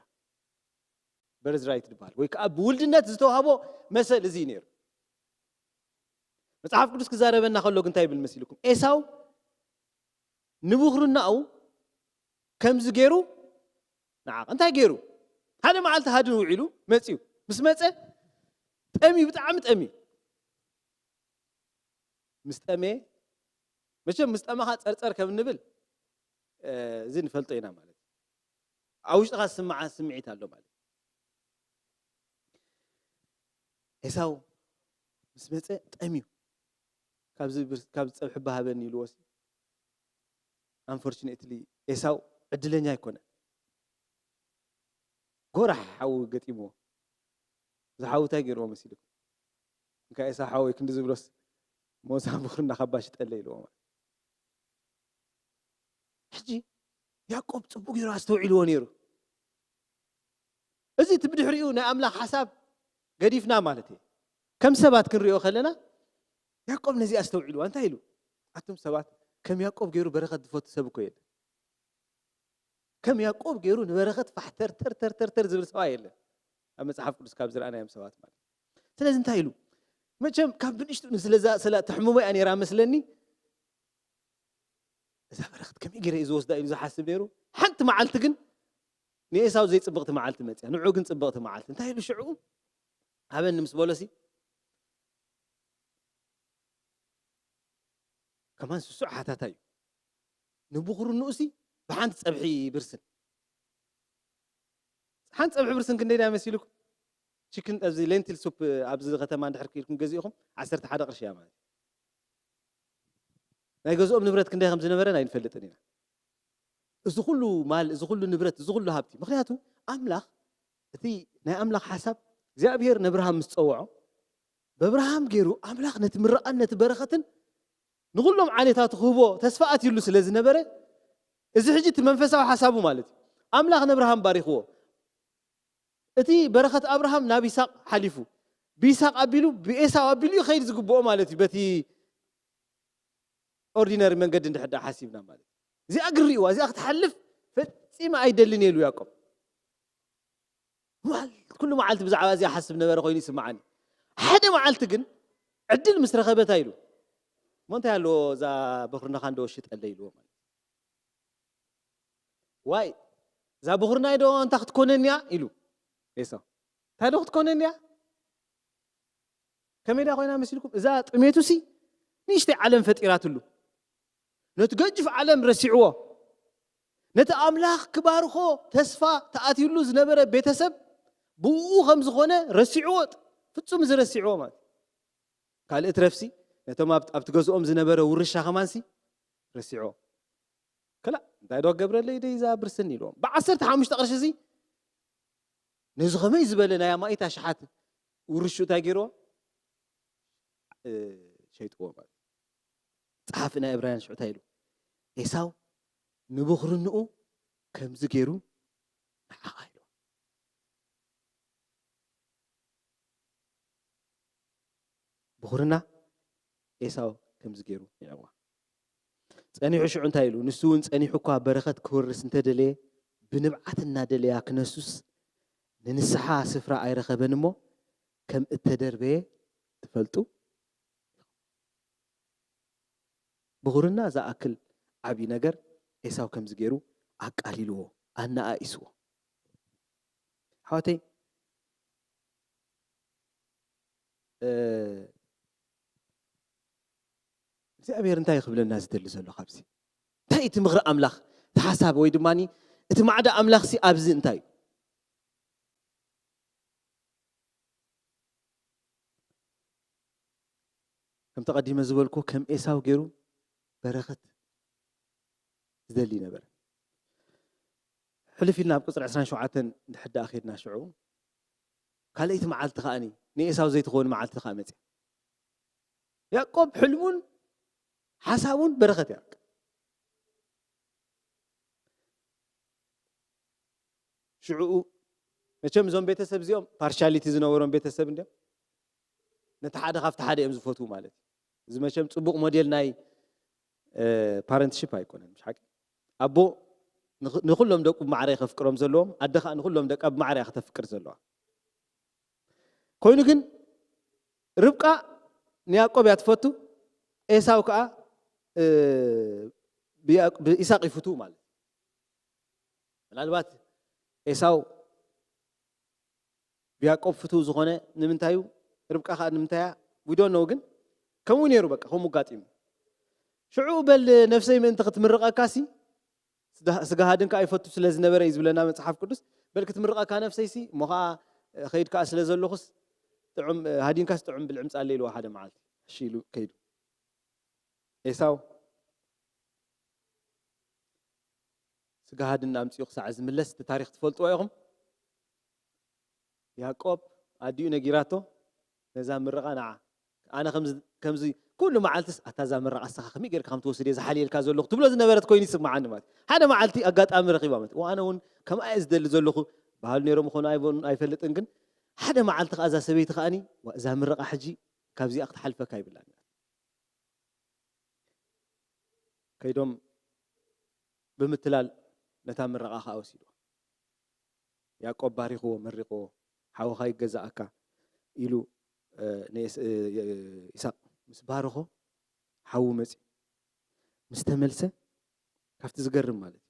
በርዝራይት ዝበሃል ወይ ከዓ ብውልድነት ዝተዋህቦ መሰል እዚ እዩ ነይሩ። መፅሓፍ ቅዱስ ክዛረበና ከሎ ግን እንታይ ይብል መሲልኩም? ኤሳው ንብኹርናኡ ከምዚ ገይሩ ንዓ እንታይ ገይሩ? ሓደ መዓልቲ ሃድን ውዒሉ መፅዩ። ምስ መፀ ጠምዩ፣ ብጣዕሚ ጠምዩ። ምስ ጠመየ መቸም ምስ ጠመኻ ፀርፀር ከም እንብል እዚ ንፈልጦ ኢና ማለት እዩ። ኣብ ውሽጥኻ ዝስምዓ ስምዒት ኣሎ ማለት እዩ። ኤሳው ምስ መፀ ጠምዩ። ካብዚ ብር- ካብዚ ፀብሒ ባሃበኒ ኢልዎ ሲ። ኣንፎርቹኔትሊ ኤሳው ዕድለኛ ኣይኮነን። ጎራሕ ሓዊ ገጢምዎ። እዚ ሓዊ እንታይ ገይርዎ መሲልኩም? እንካ ኤሳው ሓወይ ክንዲ ዝብሎስ ሞሳ ብኹርና ካባ ሽጠለ ኢልዎ ማለት። ሕጂ ያዕቆብ ፅቡቅ ገይሩ ኣስተውዒልዎ ነይሩ። እዚ እቲ ብድሕሪኡ ናይ ኣምላኽ ሓሳብ ገዲፍና ማለት እዩ። ከም ሰባት ክንሪኦ ከለና ያዕቆብ ነዚ ኣስተውዒልዋ እንታይ ኢሉ? ኣቱም ሰባት ከም ያዕቆብ ገይሩ በረኸት ዝፈቱ ሰብ እኮ የለን። ከም ያዕቆብ ገይሩ ንበረኸት ፋሕ ተር ተር ተር ተር ተር ዝብል ሰብኣይ የለን ኣብ መጽሓፍ ቅዱስ ካብ ዝረኣናዮም ሰባት ማለት እዩ። ስለዚ እንታይ ኢሉ? መቸም ካብ ብንእሽቱ ንስለዛ ስለ ተሕምሞ እያ ነይራ መስለኒ። እዛ በረኸት ከመይ ገይረ እዩ ዝወስዳ ኢሉ ዝሓስብ ነይሩ። ሓንቲ መዓልቲ ግን ንኤሳው ዘይጽብቕቲ መዓልቲ መጽያ፣ ንዑ ግን ጽብቕቲ መዓልቲ። እንታይ ኢሉ ሽዑ? ሃበኒ ምስ በሎሲ ከማን ስሱዕ ሓታታ እዩ። ንብኹርንኡሲ ብሓንቲ ጸብሒ ብርስን። ሓንቲ ጸብሒ ብርስን ክንደይ ድያ መሲልኩም? ቺክን ኣብዚ ሌንቲል ሱፕ ኣብዚ ከተማ እንድሕር ክኢልኩም ገዚእኹም ዓሰርተ ሓደ ቅርሺ እያ ማለት እዩ። ናይ ገዝኦም ንብረት ክንደይ ከም ዝነበረ ኣይንፈልጥን ኢና። እዚ ኩሉ ማል፣ እዚ ኩሉ ንብረት፣ እዚ ኩሉ ሃብቲ፣ ምኽንያቱ ኣምላኽ፣ እቲ ናይ ኣምላኽ ሓሳብ እግዚኣብሔር ነብርሃም ምስ ጸውዖ፣ በብርሃም ገይሩ ኣምላኽ ነቲ ምርቓን ነቲ በረኸትን ንኹሎም ዓሌታት ክህቦ ተስፋ ኣትዩሉ ስለ ዝነበረ፣ እዚ ሕጂ እቲ መንፈሳዊ ሓሳቡ ማለት እዩ። ኣምላኽ ነብርሃም ባሪኽዎ። እቲ በረኸት ኣብርሃም ናብ ይስሐቅ ሓሊፉ፣ ብይስሐቅ ኣቢሉ ብኤሳው ኣቢሉ እዩ ከይድ ዝግብኦ ማለት እዩ። በቲ ኦርዲነሪ መንገዲ እንድሕር ደኣ ሓሲብና ማለት እዩ። እዚኣ ግን ርእይዋ፣ እዚኣ ክትሓልፍ ፈጺመ ኣይደልን እየ ኢሉ ያዕቆብ። ኩሉ መዓልቲ ብዛዕባ እዚኣ ሓስብ ነበረ ኮይኑ ይስምዓኒ። ሓደ መዓልቲ ግን ዕድል ምስ ረኸበታ ኢሉ፣ እሞ እንታይ ኣለዎ እዛ በኹርናኻ እንዶ ሽጠለይ ኢልዎ ማለት እዩ። ዋይ እዛ በኹርናይ ዶ እንታይ ክትኮነኒ እያ ኢሉ ኤሳው። እንታይ ዶ ክትኮነኒ እያ? ከመይ ድያ ኮይና መሲልኩም? እዛ ጥሜቱ ሲ ንእሽተይ ዓለም ፈጢራትሉ። ነቲ ገጅፍ ዓለም ረሲዕዎ። ነቲ ኣምላኽ ክባርኾ ተስፋ ተኣትዩሉ ዝነበረ ቤተሰብ ብኡ ከም ዝኾነ ረሲዕዎ። ፍጹም እዚ ረሲዕዎ ማለት እዩ። ካልእ ትረፍሲ ነቶም ኣብ ኣብ ትገዝኦም ዝነበረ ውርሻ ከማንሲ ረሲዕዎ። ከላ እንታይ ዶ ገብረለይ ደይ እዛ ብርስን ኢልዎም። ብዓሰርተ ሓሙሽተ ቅርሺ እዚ ነዚ ከመይ ዝበለ ናይ ኣማኢት ኣሽሓት ውርሹ እንታይ ገይርዎ? እ፣ ሸይጥዎ ማለት እዩ። ጸሓፊ ናይ ዕብራውያን ሽዑ እንታይ ኢሉ? ኤሳው ንብኹርንኡ ከምዚ ገይሩ ንዓቓ ኢልዎ። ብኹርና ኤሳው ከምዚ ገይሩ ንዕዋ። ጸኒሑ ሽዑ እንታይ ኢሉ? ንሱ እውን ጸኒሑ እኳ በረኸት ክወርስ እንተደለየ፣ ብንብዓት እናደለያ ክነሱስ ንንስሓ ስፍራ ኣይረኸበን እሞ፣ ከም እተደርበየ ትፈልጡ። ብኹርና ዝኣክል ዓቢ ነገር ኤሳው ከምዚ ገይሩ ኣቃሊልዎ፣ ኣነኣኢስዎ። ኣሕዋተይ፣ እ፣ እግዚኣብሔር እንታይ ክብለና ዝደሊ ዘሎ ካብዚ? እንታይ እቲ ምኽሪ ኣምላኽ፣ እቲ ሓሳብ ወይ ድማ እቲ ማዕዳ ኣምላኽሲ ኣብዚ እንታይ እዩ? ከምቲ ቀዲመ ዝበልኩ ከም ኤሳው ገይሩ በረኸት ዝደሊ ነበረ። ሕልፍ ኢልና ኣብ ቁጽሪ ዕስራን ሸውዓተን እንድሕር ደኣ ኸድና ሽዑ ካልኣይቲ መዓልቲ ከኣኒ ንኤሳው ዘይትኸውን መዓልቲ ከኣ መጽያ። ያዕቆብ ሕልሙን ሓሳቡን በረኸት እያ። ሽዑኡ መቸም እዞም ቤተሰብ እዚኦም ፓርሻሊቲ ዝነበሮም ቤተሰብ እንዲኦም ነቲ ሓደ ካብቲ ሓደ እዮም ዝፈትዉ ማለት እዩ። እዚ መቸም ጽቡቕ ሞዴል ናይ እ፣ ፓረንትሺፕ ኣይኮነን፣ ምሽ ሓቂ? ኣቦ ንኽ-፣ ንኹሎም ደቁ ብማዕረ ከፍቅሮም ዘለዎም፣ ኣደ ኸኣ ንኹሎም ደቃ ብማዕረ እያ ከተፍቅር ዘለዋ። ኮይኑ ግን ርብቃ ንያዕቆብ እያ ትፈቱ፣ ኤሳው ከኣ፣ እ፣ ብያቅ-፣ ብኢሳቅ ይፍትዉ ማለት እዩ። ምናልባት ኤሳው ብያዕቆብ ፍትው ዝኾነ ንምንታዩ? ርብቃ ኸኣ ንምንታያ? We don't know፣ ግን ከምኡ ነይሩ፣ በቃ ከምኡ ኣጋጢሙ። ሽዑ በል ነፍሰይ ምእንቲ ክትምርቐካሲ ስጋ-፣ ስጋ ሃድን ከኣ ይፈቱ ስለ ዝነበረ እዩ ዝብለና መጽሓፍ ቅዱስ። በል ክትምርቐካ ነፍሰይሲ፣ እሞ ኸኣ ኸይድ ከኣ ስለ ዘለኹስ ጥዑም ሃዲንካስ ጥዑም ብልዒ ምጻለይ ኢልዋ ሓደ መዓልቲ። እሺ ኢሉ ከይዱ። ኤሳው ስጋ ሃድን ኣምጺኡ ክሳዕ ዝምለስ እቲ ታሪኽ ትፈልጥዎ ኢኹም። ያዕቆብ ኣዲኡ ነጊራቶ ነዛ ምርቓ ንዓ ኣነ ከምዚ፣ ከምዚ ኩሉ መዓልትስ ኣታ እዛ ምርቓ ንስኻ ከመይ ጌርካ ከም ትወስድ እየ ዝሓልየልካ ዘለኹ ትብሎ ዝነበረት ኮይኑ ይስምዓኒ ማለት እዩ። ሓደ መዓልቲ ኣጋጣሚ ረኺባ ማለት እዩ። ኣነ እውን ከምኣ እየ ዝደሊ ዘለኹ በሃሉ ነይሮም ይኾኑ ኣይበሉን ኣይፈልጥን፣ ግን ሓደ መዓልቲ ከኣ እዛ ሰበይቲ ከኣኒ ዋ እዛ ምርቓ ሕጂ ካብዚኣ ክትሓልፈካ ይብላኒ። ከይዶም ብምትላል ነታ ምረቓ ኸኣ ወሲድዋ። ያዕቆብ ባሪኽዎ፣ መሪቕዎ፣ ሓውኻ ይገዛእካ ኢሉ፣ እ፣ ንኤስ-፣ እ፣ ይስሐቅ ምስ ባረኾ፣ ሓዉ መጺኡ። ምስ ተመልሰ፣ ካብቲ ዝገርም ማለት እዩ።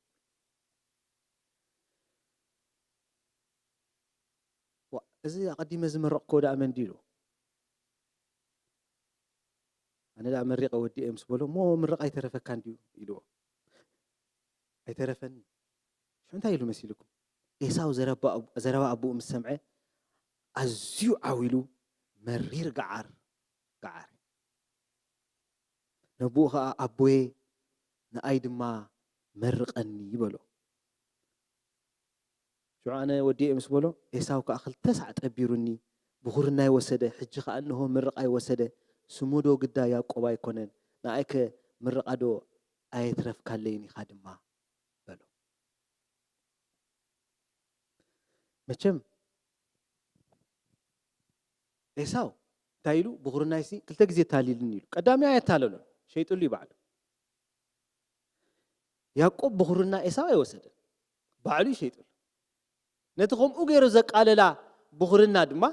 ዋ፣ እዚ ኣቐዲመ ዝመረቕክዎ ደኣ መን ድዩ ኢሉ። ኣነ ደኣ መሪቐ ወዲኤ ምስ በሎ፣ እሞ ምርቓ ኣይተረፈካን ድዩ ኢልዎ። ኣይተረፈኒ። ሽዑ እንታይ ኢሉ መሲልኩም? ኤሳው ዘረባ ኣቡ-፣ ዘረባ ኣቦኡ ምስ ሰምዐ፣ ኣዝዩ ዓው ኢሉ መሪር ገዓር ገዓረ። ነብኡ ኸኣ ኣቦየ ንኣይ ድማ መርቐኒ በሎ። ሽዑ ኣነ ወዲኤ ምስ በሎ ኤሳው ከኣ ክልተ ሳዕ ጠቢሩኒ ብኹርናይ ወሰደ። ሕጂ ኸኣ እንሆ ምርቓይ ወሰደ። ስሙ ዶ ግዳ ያዕቆብ ኣይኮነን? ንኣይከ ምርቓ ዶ ኣየትረፍካለይን ኢኻ ድማ በሎ። መቸም ኤሳው እንታይ ኢሉ? ብኹርናይሲ ክልተ ግዜ ታሊልኒ ኢሉ። ቀዳሚ ኣየታለሎን፣ ሸይጥሉ እዩ ባዕሉ። ያዕቆብ ብኹርና ኤሳው ኣይወሰደን፣ ባዕሉ እዩ ሸይጥሉ። ነቲ ከምኡ ገይሩ ዘቃለላ ብኹርና ድማ፣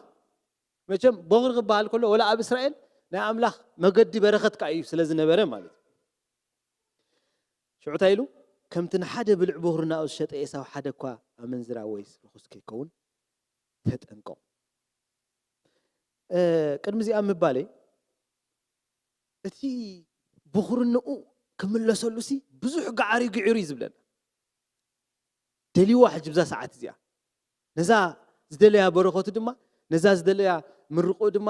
መቸም በኹሪ ክበሃል ከሎ ወላ ኣብ እስራኤል ናይ ኣምላኽ መገዲ በረኸት ከኣ እዩ ስለ ዝነበረ ማለት እዩ። ሽዑ እንታይ ኢሉ? ከምቲ ንሓደ ብልዕ በኹርናኡ ዝሸጠ ኤሳው ሓደ እኳ ኣመንዝራ ወይስ ርኹስ ከይከውን ተጠንቀቑ። እ፣ ቅድሚ እዚኣ ምባለይ፣ እቲ ብኹርንኡ ክምለሰሉሲ ብዙሕ ገዓሪ ግዒሩ እዩ ዝብለና። ደልይዋ ሕጂ ብዛ ሰዓት እዚኣ። ነዛ ዝደለያ በረኸቱ ድማ፣ ነዛ ዝደለያ ምርቆ ድማ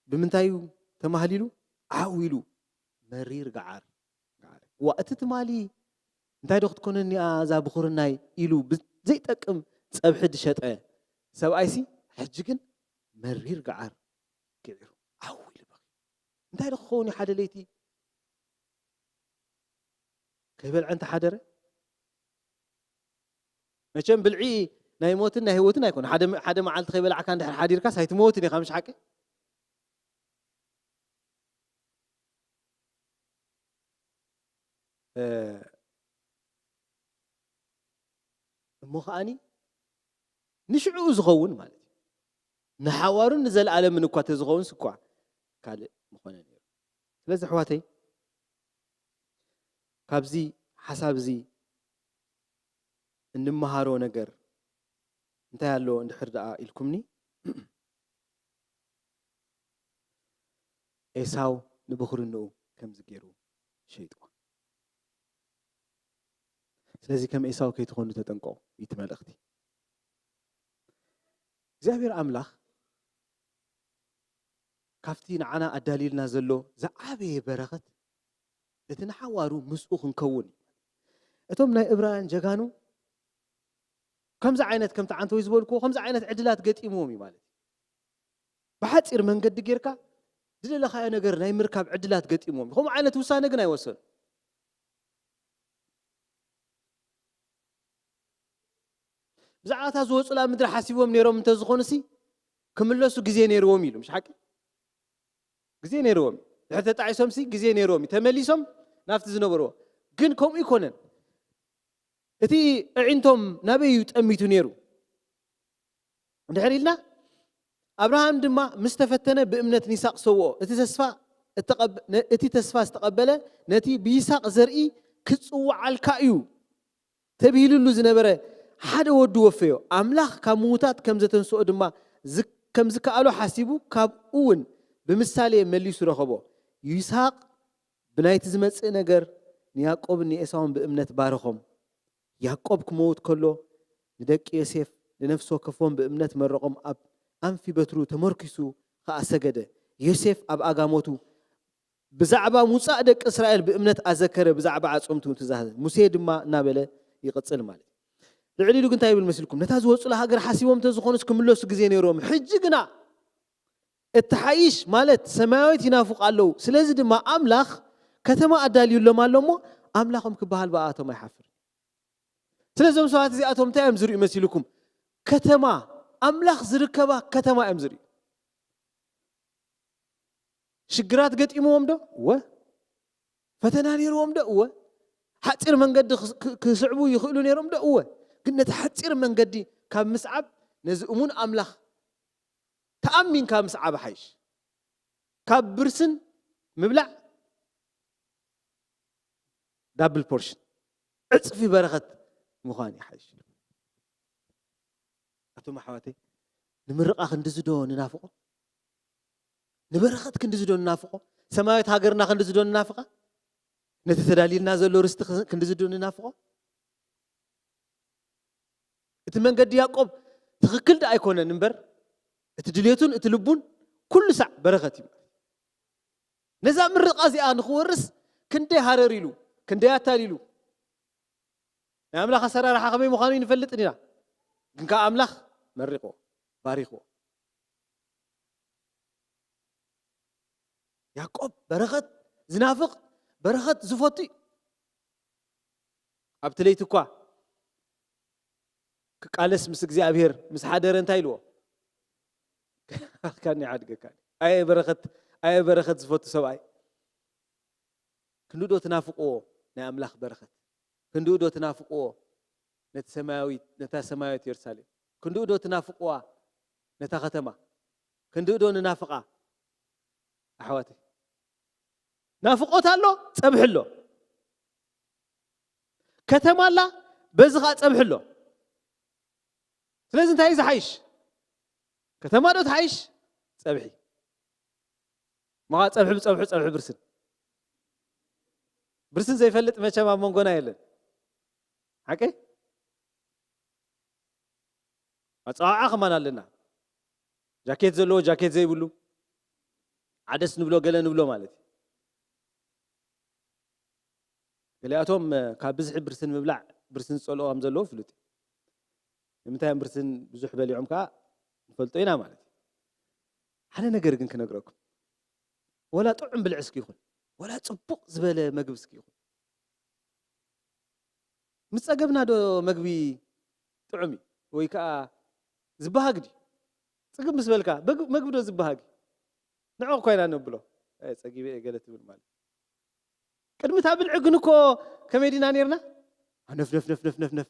ብምንታይ እዩ ተማህሊሉ? ዓው ኢሉ መሪር ገዓር ገዓረ። ዋ፣ እቲ ትማሊ እንታይ ዶ ክትኮነኒ እያ እዛ ብኹርናይ ኢሉ ብዘይጠቅም ጸብሒ ዝሸጠ ሰብኣይሲ፣ ሕጂ ግን መሪር ገዓር ግዒሩ ዓው ኢሉ በኺ። እንታይ ዶ ክኸውን እዩ ሓደ ለይቲ ከይበልዐ እንተሓደረ? መቸም ብልዒ ናይ ሞትን ናይ ህይወትን ኣይኮነ። ሓደ፣ ሓደ መዓልቲ ከይበላዕካ እንድሕር ሓዲርካስ ኣይትመውትን ኢኻ፣ ምሽ ሓቂ? እ፣ እሞ ከኣኒ ንሽዕኡ ዝኸውን ማለት እዩ። ንሓዋሩን ንዘለኣለምን እኳ ተዝኸውንስ እኳ ካልእ ምኾነ ነይሩ። ስለዚ ኣሕዋተይ፣ ካብዚ ሓሳብ እዚ እንመሃሮ ነገር እንታይ ኣሎ እንድሕር ደኣ ኢልኩምኒ፣ ኤሳው ንብኹርንኡ ከምዚ ገይሩ ሸይጥዋ። ስለዚ ከም ኤሳው ከይትኾኑ ተጠንቀቑ እዩ እቲ መልእኽቲ። እግዚኣብሔር ኣምላኽ ካብቲ ንዓና ኣዳልዩልና ዘሎ ዝዓበየ በረኸት፣ እቲ ንሓዋሩ ምስኡ ክንከውን እዩ። እቶም ናይ እብራውያን ጀጋኑ ከምዚ ዓይነት፣ ከምቲ ዓንተወይ ዝበልክዎ፣ ከምዚ ዓይነት ዕድላት ገጢምዎም እዩ ማለት እዩ። ብሓጺር መንገዲ ጌርካ ዝደለኻዮ ነገር ናይ ምርካብ ዕድላት ገጢምዎም እዩ። ከምኡ ዓይነት ውሳነ ግን ኣይወሰኑ። ብዛዕባ እታ ዝወጹላ ምድሪ ሓሲቦም ነይሮም እንተዝኾኑሲ፣ ክምለሱ ግዜ ነይርዎም ኢሉ፣ ምሽ ሓቂ? ግዜ ነይርዎም እዩ። ድሕሪ ተጣዒሶምሲ ግዜ ነይርዎም እዩ። ተመሊሶም ናብቲ ዝነበርዎ። ግን ከምኡ ኣይኮነን። እቲ ኣዒንቶም ናበይ እዩ ጠሚቱ ነይሩ? እንድሕር ኢልና፣ ኣብርሃም ድማ ምስ ተፈተነ ብእምነት ንይስሐቅ ሰውኦ። እቲ ተስፋ እተቐበ-፣ ነ-፣ እቲ ተስፋ ዝተቐበለ ነቲ ብይስሐቅ ዘርኢ ክጽውዓልካ እዩ ተብሂሉሉ ዝነበረ ሓደ ወዱ ወፈዮ። ኣምላኽ ካብ ምዉታት ከም ዘተንስኦ ድማ ዝ-፣ ከም ዝከኣሎ ሓሲቡ፣ ካብኡ እውን ብምሳሌ መሊሱ ረኸቦ። ይስሐቅ ብናይቲ ዝመጽእ ነገር ንያዕቆብን ንኤሳውን ብእምነት ባረኾም። ያዕቆብ ክመውት ከሎ ንደቂ ዮሴፍ ንነፍሲ ወከፎም ብእምነት መረቖም፣ ኣብ ኣንፊ በትሩ ተመርኪሱ ኸኣ ሰገደ። ዮሴፍ ኣብ ኣጋሞቱ ብዛዕባ ምውጻእ ደቂ እስራኤል ብእምነት ኣዘከረ፣ ብዛዕባ ኣጸምቱ ትእዛዘ። ሙሴ ድማ እናበለ ይቕጽል ማለት እዩ። ልዕሊ ኢሉ ግን እንታይ ይብል መሲልኩም? ነታ ዝወጹላ ሃገር ሓሲቦም እንተዝኾኑስ ክምለሱ ግዜ ነይሮም። ሕጂ ግና እትሓይሽ ማለት ሰማያዊት ይናፍቑ ኣለዉ። ስለዚ ድማ ኣምላኽ ከተማ ኣዳልዩሎም ኣሎ እሞ ኣምላኾም ክበሃል ብኣቶም ኣይሓፍርን። ስለዚ እዞም ሰባት እዚኣቶም እንታይ እዮም ዝርእዩ መሲልኩም? ከተማ፣ ኣምላኽ ዝርከባ ከተማ እዮም ዝርእዩ። ሽግራት ገጢምዎም ዶ? እወ። ፈተና ነይርዎም ዶ? እወ። ሓጺር መንገዲ ክስ-፣ ክ-፣ ክስዕቡ ይኽእሉ ነይሮም ዶ? እወ። ግን ነቲ ሓጺር መንገዲ ካብ ምስዓብ ነዚ እሙን ኣምላኽ ተኣሚንካ ምስዓብ ይሓይሽ። ካብ ብርስን ምብላዕ ዳብል ፖርሽን፣ ዕጽፊ በረኸት ምዃን ይሓይሽ። ኣቱም ኣሕዋተይ፣ ንምርቓ ክንድዚ ዶ ንናፍቖ? ንበረኸት ክንድዚ ዶ ንናፍቖ? ሰማያዊት ሃገርና ክንድዚ ዶ ንናፍቓ? ነቲ ተዳልዩልና ዘሎ ርስቲ ክ-፣ ክንድዚ ዶ ንናፍቖ? እቲ መንገዲ ያዕቆብ ትኽክል ደኣ ኣይኮነን እምበር፣ እቲ ድሌቱን እቲ ልቡን ኩሉ ሳዕ በረኸት እዩ። ነዛ ምርቓ እዚኣ ንኽወርስ ክንደይ ሃረር ኢሉ፣ ክንደይ ኣታሊሉ። ናይ ኣምላኽ ኣሰራርሓ ከመይ ምዃኑ ይንፈልጥን ኢና። ግን ከኣ ኣምላኽ መሪቕዎ፣ ባሪኽዎ። ያዕቆብ በረኸት ዝናፍቕ፣ በረኸት ዝፈቱ እዩ። ኣብቲ ለይቲ እኳ ክቃለስ ምስ እግዚኣብሔር ምስ ሓደረ እንታይ ኢልዎ? "ከናኻኒ ዓድገካኒ." ኣየ በረኸት፣ ኣየ በረኸት ዝፈቱ ሰብኣይ። ክንድዶ ትናፍቅዎ ናይ ኣምላኽ በረኸት? ክንድዶ ትናፍቅዎ ነቲ ሰማያዊት፣ ነታ ሰማያዊት የሩሳሌም? ክንድዶ ትናፍቅዋ ነታ ከተማ? ክንድዶ ንናፍቃ? ኣሕዋተይ፣ ናፍቆት ኣሎ፣ ጸብሒ ኣሎ። ከተማ ኣላ፣ በዚ ኸኣ ጸብሒ ኣሎ። ስለዚ እንታይ እዩ ዝሓይሽ? ከተማ ዶ ትሓይሽ? ጸብሒ። እሞ ኸኣ ጸብሒ ብጸብሑ፣ ጸብሒ ብርስን። ብርስን ዘይፈልጥ መቸም ኣብ መንጎና የለን። ሓቀይ? ኣጸዋውዓ ከማን ኣለና። ጃኬት ዘለዎ፣ ጃኬት ዘይብሉ፣ ዓደስ ንብሎ፣ ገለ ንብሎ ማለት እዩ። ገሊኣቶም፣ እ፣ ካብ ብዝሒ ብርስን ምብላዕ ብርስን ዝጸልኦ ከም ዘለዎ ፍሉጥ እዩ። ንምንታይ እዮም ብርስን ብዙሕ በሊዖም ከኣ ንፈልጦ ኢና ማለት እዩ። ሓደ ነገር ግን ክነግረኩም። ወላ ጥዑም ብልዒ እስኪ ይኹን፣ ወላ ጽቡቕ ዝበለ መግቢ እስኪ ይኹን። ምስ ጸገብና ዶ መግቢ ጥዑም እዩ? ወይ ከኣ ዝበሃግ ድዩ? ጽግብ ምስ በልካ፣ በግ-፣ መግቢ ዶ ዝበሃግ እዩ? ንዕኡ እኳ ኢና ነብሎ። "ኣይ፣ ጸጊበ እየ" ገለ ትብል ማለት። ቅድሚ እታ ብልዒ ግን እኮ ከመይ ዲና ኔርና? ነፍ፣ ነፍ፣ ነፍ፣ ነፍ፣ ነፍ፣ ነፍ።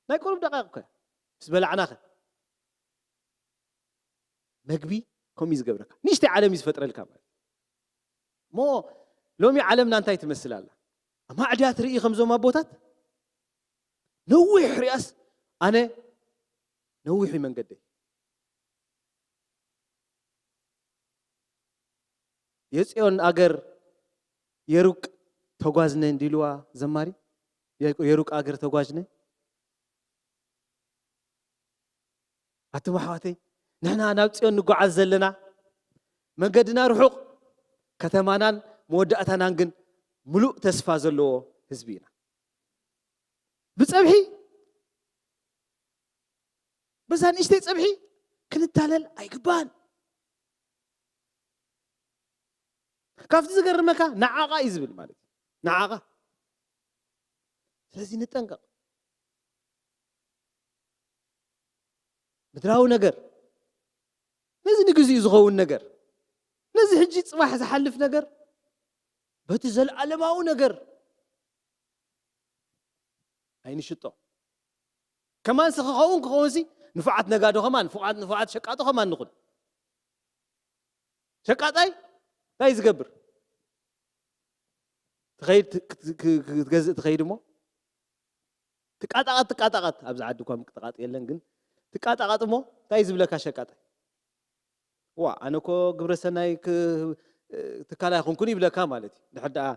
ናይ ቁሩብ ደቃይቕ እኮ እያ። ምስ በላዕናኸ? መግቢ ከምኡ እዩ ዝገብረካ። ንእሽተይ ዓለም እዩ ዝፈጥረልካ ማለት። እሞ ሎሚ ዓለምና እንታይ ትመስል ኣላ? ኣማዕድያ ትርኢ ከምዞም ኣቦታት? ነዊሕ ሪኣስ ኣነ ነዊሕ እዩ መንገደይ። የጽዮን ኣገር የሩቅ ተጓዝነ እንዲልዋ ዘማሪ፣ የሩቅ ኣገር ተጓዝነ። ኣቱም ኣሕዋተይ፣ ንሕና ናብ ጽዮን ንጓዓዝ ዘለና፣ መንገድና ርሑቕ፣ ከተማናን መወዳእታናን ግን ምሉእ ተስፋ ዘለዎ ህዝቢ ኢና። ብጸብሒ፣ በዛ ንእሽተይ ጸብሒ ክንታለል ኣይግባን። ካብቲ ዝገርመካ፣ ንዓቓ እዩ ዝብል ማለት እዩ። ንዓቓ። ስለዚ ንጠንቀቕ። ምድራዊ ነገር፣ ነዚ ንግዚኡ ዝኸውን ነገር፣ ነዚ ሕጂ ጽባሕ ዝሓልፍ ነገር፣ በቲ ዘለኣለማዊ ነገር ኣይንሽጦ። ከማንሲ ክኸውን ክኸውንሲ ንፉዓት ነጋዶ ከማን፣ ንፉዓት፣ ንፉዓት ሸቃጦ ከማን ንኹን። ሸቃጣይ እንታይ ዝገብር? ትኸይድ፣ ት-፣ ክ-፣ ክ-፣ ክትገዝእ ትኸይድ እሞ ትቃጣቃት፣ ትቃጣቃት። ኣብዚ ዓዲ እኳ ምቅጥቃጥ የለን፣ ግን ትቃጣቃጥ እሞ እንታይ ዝብለካ ሸቃጣይ? "ዋ፣ ኣነ እኮ ግብረ ሰናይ ክ-፣ ትካል ኣይኮንኩን" ይብለካ ማለት እዩ። ድሕር ደኣ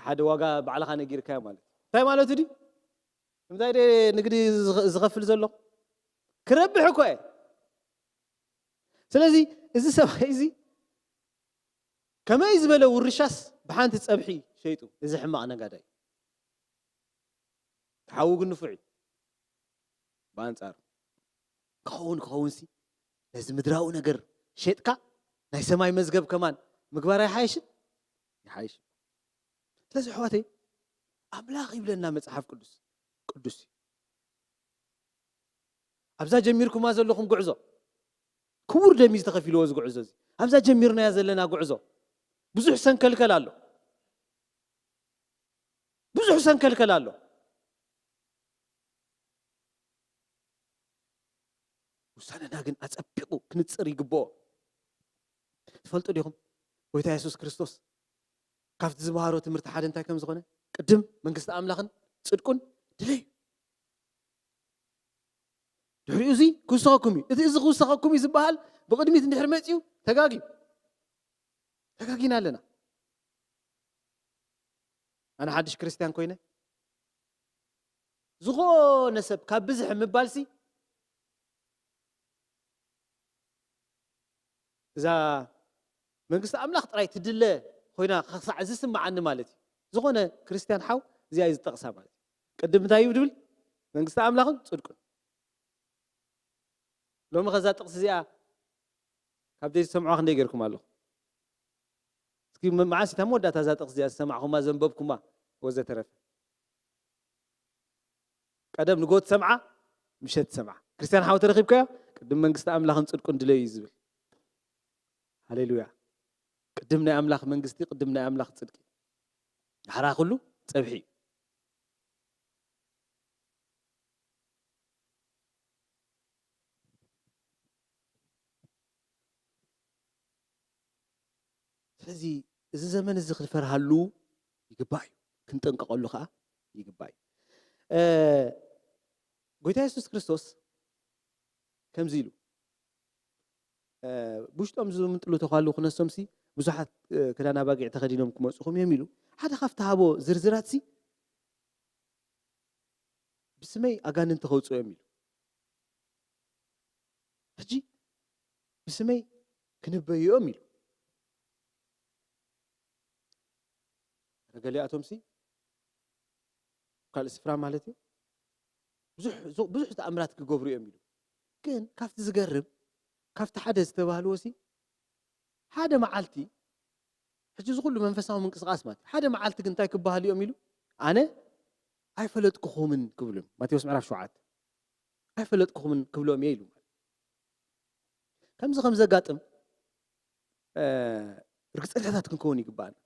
ሓደ ዋጋ ባዕልኻ ነጊርካዮ ማለት እዩ። እንታይ ማለቱ ድዩ? እንታይ ድየ ንግዲ ዝኸ-፣ ዝኸፍል ዘሎ? ክረብሕ እኮ እየ። ስለዚ እዚ ሰብኣይ እዚ ከመይ ዝበለ ውርሻስ ብሓንቲ ጸብሒ ሸይጡ፣ እዚ ሕማቕ ነጋዳይ። ተሓዉ ግን ንፉዕ እዩ። ብኣንጻሩ ክኸውን ክኸውንሲ ነዚ ምድራዊ ነገር ሸጥካ ናይ ሰማይ መዝገብ ከማን ምግባር ኣይሓይሽን? ይሓይሽ። ስለዚ ኣሕዋተይ፣ ኣምላኽ ይብለና መጽሓፍ ቅዱስ፣ ቅዱስ እዩ። ኣብዛ ጀሚርኩማ ዘለኹም ጉዕዞ፣ ክቡር ደም እዩ ዝተኸፊልዎ እዚ ጉዕዞ እዚ። ኣብዛ ጀሚርናያ ዘለና ጉዕዞ ብዙሕ ሰንከልከል ኣሎ። ብዙሕ ሰንከልከል ኣሎ። ውሳነና ግን ኣጸቢቑ ክንጽር ይግብኦ። ትፈልጡ ዲኹም? ጎይታ የሱስ ክርስቶስ ካብቲ ዝመሃሮ ትምህርቲ ሓደ እንታይ ከም ዝኾነ? ቅድም መንግስቲ ኣምላኽን ጽድቁን ድለዩ። ድሕሪኡ እዚ ክውሰኸኩም እዩ። እቲ እዚ ክውሰኸኩም እዩ ዝበሃል ብቕድሚት እንድሕር መጺኡ ተጋግዩ። ተጋጊና ኣለና። ኣነ ሓድሽ ክርስትያን ኮይነ፣ ዝኾነ ሰብ ካብ ብዝሒ ምባልሲ እዛ መንግስቲ ኣምላኽ ጥራይ ትድለ ኮይና ክሳዕ ዝስምዓኒ ማለት እዩ። ዝኾነ ክርስትያን ሓው እዚኣ እዩ ዝጠቕሳ ማለት እዩ። ቅድም እንታይ እዩ ድብል? መንግስቲ ኣምላኽን ጽድቁን። ሎሚ ከዛ ጥቕሲ እዚኣ ካብ ዘይዝሰምዑዋ ክንደይ ገይርኩም ኣለኹ? እስኪ መ-፣ መዓስ እታ መወዳእታ እዛ ጥቕሲ እዚኣ ዝሰማዕኹማ ዘንበብኩማ ወዘተረፈ? ቀደም ንጎ ትሰምዓ፣ ምሸት ትሰምዓ። ክርስትያን ሓው ተረኺብካዮ፣ ቅድም መንግስቲ ኣምላኽን ጽድቁን ድለዩ እዩ ዝብል። ሃሌሉያ። ቅድም ናይ ኣምላኽ መንግስቲ፣ ቅድም ናይ ኣምላኽ ጽድቂ። ድሕራ ኩሉ ጸብሒ እዩ። ስለዚ እዚ ዘመን እዚ ክንፈርሃሉ ይግባእ እዩ፣ ክንጥንቀቐሉ ከዓ ይግባእ እዩ። እ፣ ጎይታ የሱስ ክርስቶስ ከምዚ ኢሉ፣ እ፣ ብውሽጦም ዝምንጥሉ ተኳሉ ክነሶምሲ ብዙሓት፣ እ፣ ክዳን ኣባጊዕ ተኸዲኖም ክመጹኹም እዮም ኢሉ። ሓደ ካብቲ ሃቦ ዝርዝራትሲ ብስመይ ኣጋንንቲ ከውፅኡ እዮም ኢሉ። ሕጂ ብስመይ ክንበዩ እዮም ኢሉ። ገሊኣቶምሲ ካልእ ስፍራ ማለት እዩ ብዙሕ፣ ብዙሕ ተኣምራት ክገብሩ እዮም ኢሉ። ግን ካብቲ ዝገርም፣ ካብቲ ሓደ ዝተባህልዎ ሲ ሓደ መዓልቲ፣ ሕጂ እዚ ኩሉ መንፈሳዊ ምንቅስቃስ ማለት እዩ። ሓደ መዓልቲ ግን እንታይ ክበሃሉ እዮም ኢሉ? ኣነ ኣይፈለጥኩኹምን ክብሉ እዮም። ማቴዎስ ምዕራፍ ሸውዓተ። ኣይፈለጥኩኹምን ክብሎም እየ ኢሉ። ከምዚ ከም ዘጋጥም፣ እ፣ ርግጸኛታት ክንከውን ይግባኣና።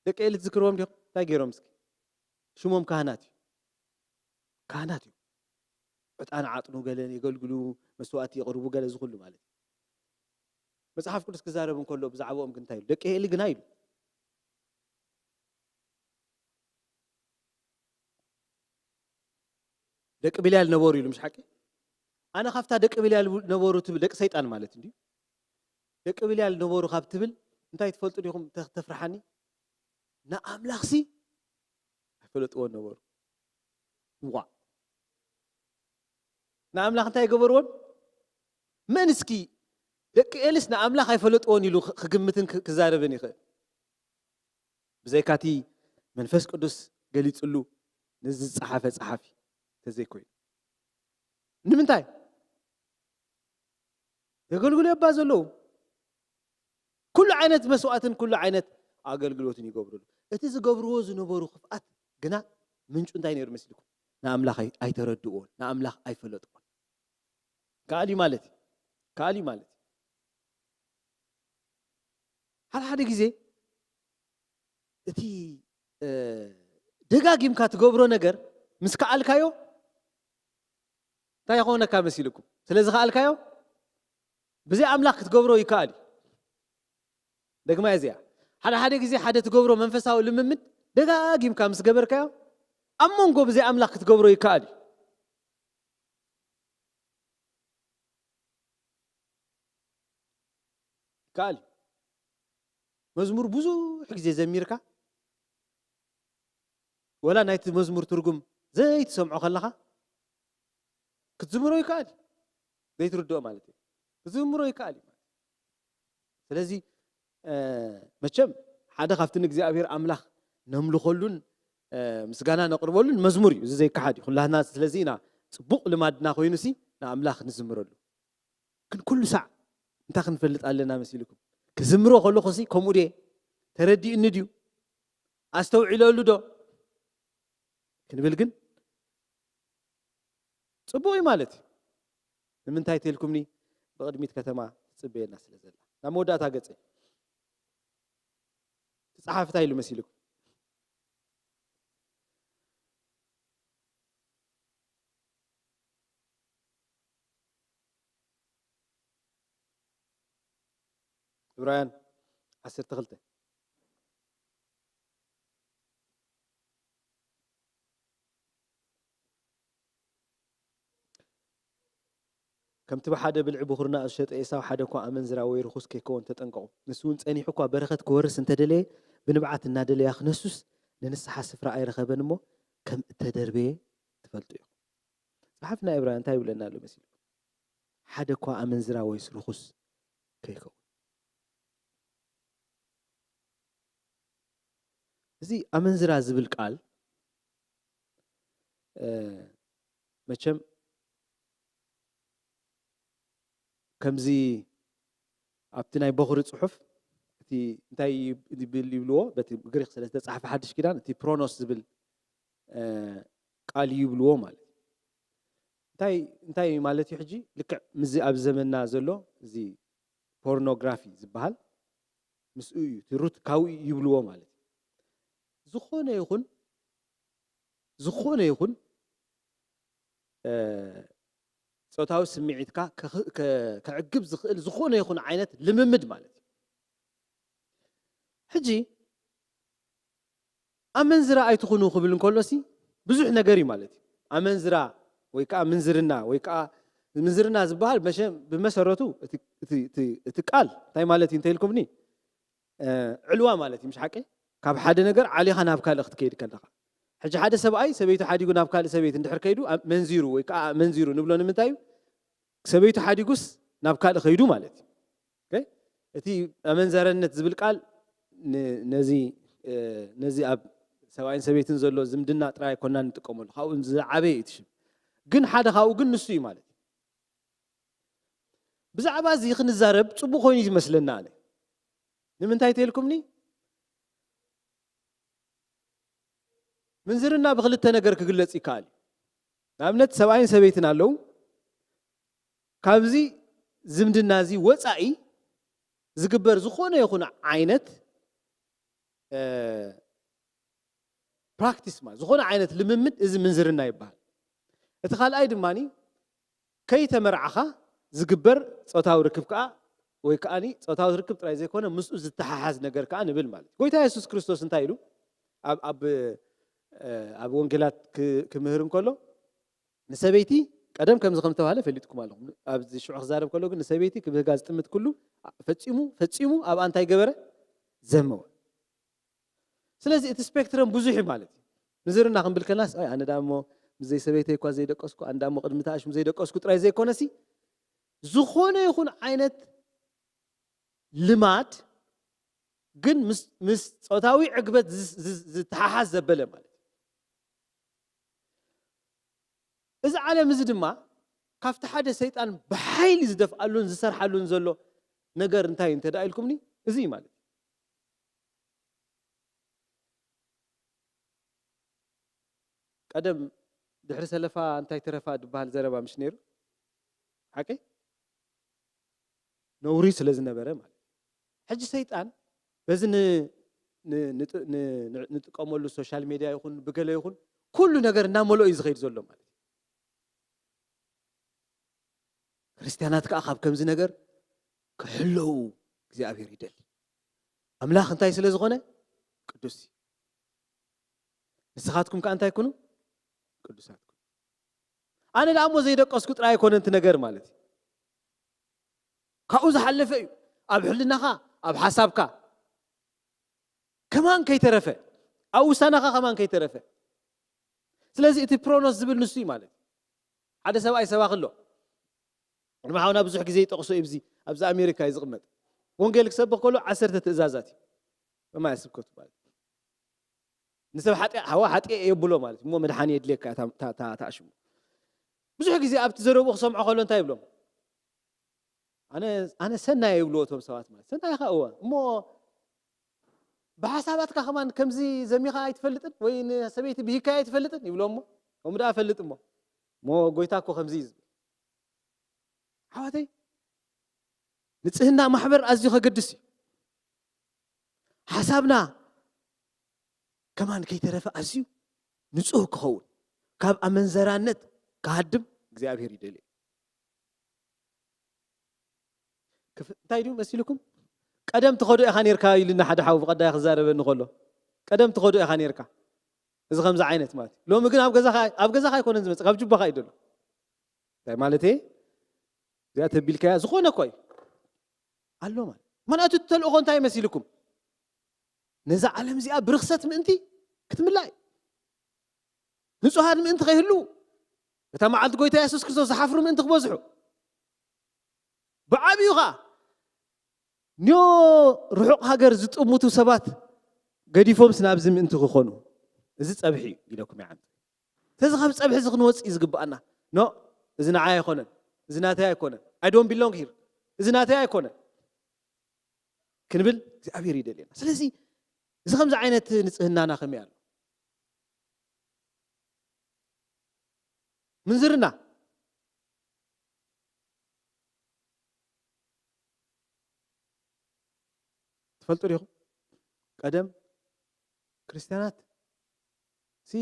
ደቂ ኤሊ ትዝክርዎም ዲኹም? እንታይ ገይሮም እስኪ? ሽሞም ካህናት እዩ። ካህናት እዩ። ዕጣን ዓጥኑ፣ ገለ የገልግሉ፣ መስዋእቲ የቕርቡ፣ ገለ ዝኹሉ ማለት እዩ። መጽሓፍ ቅዱስ ክዛረብ እንከሎ ብዛዕባኦም ግን እንታይ ኢሉ? ደቂ ኤሊ ግና ኢሉ። ደቂ ብልያል ነበሩ ኢሉ፣ ምሽ ሓቂ? ኣነ ካብታ ደቂ ብልያል ነበሩ ትብል፣ ደቂ ሰይጣን ማለት እንድዩ። ደቂ ብልያል ነበሩ ካብ ትብል እንታይ ትፈልጡ ዲኹም ተ-፣ ተፍርሓኒ? ንኣምላኽሲ ኣይፈለጥዎን ነበሩ። ዋ! ንኣምላኽ እንታይ ኣይገበርዎን? መን እስኪ ደቂ ኤልስ ንኣምላኽ ኣይፈለጥዎን ኢሉ ክ-፣ ክግምትን ክ-፣ ክዛረብን ይኽእል? ብዘይካቲ መንፈስ ቅዱስ ገሊጽሉ ነዚ ዝጸሓፈ ጸሓፊ ተዘይኮይኑ። ንምንታይ? የገልግሉ እባ ዘለዉ። ኩሉ ዓይነት መስዋእትን ኩሉ ዓይነት ኣገልግሎትን ይገብሩሉ። እቲ ዝገብርዎ ዝነበሩ ክፍኣት ግና ምንጩ እንታይ ነይሩ መሲልኩም? ንኣምላኽ ኣይ-፣ ኣይተረድእዎን፣ ንኣምላኽ ኣይፈለጥዎን። ከኣል እዩ ማለት እዩ። ከኣል እዩ ማለት እዩ። ሓደ ሓደ ግዜ እቲ፣ እ፣ ደጋጊምካ ትገብሮ ነገር ምስ ከኣልካዮ እንታይ ይኾነካ መሲልኩም? ስለ ዝኸኣልካዮ ብዘይ ኣምላኽ ክትገብሮ ይከኣል እዩ። ደግማ እዚኣ፣ ሓደ ሓደ ግዜ ሓደ ትገብሮ መንፈሳዊ ልምምድ ደጋጊምካ ምስ ገበርካዮ ኣብ መንጎ ብዘይ ኣምላኽ ክትገብሮ ይከኣል እዩ። ይከኣል እዩ። መዝሙር ብዙሕ ግዜ ዘሚርካ፣ ወላ ናይቲ መዝሙር ትርጉም ዘይትሰምዖ ከለኻ ክትዝምሮ ይከኣል እዩ። ዘይትርድኦ ማለት እዩ። ክትዝምሮ ይከኣል እዩ። ስለዚ፣ እ፣ መቸም ሓደ ካብቲ ንእግዚኣብሔር ኣምላኽ ነምልኸሉን፣ እ፣ ምስጋና ነቕርበሉን መዝሙር እዩ። እዚ ዘይከሓድ እዩ። ኩላህና ስለዚ ኢና ጽቡቕ ልማድና ኮይኑሲ ንኣምላኽ ንዝምረሉ። ግን ኩሉ ሳዕ እንታይ ክንፈልጥ ኣለና መሲልኩም? ክዝምሮ ከለኹሲ ከምኡ ድየ? ተረዲእኒ ድዩ? ኣስተውዒለሉ ዶ? ክንብል ግን ጽቡቕ እዩ ማለት እዩ። ንምንታይ ተልኩምኒ? ብቕድሚት ከተማ ትጽበየና ስለ ዘላ። ናብ መወዳእታ ገጸይ። እቲ ጸሓፊ እንታይ ኢሉ መሲልኩም? ዕብራውያን ዓሰርተ ክልተ። ከምቲ ብሓደ ብልዒ ብኹርና ዝሸጠ ኤሳው ሓደ እኳ ኣመንዝራ ወይ ርኹስ ከይከውን ተጠንቀቑ። ንሱ እውን ጸኒሑ እኳ በረኸት ክወርስ እንተደለየ፣ ብንብዓት እናደለያ ክነሱስ ንንስሓ ስፍራ ኣይረኸበን እሞ፣ ከም እተደርበየ ትፈልጡ ኢኹም። ጸሓፊ ናይ ዕብራውያን እንታይ ይብለና ኣሎ መሲልኩም? ሓደ እኳ ኣመንዝራ ወይስ ርኹስ ከይከውን። እዚ ኣመንዝራ ዝብል ቃል መቸም ከምዚ ኣብቲ ናይ በኹሪ ጽሑፍ እቲ እንታይ ይብል ይብልዎ፣ በቲ ግሪክ ስለ ዝተጻሕፈ ሓድሽ ኪዳን እቲ ፕሮኖስ ዝብል ቃል ይብልዎ ማለት እዩ። እንታይ ማለት እዩ? ሕጂ ልክዕ ምዚ ኣብ ዘመንና ዘሎ እዚ ፖርኖግራፊ ዝበሃል ምስኡ እዩ፣ እቲ ሩት ካውኡ ይብልዎ ማለት እዩ። ዝኾነ ይኹን ዝኾነ ይኹን ጾታዊ ስምዒትካ ከዕግብ ዝኽእል ዝኾነ ይኹን ዓይነት ልምምድ ማለት እዩ። ሕጂ ኣመንዝራ ኣይትኹኑ ክብል እንከሎሲ ብዙሕ ነገር እዩ ማለት እዩ። ኣመንዝራ ወይ ከዓ ምንዝርና ወይ ከዓ ምንዝርና ዝበሃል ብመሰረቱ እቲ ቃል እንታይ ማለት እዩ እንተኢልኩምኒ ዕልዋ ማለት እዩ፣ ምሽ ሓቂ? ካብ ሓደ ነገር ዓሊኻ ናብ ካልእ ክትከይድ ከለኻ። ሕጂ ሓደ ሰብኣይ ሰበይቱ ሓዲጉ ናብ ካልእ ሰበይቲ እንድሕር ከይዱ መንዚሩ ወይ ከዓ መንዚሩ ንብሎ ንምንታይ እዩ? ሰበይቱ ሓዲጉስ ናብ ካልእ ከይዱ ማለት እዩ። እቲ ኣመንዘረነት ዝብል ቃል ነዚ ኣብ ሰብኣይን ሰበይትን ዘሎ ዝምድና ጥራይ ኣይኮና ንጥቀመሉ፣ ካብኡ ዝዓበየ እዩ ትሽም። ግን ሓደ ካብኡ ግን ንሱ እዩ ማለት እዩ። ብዛዕባ እዚ ክንዛረብ ጽቡቕ ኮይኑ እዩ ዝመስለና ኣነ። ንምንታይ ተልኩምኒ? ምንዝርና ብክልተ ነገር ክግለጽ ይከኣል እዩ። ንኣብነት ሰብኣይን ሰበይትን ኣለዉ። ካብዚ ዝምድና እዚ ወጻኢ ዝግበር ዝኾነ ይኹን ዓይነት ፕራክቲስ ማለት ዝኾነ ዓይነት ልምምድ እዚ ምንዝርና ይበሃል። እቲ ካልኣይ ድማ ከይተመርዓኻ ዝግበር ጾታዊ ርክብ ከዓ ወይ ከዓ ጾታዊ ርክብ ጥራይ ዘይኮነ ምስኡ ዝተሓሓዝ ነገር ከዓ ንብል ማለት እዩ። ጎይታ የሱስ ክርስቶስ እንታይ ኢሉ ኣብ ወንጌላት ክምህር እንከሎ ንሰበይቲ ቀደም ከምዚ ከም ዝተባህለ ፈሊጥኩም ኣለኹም። ኣብዚ ሽዑ ክዛረብ ከሎ ግን ንሰበይቲ ክብህጋ ዝጥምት ኩሉ ፈጺሙ ፈጺሙ ኣብኣ እንታይ ገበረ? ዘመወ። ስለዚ እቲ ስፔክትረም ብዙሕ እዩ ማለት እዩ። ምዝርና ክንብል ከለናስ ኣይ ኣነ ዳሞ ምስ ዘይሰበይተይ እኳ ዘይደቀስኩ ኣነ ዳሞ ቅድሚ ተኣሽሙ ዘይደቀስኩ ጥራይ ዘይኮነሲ ዝኾነ ይኹን ዓይነት ልማድ ግን ምስ ጾታዊ ዕግበት ዝተሓሓዝ ዘበለ ማለት እዩ። እዚ ዓለም እዚ ድማ ካብቲ ሓደ ሰይጣን ብሓይሊ ዝደፍኣሉን ዝሰርሓሉን ዘሎ ነገር እንታይ እዩ እንተ ደኣ ኢልኩምኒ፣ እዚ እዩ ማለት እዩ። ቀደም ድሕሪ ሰለፋ እንታይ ተረፋ ዝበሃል ዘረባ ምሽ ነይሩ? ሓቂ? ነውሪ ስለ ዝነበረ ማለት እዩ። ሕጂ ሰይጣን በዚ ንጥቀመሉ ሶሻል ሜድያ ይኹን ብገለ ይኹን ኩሉ ነገር እናመልኦ እዩ ዝኸይድ ዘሎ ማለት እዩ። ክርስትያናት ከዓ ካብ ከምዚ ነገር ክሕለዉ እግዚኣብሔር ይደሊ። ኣምላኽ እንታይ ስለ ዝኾነ ቅዱስ እዩ። ንስኻትኩም ከዓ እንታይ ኩኑ? ቅዱሳት ኩኑ። ኣነ ደኣ እሞ ዘይደቀስኩ ጥራይ ኣይኮነን እቲ ነገር ማለት እዩ። ካብኡ ዝሓለፈ እዩ። ኣብ ሕልናኻ፣ ኣብ ሓሳብካ ከማን ከይተረፈ፣ ኣብ ውሳናኻ ከማን ከይተረፈ። ስለዚ እቲ ፕሮኖስ ዝብል ንሱ እዩ ማለት እዩ። ሓደ ሰብኣይ ሰባኺ ኣሎ። ቅድሚ ሓውና ብዙሕ ግዜ ይጠቕሶ እዩ። ኣብዚ ኣብዚ ኣሜሪካ እዩ ዝቕመጥ። ወንጌል ክሰብኽ ከሎ ዓሰርተ ትእዛዛት እዩ። በማይ ስብከቱ ማለት እዩ። ንሰብ ሓጢኣ ሓዋ ሓጢአ የብሎ ማለት እሞ መድሓኒ የድልየካ እያ ታሽሙ። ብዙሕ ግዜ ኣብቲ ዘረብኡ ክሰምዖ ከሎ እንታይ ይብሎም? ኣነ ኣነ ሰናይ ይብልዎ እቶም ሰባት ማለት ሰናይ ኢኻ እወ እሞ ብሓሳባትካ ከማን ከምዚ ዘሚኻ ኣይትፈልጥን ወይ ንሰበይቲ ብሂካያ ኣይትፈልጥን ይብሎ እሞ ከምኡ ደኣ ፈልጥ እሞ እሞ ጎይታ እኮ ከምዚ እዩ ዝብል። ሓዋተይ ንጽህና ማሕበር ኣዝዩ ከገድስ እዩ። ሓሳብና ከማን ከይተረፈ ኣዝዩ ንጹህ ክኸውን ካብ ኣመንዘራነት ክሃድም እግዚኣብሔር ይደልዩ። እንታይ ድዩ መሲልኩም? ቀደም ትኸዶ ኢኻ ኔርካ ኢሉና ሓደ ሓው ብቐዳይ ክዛረበኒ ከሎ ቀደም ትኸዶ ኢኻ ኔርካ። እዚ ከምዚ ዓይነት ማለት እዩ። ሎሚ ግን ኣብ ገዛኻ ኣይኮነን ዝመጽእ ካብ ጅባኻ እዩ ደሎ። እንታይ ማለት እየ? እዚኣ ተቢልካያ ዝኾነ እኮ እዩ ኣሎ ማለት ምክንያቱ እቲ ተልእኾ እንታይ መሲልኩም? ነዛ ዓለም እዚኣ ብርኽሰት ምእንቲ ክትምላእ እዩ። ንጹሃት ምእንቲ ከይህልዉ እታ መዓልቲ ጎይታ የሱስ ክርስቶስ ዝሓፍሩ ምእንቲ ክበዝሑ ብዓብዩ ኸዓ ኒዮ ርሑቕ ሃገር ዝጥምቱ ሰባት ገዲፎምስ ናብዚ ምእንቲ ክኾኑ፣ እዚ ጸብሒ እዩ ኢለኩም ይዓንቱ። ስለዚ ካብ ጸብሒ እዚ ክንወጽእ እዩ ዝግብኣና። ኖ፣ እዚ ንዓይ ኣይኮነን፣ እዚ ናተይ ኣይኮነን፣ I don't belong here፣ እዚ ናተይ ኣይኮነን ክንብል እግዚኣብሔር ይደልየና። ስለዚ እዚ ከምዚ ዓይነት ንጽህናና ከመይ ኣሎ? ምንዝርና ትፈልጡ ዲኹም? ቀደም ክርስትያናት ሲ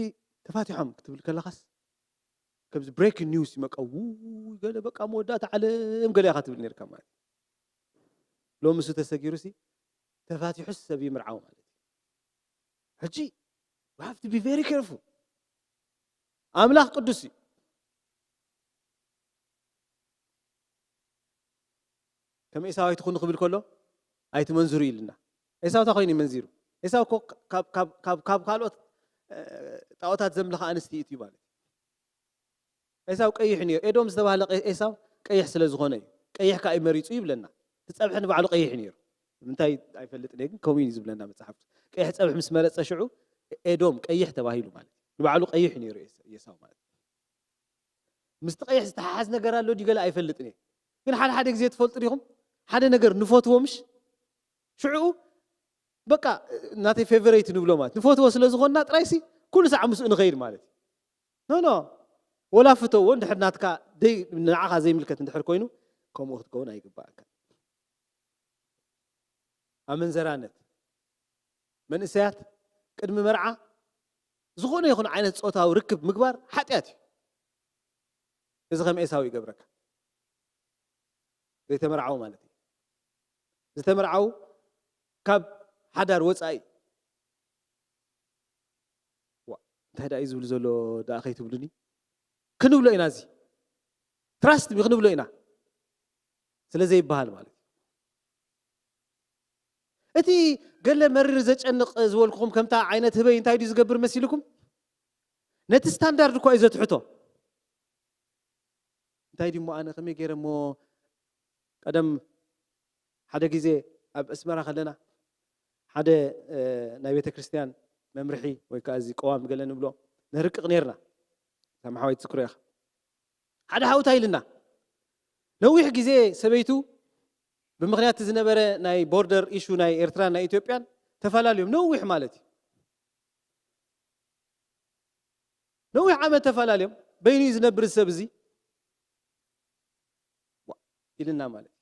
ተፋቲሖም ክትብል ከለኻስ ከምዚ ብሬኪንግ ኒውስ ይመቃ፣ ውይ፣ ገለ በቃ መወዳእታ ዓለም ገለ ኢኻ ትብል ነርካ ማለት እዩ። ሎሚ እሱ ተሰጊሩ ሲ ተፋቲሑስ ሰብ ይምርዓው ማለት እዩ። ሕጂ we have to be very careful። ኣምላኽ ቅዱስ እዩ። ከም ኤሳው ኣይትኹኑ ክብል ከሎ ኣይትመንዝሩ ኢልና። ኤሳው እንታይ ኮይኑ እዩ መንዚሩ? ኤሳው እኮ ካብ ካልኦት ጣዖታት ዘምልኻ ኣንስቲ እዩ ማለት እዩ። ኤሳው ቀይሕ ነይሩ። ኤዶም ዝተባህለ ኤሳው ቀይሕ ስለ ዝኾነ እዩ። ቀይሕ ከኣ እዩ መሪጹ ይብለና። እቲ ጸብሒ ንባዕሉ ቀይሕ ነይሩ። ምንታይ ኣይፈልጥን እየ፣ ግን ከምኡ እዩ ዝብለና መጽሓፍ። ቀይሕ ጸብሒ ምስ መረጸ ሽዑ ኤዶም ቀይሕ ተባሂሉ ማለት እዩ። ንባዕሉ ቀይሕ ነይሩ ኤሳው ማለት እዩ። ምስቲ ቀይሕ ዝተሓሓዝ ነገር ኣሎ ድዩ ገለ ኣይፈልጥን እየ። ግን ሓደ ሓደ ግዜ ትፈልጡ ዲኹም? ሓደ ነገር ንፈትዎ ምሽ? ሽዑ በቃ ናተይ ፌቨረይት ንብሎ ማለት ንፈትዎ ስለ ዝኾንና ጥራይሲ ኩሉ ሳዕ ምስኡ ንኸይድ ማለት እዩ። ኖ ኖ፣ ወላ ፍተዎ እንድሕር ናትካ ደይ ንዓኻ ዘይምልከት እንድሕር ኮይኑ ከምኡ ክትከውን ኣይግባእካ። ኣመንዘራነት መንእሰያት ቅድሚ መርዓ ዝኾነ ይኹን ዓይነት ጾታዊ ርክብ ምግባር ሓጢኣት እዩ። እዚ ከም ኤሳው ይገብረካ። ዘይተመርዓው ማለት እዩ። ዝተመርዓው ካብ ሓዳር ወጻኢ እንታይ ደኣ እዩ ዝብል ዘሎ ደኣ ከይትብሉኒ ክንብሎ ኢና። እዚ ትራስት ሚ ክንብሎ ኢና ስለ ዘይበሃል ማለት እዩ። እቲ ገለ መሪር ዘጨንቕ ዝበልኩኹም ከምታ ዓይነት ህበይ እንታይ ድዩ ዝገብር መሲልኩም? ነቲ ስታንዳርድ እኳ እዩ ዘትሕቶ። እንታይ ድሞ ኣነ ከመይ ገይረ እሞ ቀደም ሓደ ግዜ ኣብ ኣስመራ ከለና ሓደ ናይ ቤተ ክርስቲያን መምርሒ ወይ ከዓ እዚ ቀዋም ገለ ንብሎ ነርቅቕ ነርና ሳማሓወይ ትዝክሮ ኢኻ። ሓደ ሓውታ ኢልና ነዊሕ ግዜ ሰበይቱ ብምክንያት ዝነበረ ናይ ቦርደር ኢሹ ናይ ኤርትራን ናይ ኢትዮጵያን ተፈላለዮም ነዊሕ ማለት እዩ። ነዊሕ ዓመት ተፈላለዮም በይኑ እዩ ዝነብር ሰብ እዚ ኢልና ማለት እዩ።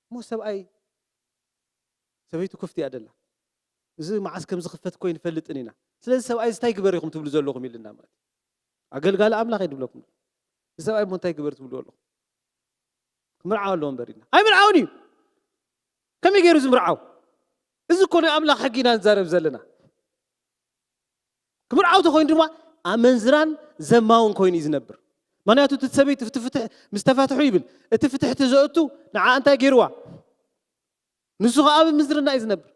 እሞ ሰብኣይ ሰበይቱ ክፍቲ እያ ደላ። እዚ መዓስ ከም ዝኽፈት እኮ ይንፈልጥን ኢና። ስለዚ ሰብኣይ እንታይ ግበር ኢኹም ትብሉ ዘለኹም ኢልና ማለት እዩ። ኣገልጋሊ ኣምላኽ እየ ድብለኩም። እዚ ሰብኣይ እሞ እንታይ ግበር ትብሉ ኣለኹም? ክምርዓው ኣለዎ እምበር ኢልና ኣይምርዓውን እዩ። ከመይ ገይሩ ዝምርዓው? እዚ እኮ ናይ ኣምላኽ ሕጊ ኢና ንዛረብ ዘለና። ክምርዓው ተኮይኑ ድማ ኣመንዝራን ዘማውን ኮይኑ እዩ ዝነብር። ምክንያቱ እቲ ሰበይቲ እቲ ፍትሕ ምስ ተፋትሑ ይብል እቲ ፍትሕቲ ዘእቱ ንዓ እንታይ ገይርዋ? ንሱ ከዓ ኣብ ምንዝርና እዩ ዝነብር።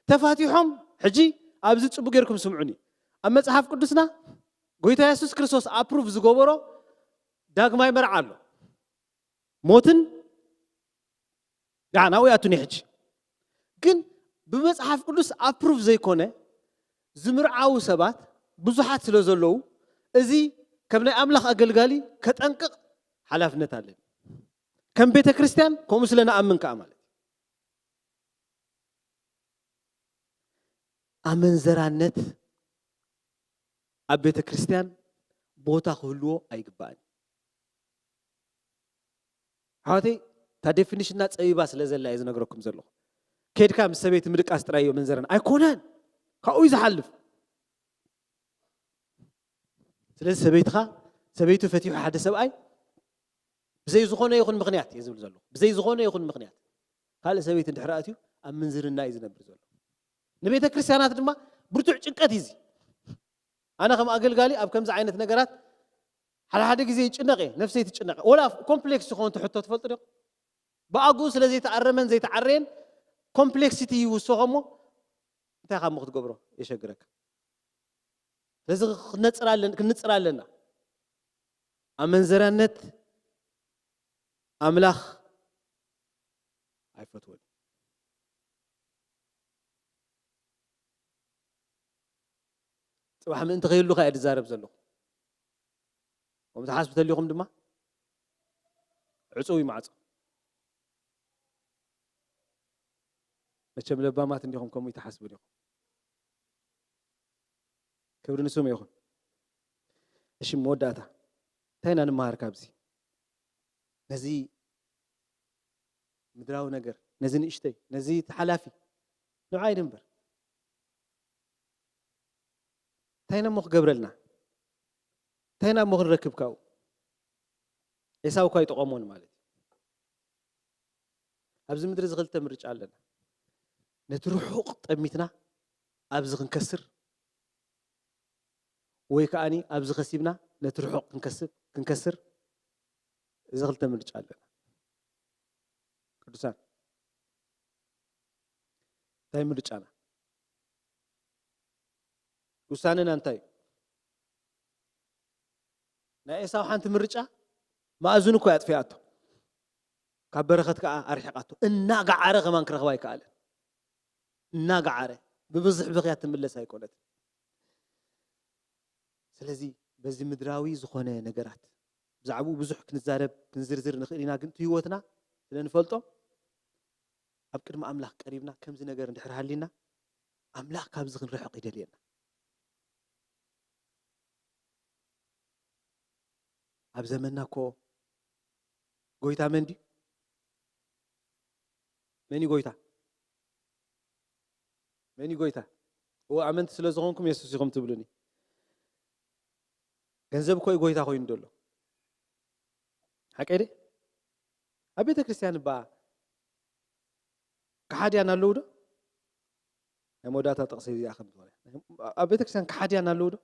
ተፋቲሖም ሕጂ ኣብዚ ፅቡቅ ገይርኩም ስምዑኒ። ኣብ መፅሓፍ ቅዱስና ጎይታ የሱስ ክርስቶስ ኣፕሩቭ ዝገበሮ ዳግማይ መርዓ ኣሎ። ሞትን ያ ናብኡ ኣቱኒ ሕጂ ግን ብመጽሓፍ ቅዱስ ኣፕሩቭ ዘይኮነ ዝምርዓዉ ሰባት ብዙሓት ስለ ዘለዉ እዚ ከም ናይ ኣምላኽ ኣገልጋሊ ከጠንቅቕ ሓላፍነት ኣለኒ። ከም ቤተ ክርስቲያን ከምኡ ስለ ንኣምን ከኣ ማለት እዩ። ኣመንዘራነት ኣብ ቤተ ክርስቲያን ቦታ ክህልዎ ኣይግባእን። ኣሕዋተይ እታ ዴፊኒሽንና ፀቢባ ስለ ዘላ እየ ዝነግረኩም ዘለኹ። ከድካ ምስ ሰበይቲ ምድቃስ ጥራይ እዮ መንዘረን ኣይኮነን፣ ካብኡ እዩ ዝሓልፍ። ስለዚ ሰበይትኻ ሰበይቱ ፈቲሑ ሓደ ሰብኣይ ብዘይ ዝኾነ ይኹን ምኽንያት እየ ዝብል ዘለኹ፣ ብዘይ ዝኾነ ይኹን ምኽንያት ካልእ ሰበይቲ እንድሕር ኣትዩ ኣብ ምንዝርና እዩ ዝነብር ዘሎ። ንቤተ ክርስቲያናት ድማ ብርቱዕ ጭንቀት እዩ እዚ። ኣነ ከም ኣገልጋሊ ኣብ ከምዚ ዓይነት ነገራት ሓደ ሓደ ግዜ ይጭነቕ እየ፣ ነፍሰይ ትጭነቕ። ወላ ኮምፕሌክስ ዝኾኑ ትሕቶ ትፈልጡ ዲኹም? ብኣግኡ ስለ ዘይተኣረመን ዘይተዓረየን ኮምፕሌክሲቲ ይውስኾ እሞ እንታይ ኢኻ እሞ ክትገብሮ? የሸግረካ። ስለዚ ክንነጽር ኣለና። ኣመንዘራነት ኣምላኽ ኣይፈትዎን። ጽባሕ ምእንቲ ከይህሉ ከኣ እየ ዝዛረብ ዘለኹ። ከምኡ ትሓስቡ ተሊኹም ድማ ዕጹው እዩ ማዕጾ። መቸም ለባማት እንዲኹም ከምኡ ይትሓስቡ ዲኹም? ክብሪ ንስሙ ይኹን። እሺ፣ መወዳእታ እንታይ ኢና ንመሃር ካብዚ? ነዚ ምድራዊ ነገር፣ ነዚ ንእሽተይ፣ ነዚ ተሓላፊ ንብዓይ ድንበር እንታይ ኢና እሞ ክገብረልና? እንታይ ኢና እሞ ክንረክብ ካብኡ? ኤሳው እኳ ኣይጠቐሞን ማለት እዩ። ኣብዚ ምድሪ እዚ ክልተ ምርጫ ኣለና። ነቲ ርሑቕ ጠሚትና ኣብዚ ክንከስር፣ ወይ ከኣኒ ኣብዚ ከሲብና ነቲ ርሑቕ ክንከስብ፣ ክንከስር፣ እዚ ክልተ ምርጫ ኣለና። ቅዱሳን፣ እንታይ ምርጫና? ውሳኔና እንታይ እዩ? ናይ ኤሳው ሓንቲ ምርጫ ማእዝኑ እኮ እያ ኣጥፊኣቶ። ካብ በረኸት ከኣ ኣርሒቓቶ። እናገዓረ ከማን ክረኽባ ኣይከኣለን። እናገዓረ ብብዙሕ ብኽያት ትምለስ ኣይኮነትን። ስለዚ በዚ ምድራዊ ዝኾነ ነገራት ብዛዕባኡ ብዙሕ ክንዛረብ ክንዝርዝር ንኽእል ኢና፣ ግን እቲ ህይወትና ስለ ንፈልጦ ኣብ ቅድሚ ኣምላኽ ቀሪብና ከምዚ ነገር እንድሕር ሃሊና ኣምላኽ ካብዚ ክንርሕቕ ይደልየና። ኣብ ዘመንና እኮ ጎይታ መን ድዩ? መን እዩ ጎይታ? መን እዩ ጎይታ? እወ፣ ኣመንቲ ስለ ዝኾንኩም የሱስ ኢኹም ትብሉኒ። ገንዘብ እኮ እዩ ጎይታ ኮይኑ ዘሎ። ሓቀይ ደ? ኣብ ቤተ ክርስቲያን እባ ከሓድያን ኣለዉ ዶ? ናይ መወዳእታ ጥቕሲ እዚኣ ከም ዝኾነ። ኣብ ቤተ ክርስቲያን ከሓድያን ኣለዉ ዶ?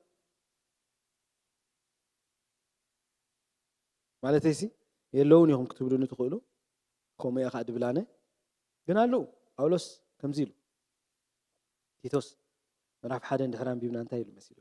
ማለተይሲ የለውን ኢኹም ክትብሉኒ ትኽእሉ። ከምኡ እየ ከዓ ድብል ኣነ። ግን ኣለዉ። ጳውሎስ ከምዚ ኢሉ። ቲቶስ ምዕራፍ ሓደ እንድሕር ኣንቢብና እንታይ ኢሉ መሲሉ?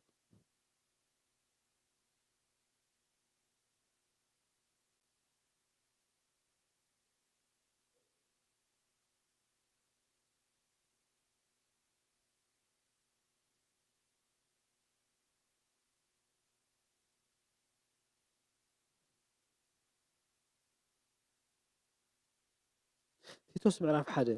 ቲቶስ ምዕራፍ ሓደ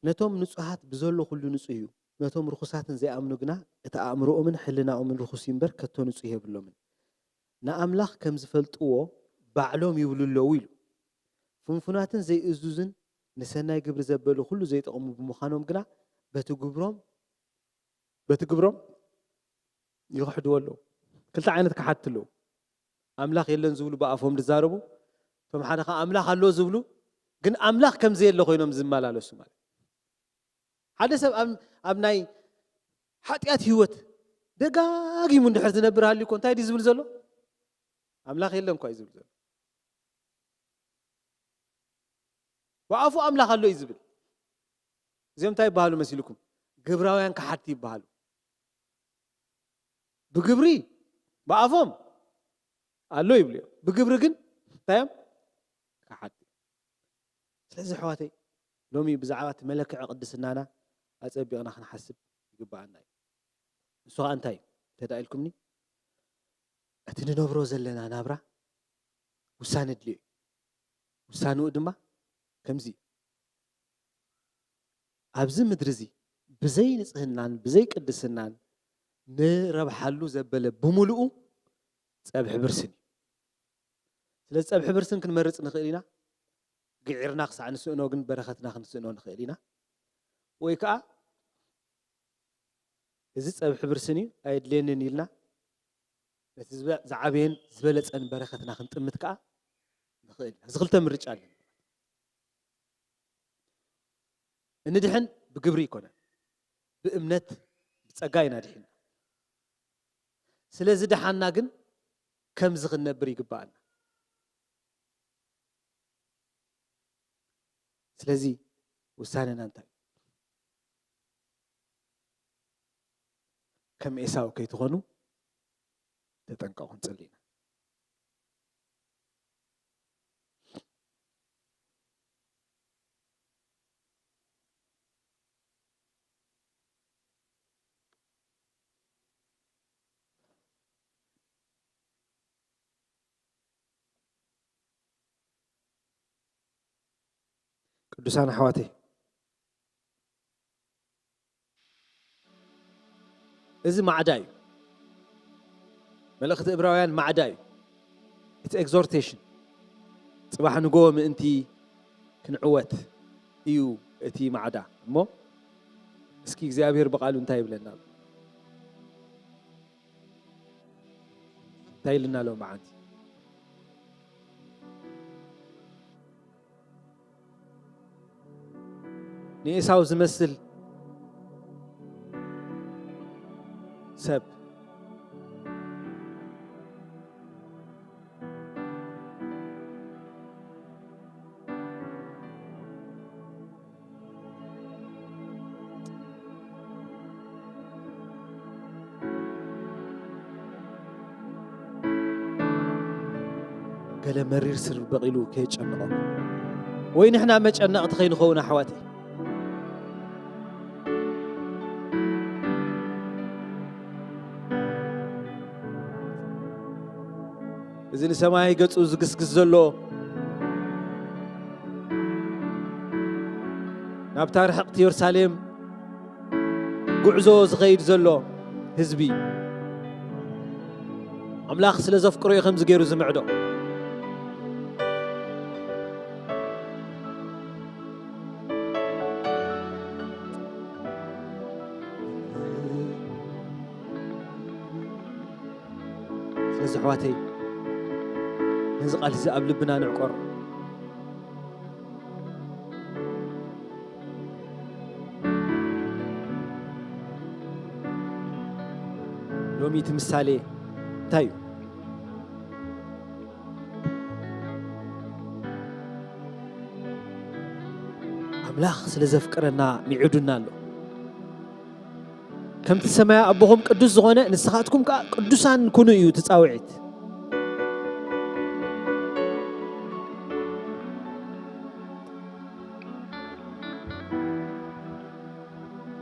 ነቶም ንጹሃት ብዘሎ ኩሉ ንጹህ እዩ፣ ነቶም ርኹሳትን ዘይኣምኑ ግና እቲ ኣእምሮኦምን ሕልናኦምን ርኹስ እዩ እምበር ከቶ ንጹህ የብሎምን። ንኣምላኽ ከም ዝፈልጥዎ ባዕሎም ይብሉ ኣለዉ ኢሉ። ፍንፉናትን ዘይእዙዝን ንሰናይ ግብሪ ዘበሉ ኩሉ ዘይጠቕሙ ብምዃኖም ግና በቲ ግብሮም በቲ ግብሮም ይኽሕድዎ ኣለዉ። ክልተ ዓይነት ከሓድቲ ኣለዉ። ኣምላኽ የለን ዝብሉ ብኣፎም ዝዛረቡ፣ እቶም ሓደ ኸዓ ኣምላኽ ኣሎ ዝብሉ ግን ኣምላኽ ከም ዘየለ ኮይኖም ዝመላለሱ ማለት። ሓደ ሰብ ኣብ፣ ኣብ ናይ ሓጢኣት ህይወት ደጋጊሙ እንድሕር ዝነብር ሃልዩ እኮ እንታይ ድዩ ዝብል ዘሎ? ኣምላኽ የለን እኳ እዩ ዝብል ዘሎ። ብኣፉ ኣምላኽ ኣሎ እዩ ዝብል። እዚኦም እንታይ ይበሃሉ መሲልኩም? ግብራውያን ከሓድቲ ይበሃሉ። ብግብሪ፣ ብኣፎም ኣሎ ይብሉ እዮም። ብግብሪ ግን እንታይ እዮም? ከሓድቲ። ስለዚ ኣሕዋተይ፣ ሎሚ ብዛዕባ እቲ መለክዒ ቅድስናና ኣጸቢቕና ክንሓስብ ይግብኣና እዩ። ንሱ ኸኣ እንታይ እዩ? እንተ ደኣ ኢልኩምኒ፣ እቲ ንነብሮ ዘለና ናብራ ውሳነ ኣድልዮ እዩ። ውሳንኡ ድማ ከምዚ እዩ። ኣብዚ ምድሪ እዚ ብዘይ ንጽህናን ብዘይ ቅድስናን ንረብሓሉ ዘበለ ብምሉኡ ጸብሒ ብርስን እዩ። ስለዚ ጸብሒ ብርስን ክንመርጽ ንኽእል ኢና። ግዒርና ክሳዕ ንስእኖ ግን በረኸትና ክንስእኖ ንኽእል ኢና። ወይ ከኣ እዚ ጸብሒ ብርስን እዩ ኣየድልየንን ኢልና ነቲ ዝበ-፣ ዝዓበየን ዝበለጸን በረኸትና ክንጥምት ከኣ ንኽእል ኢና። እዚ ክልተ ምርጫ ኣለና። እንድሕን ብግብሪ ኣይኮነን፣ ብእምነት ብጸጋ ኢና ድሒንና። ስለ ዝደሓንና ግን ከምዚ ክንነብር ይግብኣና። ስለዚ ውሳነና እንታይ እዩ? ከም ኤሳው ከይትኾኑ ተጠንቀቑ፣ ንጸሊ ኢና። ቅዱሳን ኣሕዋተይ፣ እዚ ማዕዳ እዩ። መልእኽቲ እብራውያን ማዕዳ እዩ። It's exhortation። ጽባሕ ንግሆ ምእንቲ ክንዕወት እዩ እቲ ማዕዳ። እሞ እስኪ እግዚኣብሔር ብቓሉ እንታይ ይብለና ኣሎ? እንታይ ኢልና ሎማዓንቲ? ንኤሳው ዝመስል ሰብ። ገለ መሪር ስር በቒሉ ከየጨንቖም፣ ወይ ንሕና መጨነቕቲ ከይንኸውን ኣሕዋተይ። እዚ ንሰማይ ገጹ ዝግስግስ ዘሎ፣ ናብታ ርሕቕቲ የሩሳሌም ጉዕዞ ዝኸይድ ዘሎ ህዝቢ፣ ኣምላኽ ስለ ዘፍቅሮ እዩ ከምዚ ገይሩ ዝምዕዶ። ስለዚ ኣሕዋተይ፣ ነዚ ቃል እዚ ኣብ ልብና ንዕቆሮ። ሎሚ እቲ ምሳሌ እንታይ እዩ? ኣምላኽ ስለ ዘፍቅረና ሚዑዱና ኣሎ። ከምቲ ሰማያዊ ኣቦኹም ቅዱስ ዝኾነ፣ ንስኻትኩም ከኣ ቅዱሳን ኩኑ እዩ እቲ ጻውዒት።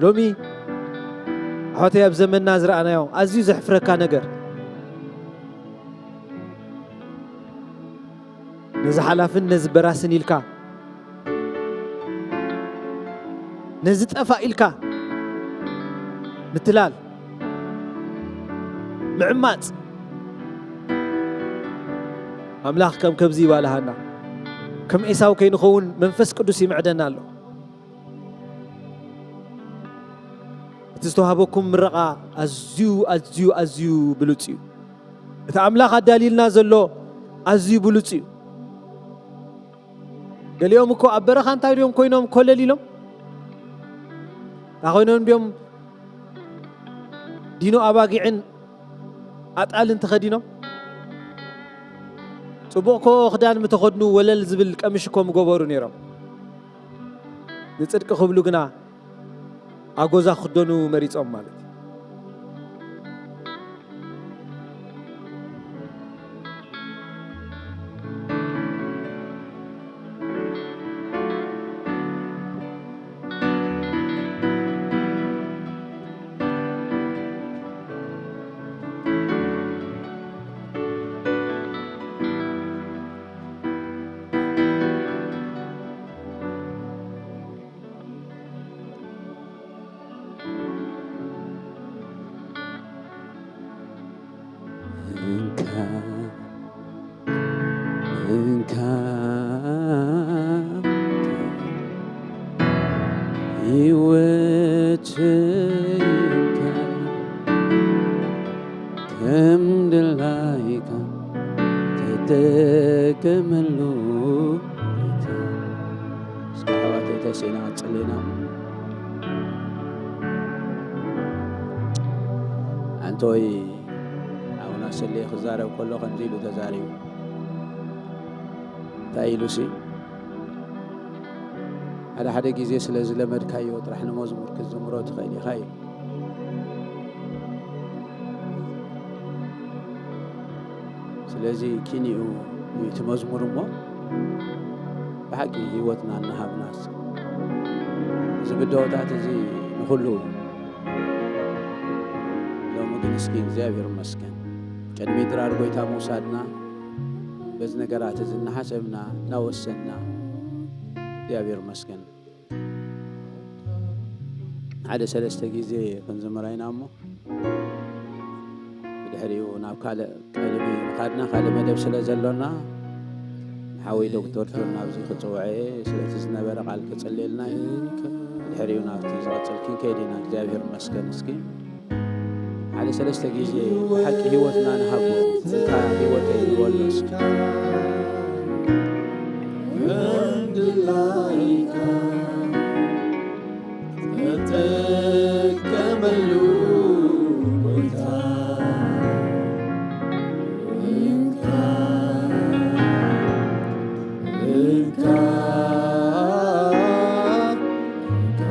ሎሚ ኣሕዋተይ፣ ኣብ ዘመንና ዝረኣናዮ ኣዝዩ ዘሕፍረካ ነገር፣ ነዚ ሓላፍን ነዚ በራስን ኢልካ፣ ነዚ ጠፋእ ኢልካ ምትላል፣ ምዕማጽ። ኣምላኽ ከም ከብዚ ይባልሃና። ከም ኤሳው ከይንኸውን መንፈስ ቅዱስ ይምዕደና ኣሎ። እቲ ዝተዋህበኩም ምረቓ ኣዝዩ፣ ኣዝዩ፣ ኣዝዩ ብሉጽ እዩ። እቲ ኣምላኽ ኣዳልዩልና ዘሎ ኣዝዩ ብሉጽ እዩ። ገሊኦም እኮ ኣብ በረኻ እንታይ ድዮም ኮይኖም ኮለል ኢሎም? እንታይ ኮይኖም ድዮም ዲኖ ኣባጊዕን ኣጣልን ተኸዲኖም? ጽቡቕ እኮ ክዳን ምተኸድኑ ወለል ዝብል ቀምሽ እኮ ምገበሩ ነይሮም። ንጽድቂ ክብሉ ግና ኣጎዛ ክኽደኑ መሪጾም ማለት እዩ። እንካ፣ እንካ፣ ህይወት እንካ፣ ከም ድላይካ ተጠቀመሉ ጌታ። እስከ ኣሕዋተይ ተሲእና ቀጽል ኢና። ኣንቶይ ኣቡና ሰሌ ክዛረብ ከሎ ከምዚ ኢሉ ተዛሪቡ። እንታይ ኢሉሲ? ሓደ ሓደ ግዜ ስለ ዝለመድካዮ ጥራሕ ንመዝሙር ክትዝምሮ ትኽእል ኢኻ ኢሉ። ስለዚ ኪንኡ እዩ እቲ መዝሙር እሞ ብሓቂ ህይወትና እናሃብናስ እዚ ብድሆታት እዚ ንኹሉ እዩ። ሎሚ ግን እስኪ እግዚኣብሔር ይመስገን ቅድሚ ድራር ጎይታ ምውሳድና በዚ ነገራት እዚ እናሓሰብና እናወሰንና እግዚኣብሔር ይመስገን። ሓደ ሰለስተ ግዜ ክንዝምር ኢና እሞ፣ ብድሕሪኡ ናብ ካልእ ቀልቢ ምኻድና፣ ካልእ መደብ ስለ ዘሎና፣ ሓወይ ዶክተር ጆን ናብዚ ክጽውዐ እየ። ስለቲ ዝነበረ ቃል ክጽልየልና እዩ። ብድሕሪኡ ናብቲ ዝቐጽል ክንከይድ ኢና። እግዚኣብሔር ይመስገን። እስኪ ሓደ ሰለስተ ግዜ ብሓቂ ህይወትና ንሃቦ። እንካ ህይወተይ ንበሎ እስኪ። እንድላይካ ተጠቀመሉ ጎይታ። እንካ፣ እንካ፣ እንካ።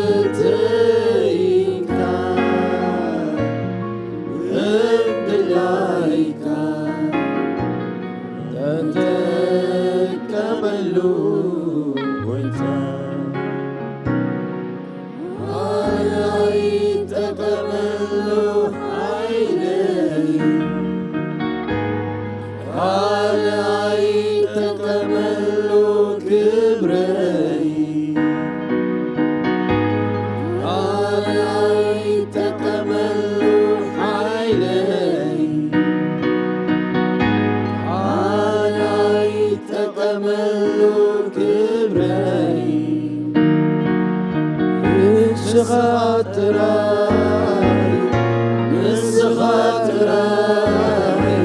ህይወተይ እንካ፣ እንድላይካ ተጠቀመሉ ጎይታ። ኣይ፣ ኣይጠቀመሉ ሓይለይ፣ ኣይ፣ ኣይጠቀመሉ ክብረይ፣ ኣይ፣ ኣይጠቀመሉ ሓይለይ፣ ኣይ፣ ኣይጠቀመሉ ክብረይ። ንስኻ ጥራይ፣ ንስኻ ጥራይ፣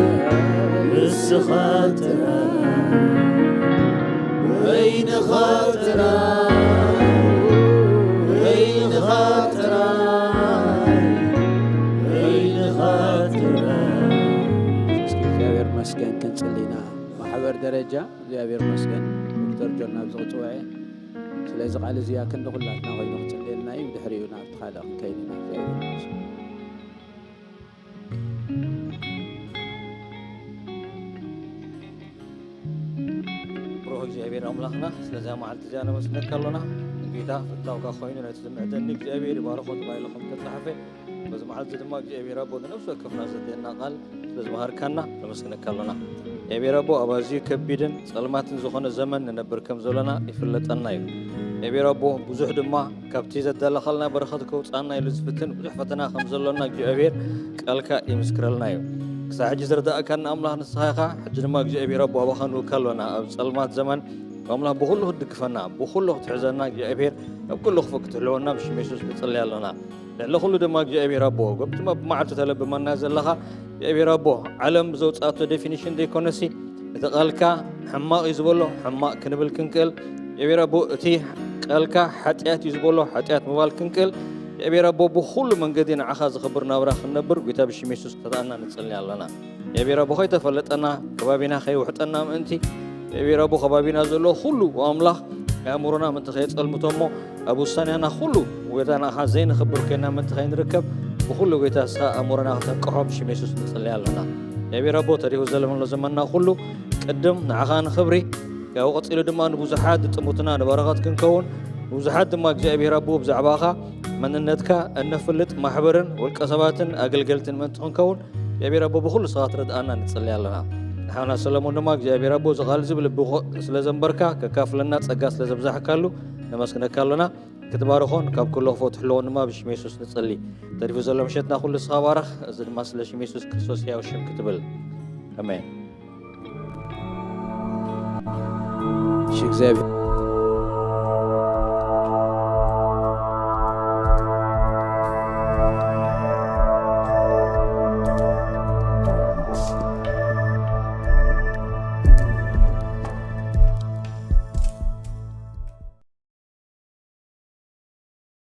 ንስኻ ጥራይ፣ በይንኻ ጥራይ፣ በይንኻ ጥራይ፣ በይንኻ ጥራይ። እስኪ እግዚኣብሔር ይመስገን ክንጽሊ ኢና። ማሕበር ደረጃ እግዚኣብሔር ይመስገን። ዶክተር ጆን ናብዚ ክጽውዐ ስለዚ ቃል እዚኣ ክንዲ ኩላትና ኮይኑ ክጽልየልና እዩ። ብድሕሪኡ ናብቲ ካልእ ክንከይድ ኢና። እግዚኣብሔር ይመስገን። ብሩኽ እግዚኣብሔር ኣምላኽና፣ ስለዛ መዓልቲ እዚኣ ነመስግነካ ኣሎና። ንጌታ ፍታውካ ኮይኑ ነቲ ዝምዕደኒ እግዚኣብሔር ይባርኾ ተባሂሉ ከም ተጻሕፈ፣ በዚ መዓልቲ ድማ እግዚኣብሔር ኣቦ ንነፍሲ ወከፍና ዘድልየና ቃል ስለ ዝመሃርካና ነመስግነካ ኣሎና። እግዚኣብሔር ኣቦ ኣብ ኣዝዩ ከቢድን ጸልማትን ዝኾነ ዘመን ንነብር ከም ዘሎና ይፍለጠና እዩ። እግዚኣብሔር ኣቦ ብዙሕ ድማ ካብቲ ዘዳለኻልና በረኸት ከውጽኣና ኢሉ ዝፍትን ብዙሕ ፈተና ከም ዘሎና እግዚኣብሔር ቃልካ ይምስክረልና እዩ። ክሳዕ ሕጂ ዝረዳእካና ኣምላኽ ንስኻ ኢኻ። ሕጂ ድማ እግዚኣብሔር ኣቦ ኣባኻ ንውካ ኣሎና። ኣብ ጸልማት ዘመን ኣምላኽ ብኹሉ ክትድግፈና፣ ብኹሉ ክትሕዘና እግዚኣብሔር ኣብ ኩሉ ክፉእ ክትሕልወና ብሽም የሱስ ንጽሊ ኣሎና። ልዕሊ ኩሉ ድማ እግዚኣብሔር ኣቦ፣ ጎብቲ ብመዓልቱ ተለብመና ዘለኻ እግዚኣብሔር ኣቦ፣ ዓለም ብዘውጻእቶ ዴፊኒሽን ዘይኮነሲ፣ እቲ ቃልካ ሕማቕ እዩ ዝበሎ፣ ሕማቕ ክንብል ክንክእል፣ እግዚኣብሔር ኣቦ፣ እቲ ቃልካ ሓጢኣት እዩ ዝበሎ፣ ሓጢኣት ምባል ክንክእል፣ እግዚኣብሔር ኣቦ፣ ብኹሉ መንገዲ ንዓኻ ዝኽብር ናብራ ክንነብር፣ ጎይታ ብሽም የሱስ ከተኣና ንጽሊ ኣለና። እግዚኣብሔር ኣቦ፣ ከይተፈለጠና፣ ከባቢና ከይውሕጠና ምእንቲ፣ እግዚኣብሔር ኣቦ፣ ከባቢና ዘሎ ኩሉ ኣምላኽ ኣእምሮና ምእንቲ ከየጸልምቶ እሞ፣ ኣብ ውሳኔና ኩሉ፣ ጎይታ፣ ንኣኻ ዘይንኽብር ኮይና ምእንቲ ከይንርከብ፣ ብኹሉ፣ ጎይታ፣ እስኻ ኣእምሮና ከተንቅሖ ብሽም የሱስ ንጽሊ ኣለና። እግዚኣብሔር ኣቦ፣ ተሪፉ ዘሎ ዘመንና ኩሉ ቅድም ንዓኻ ንኽብሪ፣ ካብኡ ቀጺሉ ድማ ንብዙሓት ዝጥምቱና ንበረኸት ክንከውን፣ ንብዙሓት ድማ እግዚኣብሔር ኣቦ ብዛዕባኻ መንነትካ እነፍልጥ ማሕበርን ውልቀ ሰባትን ኣገልገልትን ምእንቲ ክንከውን እግዚኣብሔር ኣቦ ብኹሉ ስኻ ትረድኣና ንጽሊ ኣለና። ንሓውና ሰለሞን ድማ እግዚኣብሔር ኣቦ እዚ ቃል እዚ ብልቢ ስለ ዘንበርካ ከካፍለና ጸጋ ስለ ዘብዛሕካሉ ነመስግነካ ኣሎና። ክትባርኾን ካብ ኩሉ ክፉእ ትሕልዎን ድማ ብሽም የሱስ ንጽሊ። ተሪፉ ዘሎ ምሸትና ኩሉ ስኻ ባርኽ። እዚ ድማ ስለ ሽም የሱስ ክርስቶስ ሕያው ሽም ክትብል። ኣሜን። እሺ፣ እግዚኣብሔር